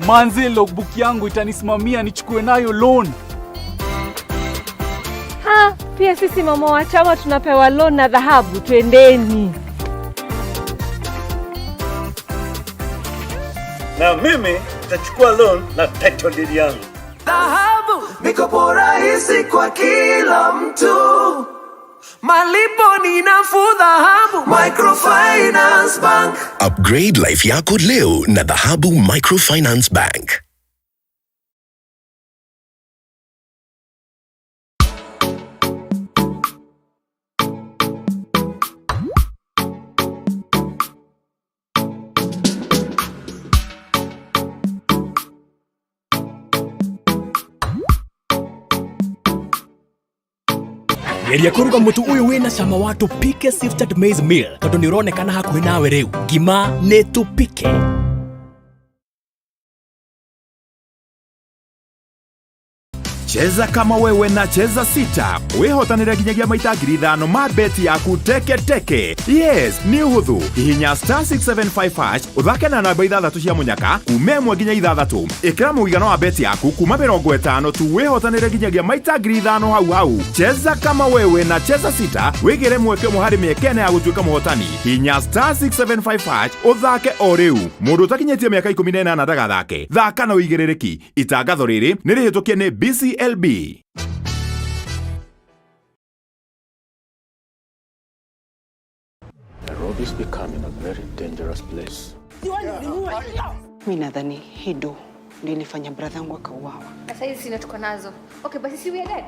Manze, logbook yangu itanisimamia nichukue nayo loan. Ha, pia sisi mama wa chama tunapewa loan na dhahabu, twendeni. Na mimi nitachukua loan na title deed yangu. Dhahabu, mikopo rahisi kwa kila mtu, malipo ni nafuu. Dhahabu Microfinance Bank. Upgrade life yako leo na Dhahabu Microfinance Bank. Geria kũruga mũtu ũyũ wĩna cama wa tũpike sifted maize meal tondũ nĩ ũronekana hakuhĩ nawe rĩu. Ngima nĩ tũpike. Cheza kama wewe na Cheza Sita wihotanire nginyagia maita 5,000 ma beti yaku teke teke. Yes, nĩ ũhũthũ. Hihinya star 675 hash ũthake na namba 6 cia mũnyaka kuma 1 nginya 6. Ĩkĩra mũigana wa beti yaku kuma 50 tu wihotanire nginyagia maita 5,000 hau hau. Cheza kama wewe na Cheza Sita wĩgĩre mweke ũmwe harĩ mĩeke ĩna ya gũtuĩka mũhotani. Hihinya star 675 hash ũthake o rĩu. Mũndũ ũtakinyĩtie mĩaka 18 ndagathake. Thaka na ũigĩrĩrĩki. Itangatho rĩrĩ nĩ rĩhĩtũkie nĩ BCLB. Nairobi is becoming a very dangerous place. Mi nadhani hii do ndio ilifanya brother yangu akauawa. Sasa hizi sina tuko nazo. Okay, basi si we are dead.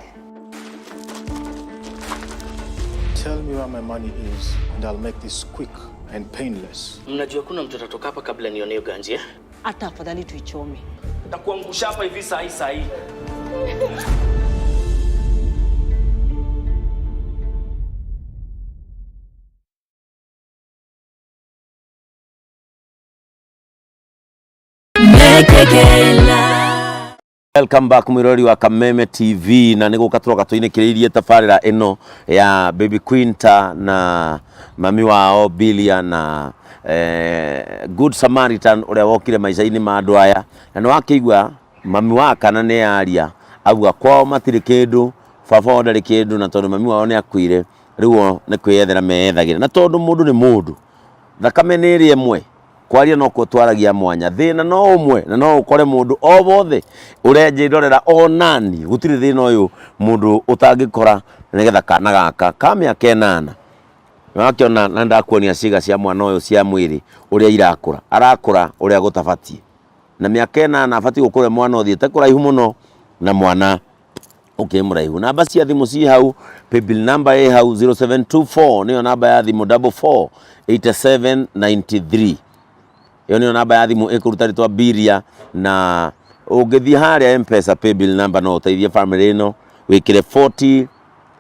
Tell me where my money is and I'll make this quick and painless. Mnajua kuna mtu atatoka hapa kabla nione hiyo ganji eh? Hata afadhali tuichome. Nitakuangusha hapa hivi saa hii saa hii. Welcome back mwirori wa Kameme TV, na nĩ gũka tũroka tũinĩkĩrĩirie tabarĩra ĩno ya Baby Quinta na mami wao Bilia na Good Samaritan ũrĩa wokire maica-inĩ ma andũ aya, na nĩ wakĩigua mami wa kana nĩ aria auga kwao matirĩ kĩndũ, baba wao ndarĩ kĩndũ, na tondũ mami wao nĩ akuire rĩu o nĩ kwĩyethera meyethagĩra, na tondũ mũndũ nĩ mũndũ, thakame nĩ ĩrĩ ĩmwe, kwaria no kuo twaragia mwanya, thĩna no ũmwe, na no ũkore mũndũ o wothe ũrenjĩrorera onani, gũtirĩ thĩna ũyũ mũndũ ũtangĩkora nĩgetha kana gaka ka mĩaka 8 nĩwakĩona, na ndakuonia ciĩga cia mwana ũyũ cia mwĩrĩ ũrĩa irakũra, arakũra ũrĩa gũtabatiĩ, na mĩaka 8 abatiĩ gũkũra mwana ũthiĩte kũraihu mũno na mwana ũkĩ mũraihu. Namba cia thimũ ci hau, paybill number ĩ hau 0724 nĩyo namba ya thimũ 44 87 93 ĩyo nĩyo namba ya thimũ ĩkũruta rĩtwa Biria, na ũngĩthiĩ harĩa M-Pesa paybill number no ũteithie family ĩno wĩkĩre 40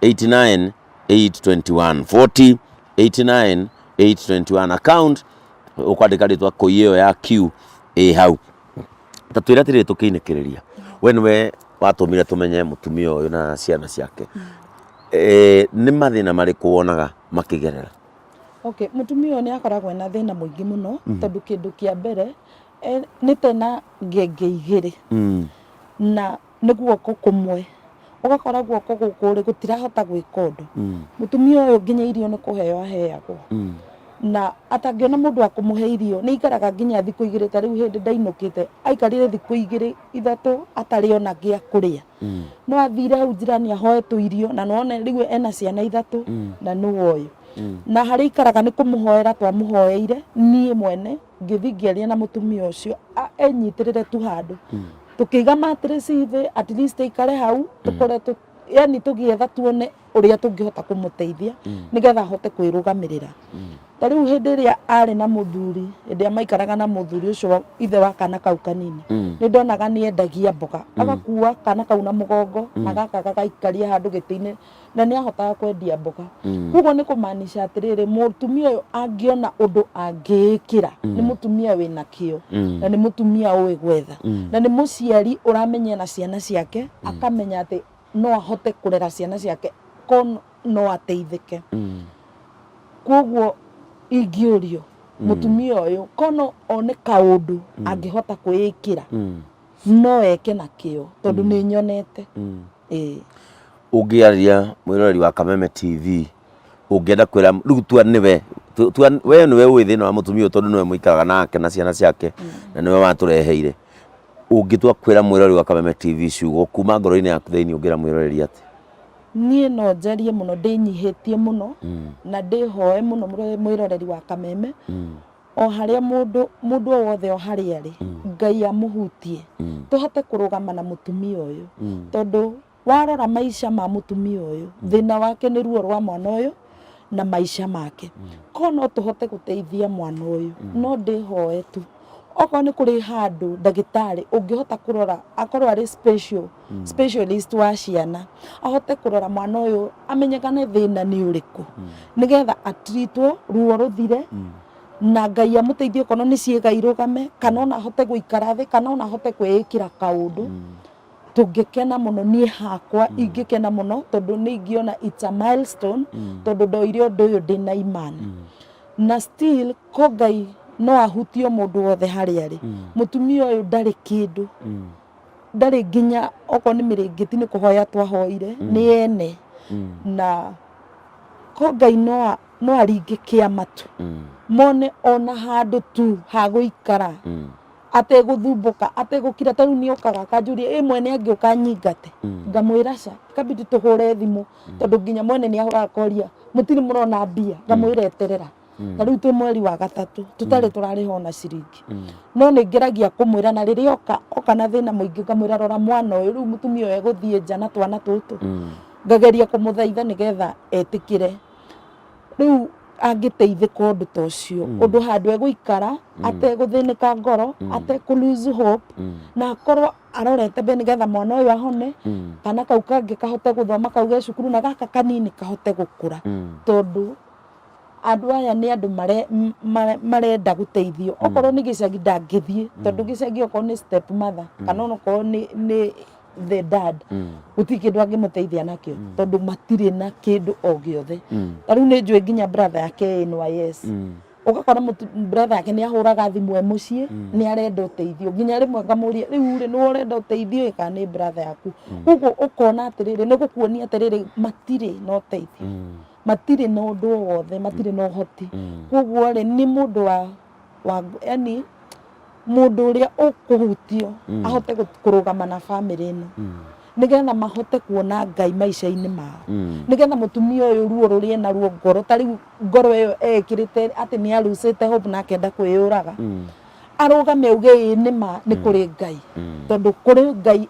89 821 40 89 821 account ũkwandĩka rĩtwa kũi ĩyo ya Q ĩ hau. Ta twĩre atĩrĩrĩ tũkĩinĩkĩrĩria, we nĩwe watũmire tũmenye mũtumia ũyũ na ciana ciake. Nĩ mathĩna marĩkũ wonaga makĩgerera? Okay, mũtumia ũyũ nĩ akoragwo na thĩna mũingĩ mũno tondũ kĩndũ kĩa mbere nĩ tena ngenge igĩrĩ na nĩ guoko kũmwe, ũgakora guoko gũkũ rĩ gũtirahota gwĩka ũndũ. Mũtumia ũyũ nginya irio nĩ kũheo aheagwo na atangĩona mũndũ wa kũmũhe irio nĩ aikaraga nginya thikũ 2. Ta rĩu hĩndĩ ndainũkĩte aikarire thikũ 2 3 atarĩ ona gĩa kũrĩa. No athire hau njirani ahoe tũirio na nĩwone rĩu ena ciana 3 na nĩwe ũyũ. Na harĩa aikaraga nĩ kũmũhoera twamũhoeire niĩ mwene ngĩthiĩ ngĩaria na mũtumia ũcio enyitĩrĩre tu handũ, tũkĩiga mattress thĩ at least aikare hau, tũkore yani tũgĩetha tuone ũrĩa tũngĩhota kũmũteithia nĩgetha ahote kwĩrũgamĩrĩra. Ta rĩu hĩndĩ ĩrĩa arĩ na mũthuri, hĩndĩ ĩrĩa maikaraga na mũthuri ũcio ithe wa kana kau kanini, nĩ ndonaga nĩ endagia mboga, agakua kana kau na mũgongo na gaka gagaikaria handũ gĩtĩ-inĩ, na nĩ ahotaga kwendia mboga. Koguo nĩ kũmaanisha atĩrĩrĩ, mũtumia ũyũ angĩona ũndũ angĩĩkĩra, nĩ mũtumia wĩna kĩo na nĩ mũtumia ũĩ gwetha na nĩ mũciari ũramenya na ciana ciake, akamenya atĩ no ahote kũrera ciana ciake ko no ateithĩke. Koguo ingĩũrio mũtumia ũyũ ko no one kaũndũ angĩhota kwĩĩkĩra, no eke na kĩo tondũ nĩ nyonete. Ĩĩ. Ũngĩaria mwĩroreri wa Kameme TV, ũngĩenda kwĩra rĩu tua nĩwe tua we nĩwe ũĩ thĩna wa mũtumia ũyũ tondũ nĩwe mũikaraga nake na ciana ciake na nĩwe watũreheire, ũngĩtua kwĩra mwĩroreri wa Kameme TV ciugo kuma ngoro-inĩ yaku thĩinĩ, ũngĩra mwĩroreri atĩ? Niĩ no njarie mũno ndĩnyihĩtie mũno na ndĩhoe mũno mwĩroreri wa Kameme, o harĩa mũndũ mũndũ o wothe o harĩa arĩ, Ngai amũhutie tũhote kũrũgama na mũtumia ũyũ, tondũ warora maica ma mũtumia ũyũ, thĩna wake nĩ ruo rwa mwana ũyũ na maica make. Ko no tũhote gũteithia mwana ũyũ, no ndĩhoe tu okorwo nĩ kũrĩ handũ ndagĩtarĩ ũngĩhota kũrora, akorwo arĩ specialist wa ciana, ahote kũrora mwana ũyũ amenyekane thĩna nĩ ũrĩkũ, nĩgetha atreatwo ruo rũthire na Ngai amũteithie okorwo nĩ ciĩga irũgame, kana ona ahote gũikara thĩ, kana ona ahote kwĩĩkĩra kaũndũ. Tũngĩkena mũno, niĩ hakwa ingĩkena mũno tondũ nĩ ingĩona it's a milestone, tondũ ndoire ũndũ ũyũ ndĩna imani na still ko Ngai no ahutio mũndũ wothe harĩa arĩ. Mũtumia ũyũ ndarĩ kĩndũ, ndarĩ nginya okorwo nĩ mĩrĩngĩti nĩ kũhoya twahoire nĩ ene, na ko Ngai no aringe kĩama tu mone ona handũ tu ha gũikara ategũthumbũka ategũkira. Ta rĩu nĩ okaga akanjũria ĩ mwene angĩũka nyingate, ngamwĩra ca kabidi tũhũre thimũ, tondũ nginya mwene nĩ ahũraga akoria mũtirĩ mũrona mbia, ngamwĩra eterera. Ta rĩu twĩ mweri wa 3 tũtarĩ tũrarĩha ona ciringi, no nĩ ngeragia kũmwĩra, na rĩrĩa oka na thĩna mũingĩ ngamwĩra rora mwana ũyũ, rĩu mũtumia ũyũ egũthiĩ nja na twana tũtũ, ngageria kũmũthaitha nĩgetha etĩkĩre. Rĩu angĩteithĩka ũndũ ta ũcio, ũndũ handũ egũikara ategũthĩnĩka ngoro, atekũ lose hope, na akorwo arorete mbere nĩgetha mwana ũyũ ahone, kana kau kangĩ kahote gũthoma kau ge cukuru, na gaka kanini kahote gũkũra, tondũ andũ aya nĩ andũ marenda gũteithio. Okorwo nĩ gĩcagi ndangĩthiĩ, tondũ gĩcagi okorwo nĩ step mother kana onokorwo nĩ the dad, gũtirĩ kĩndũ angĩmũteithia nakĩo tondũ matirĩ na kĩndũ o gĩothe. Ta rĩu nĩ njũĩ nginya brother yake NYS, ũgakora brother yake nĩ ahũraga thimũ e mũciĩ, nĩ arenda ũteithio, nginya rĩmwe ngamũria rĩu rĩ nĩwe ũrenda ũteithio ĩ kana nĩ brother yaku? Koguo ũkona atĩrĩrĩ, nĩ gũkuonia atĩrĩrĩ matirĩ na ũteithio, matirĩ na ũndũ o wothe, matirĩ na ũhoti. Koguo rĩ nĩ mũndũ wa yani mũndũ ũrĩa ũkũhutio ahote kũrũgama na bamĩrĩ ĩno nĩgetha mahote kuona Ngai maica-inĩ mao, nĩgetha mũtumia ũyũ ruo rũrĩa ena ruo ngoro, ta rĩu ngoro ĩyo ekĩrĩte atĩ nĩ arucĩte hope na akenda kwĩyũraga, arũgame auge ĩĩ nĩ ma nĩ kũrĩ Ngai, tondũ kũrĩ Ngai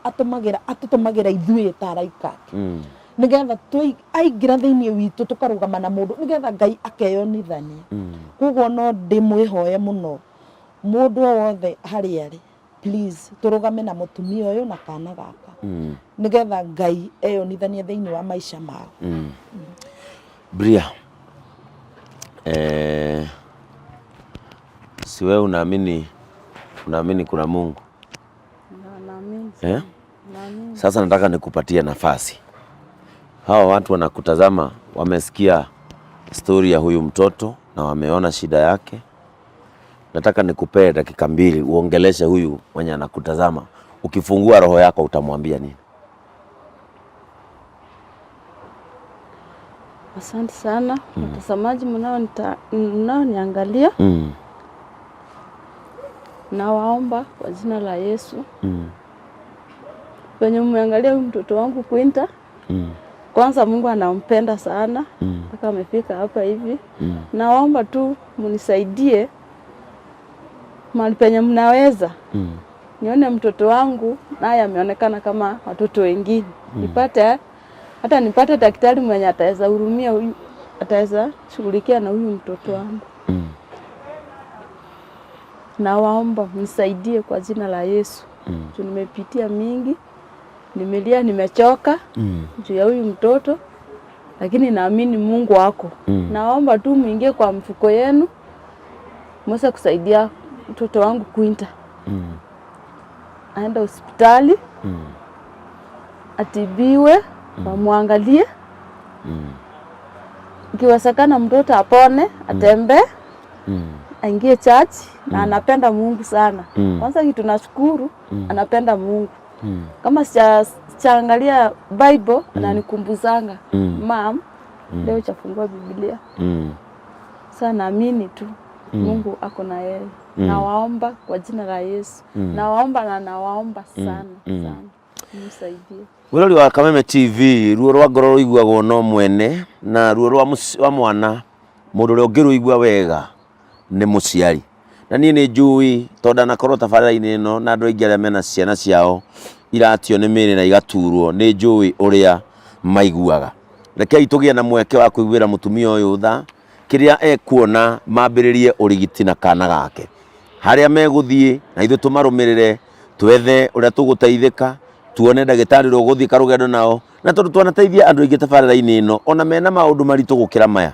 atũtũmagĩra ithuĩ ta araika ake, nĩgetha aingĩra thĩinĩ witũ tũkarũgama na mũndũ nĩgetha Ngai akeyonithania. Koguo no ndĩmwĩhoe mũno mũndũ o wothe harĩa arĩ, please tũrũgame na mũtumia ũyũ na kana gaka nĩgetha Ngai eyonithanie thĩinĩ wa maica mao. Bria, si wewe unaamini kuna Mungu? Naamini. Eh? Naamini. Sasa nataka nikupatie nafasi. Hawa watu wanakutazama, wamesikia stori ya huyu mtoto na wameona shida yake. Nataka nikupee dakika 2 uongeleshe huyu mwenye anakutazama. Ukifungua roho yako utamwambia nini? Asante sana watazamaji mnaoniangalia. Nawaomba kwa jina la Yesu. Wenye mmeangalia huyu mtoto wangu Quinta, kwanza Mungu anampenda sana mpaka amefika hapa hivi. Nawaomba tu mnisaidie mahali penye mnaweza, nione mtoto wangu naye ameonekana kama watoto wengine. Nipate hata nipate daktari mwenye ataweza hurumia huyu, ataweza shughulikia na huyu mtoto wangu. Nawaomba mnisaidie kwa jina la Yesu. Juu nimepitia mingi, nimelia, nimechoka juu ya huyu mtoto, lakini naamini Mungu wako. Naomba tu muingie kwa mfuko yenu mweze kusaidia mtoto wangu Quinta. Aende hospitali, atibiwe, wamwangalie. Ikiwezekana mtoto apone, atembee, aingie church na anapenda Mungu sana. Kwanza kitu nashukuru, anapenda Mungu. Kama sijaangalia Bible, ananikumbuzanga, "Mom, leo chafungua Biblia." Sasa naamini tu Mungu ako na yeye. Nawaomba kwa jina la Yesu. Nawaomba na nawaomba sana sana. Msaidie. Mwirori wa Kameme TV, ruo rwa ngoro rũiguagwo no mwene, na ruo rwa wa mwana mũndũ ũrĩa ũngĩrũigua wega nĩ mũciari. Na niĩ nĩ njũĩ tondũ ndanakorwo tabarĩra-inĩ ĩno na andũ aingĩ arĩa mena ciana ciao iratio nĩ mĩĩrĩ na igaturwo, nĩ njũĩ ũrĩa maiguaga. Rekei tũgĩe na mweke wa kũiguĩra mũtumia ũyũ tha, kĩrĩa ekuona mambĩrĩrie ũrigiti na kana gake. Harĩa megũthiĩ na ithuĩ tũmarũmĩrĩre, twethe ũrĩa tũgũteithĩka, tuone ndagĩtarĩ ũrĩa ũgũthiĩ karũgendo nao, na tondũ twanateithia andũ aingĩ tabarĩra-inĩ ĩno ona mena maũndũ maritũ gũkĩra maya,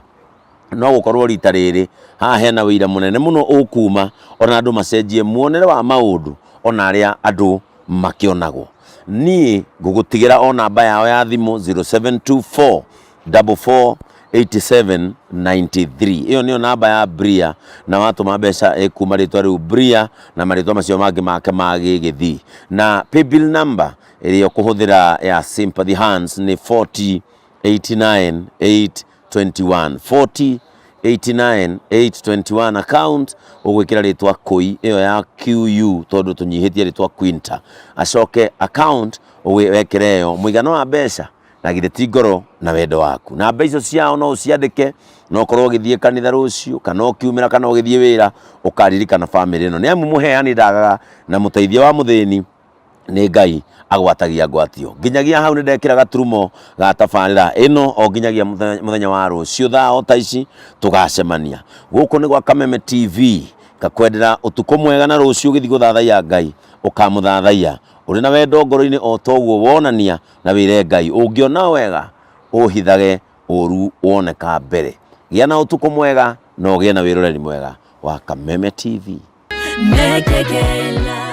no gũkorwo rita rĩrĩ haha hena wĩira mũnene mũno ũkuma, ona andũ macenjie muonere wa maũndũ ona arĩa andũ makĩonagwo. Niĩ ngũgũtigĩra o namba yao ya thimũ 0724 44 87 93. Ĩyo nĩyo namba ya Bria, na watũma mbeca ĩkuma rĩtwa rĩu Bria na marĩtwa macio mangĩ make ma gĩgĩthii. Na paybill number ĩrĩa ũkũhũthĩra ya Sympathy Hands nĩ 40 89 821, 40 89 821 account, ũgwĩkĩra rĩtwa kũi ĩyo ya QU tondũ tũnyihĩtie rĩtwa Quinta, acoke account wekĩre ĩyo mũigana wa mbeca na githĩ ti ngoro na wendo waku. Na mbeca icio ciao no ũciandĩke, no ũkorwo ũgĩthiĩ kanitha rũciũ kana ũkiumĩra kana ũgĩthiĩ wĩra, ũkaririkana bamĩrĩ ĩno. Nĩ amu mũheani ndagaga, na mũteithia wa mũthĩni nĩ Ngai agwatagia ngwatio. Nginyagia hau nĩ ndekĩra gaturumo ga tabarĩra ĩno, o nginyagia mũthenya wa rũciũ thaa o ta ici tũgacemania. Gũkũ nĩ gwa Kameme TV, ngakwendera ũtukũ mwega, na rũciũ ũgĩthiĩ gũthathaiya Ngai ũkamũthathaiya ũrĩ na wendo ngoro-inĩ o toguo wonania, na wĩre Ngai ũngĩona wega ũhithage ũru woneka mbere. Gĩa na ũtukũ mwega na ũgĩe na wĩroreri mwega wa Kameme TV. Nekekela.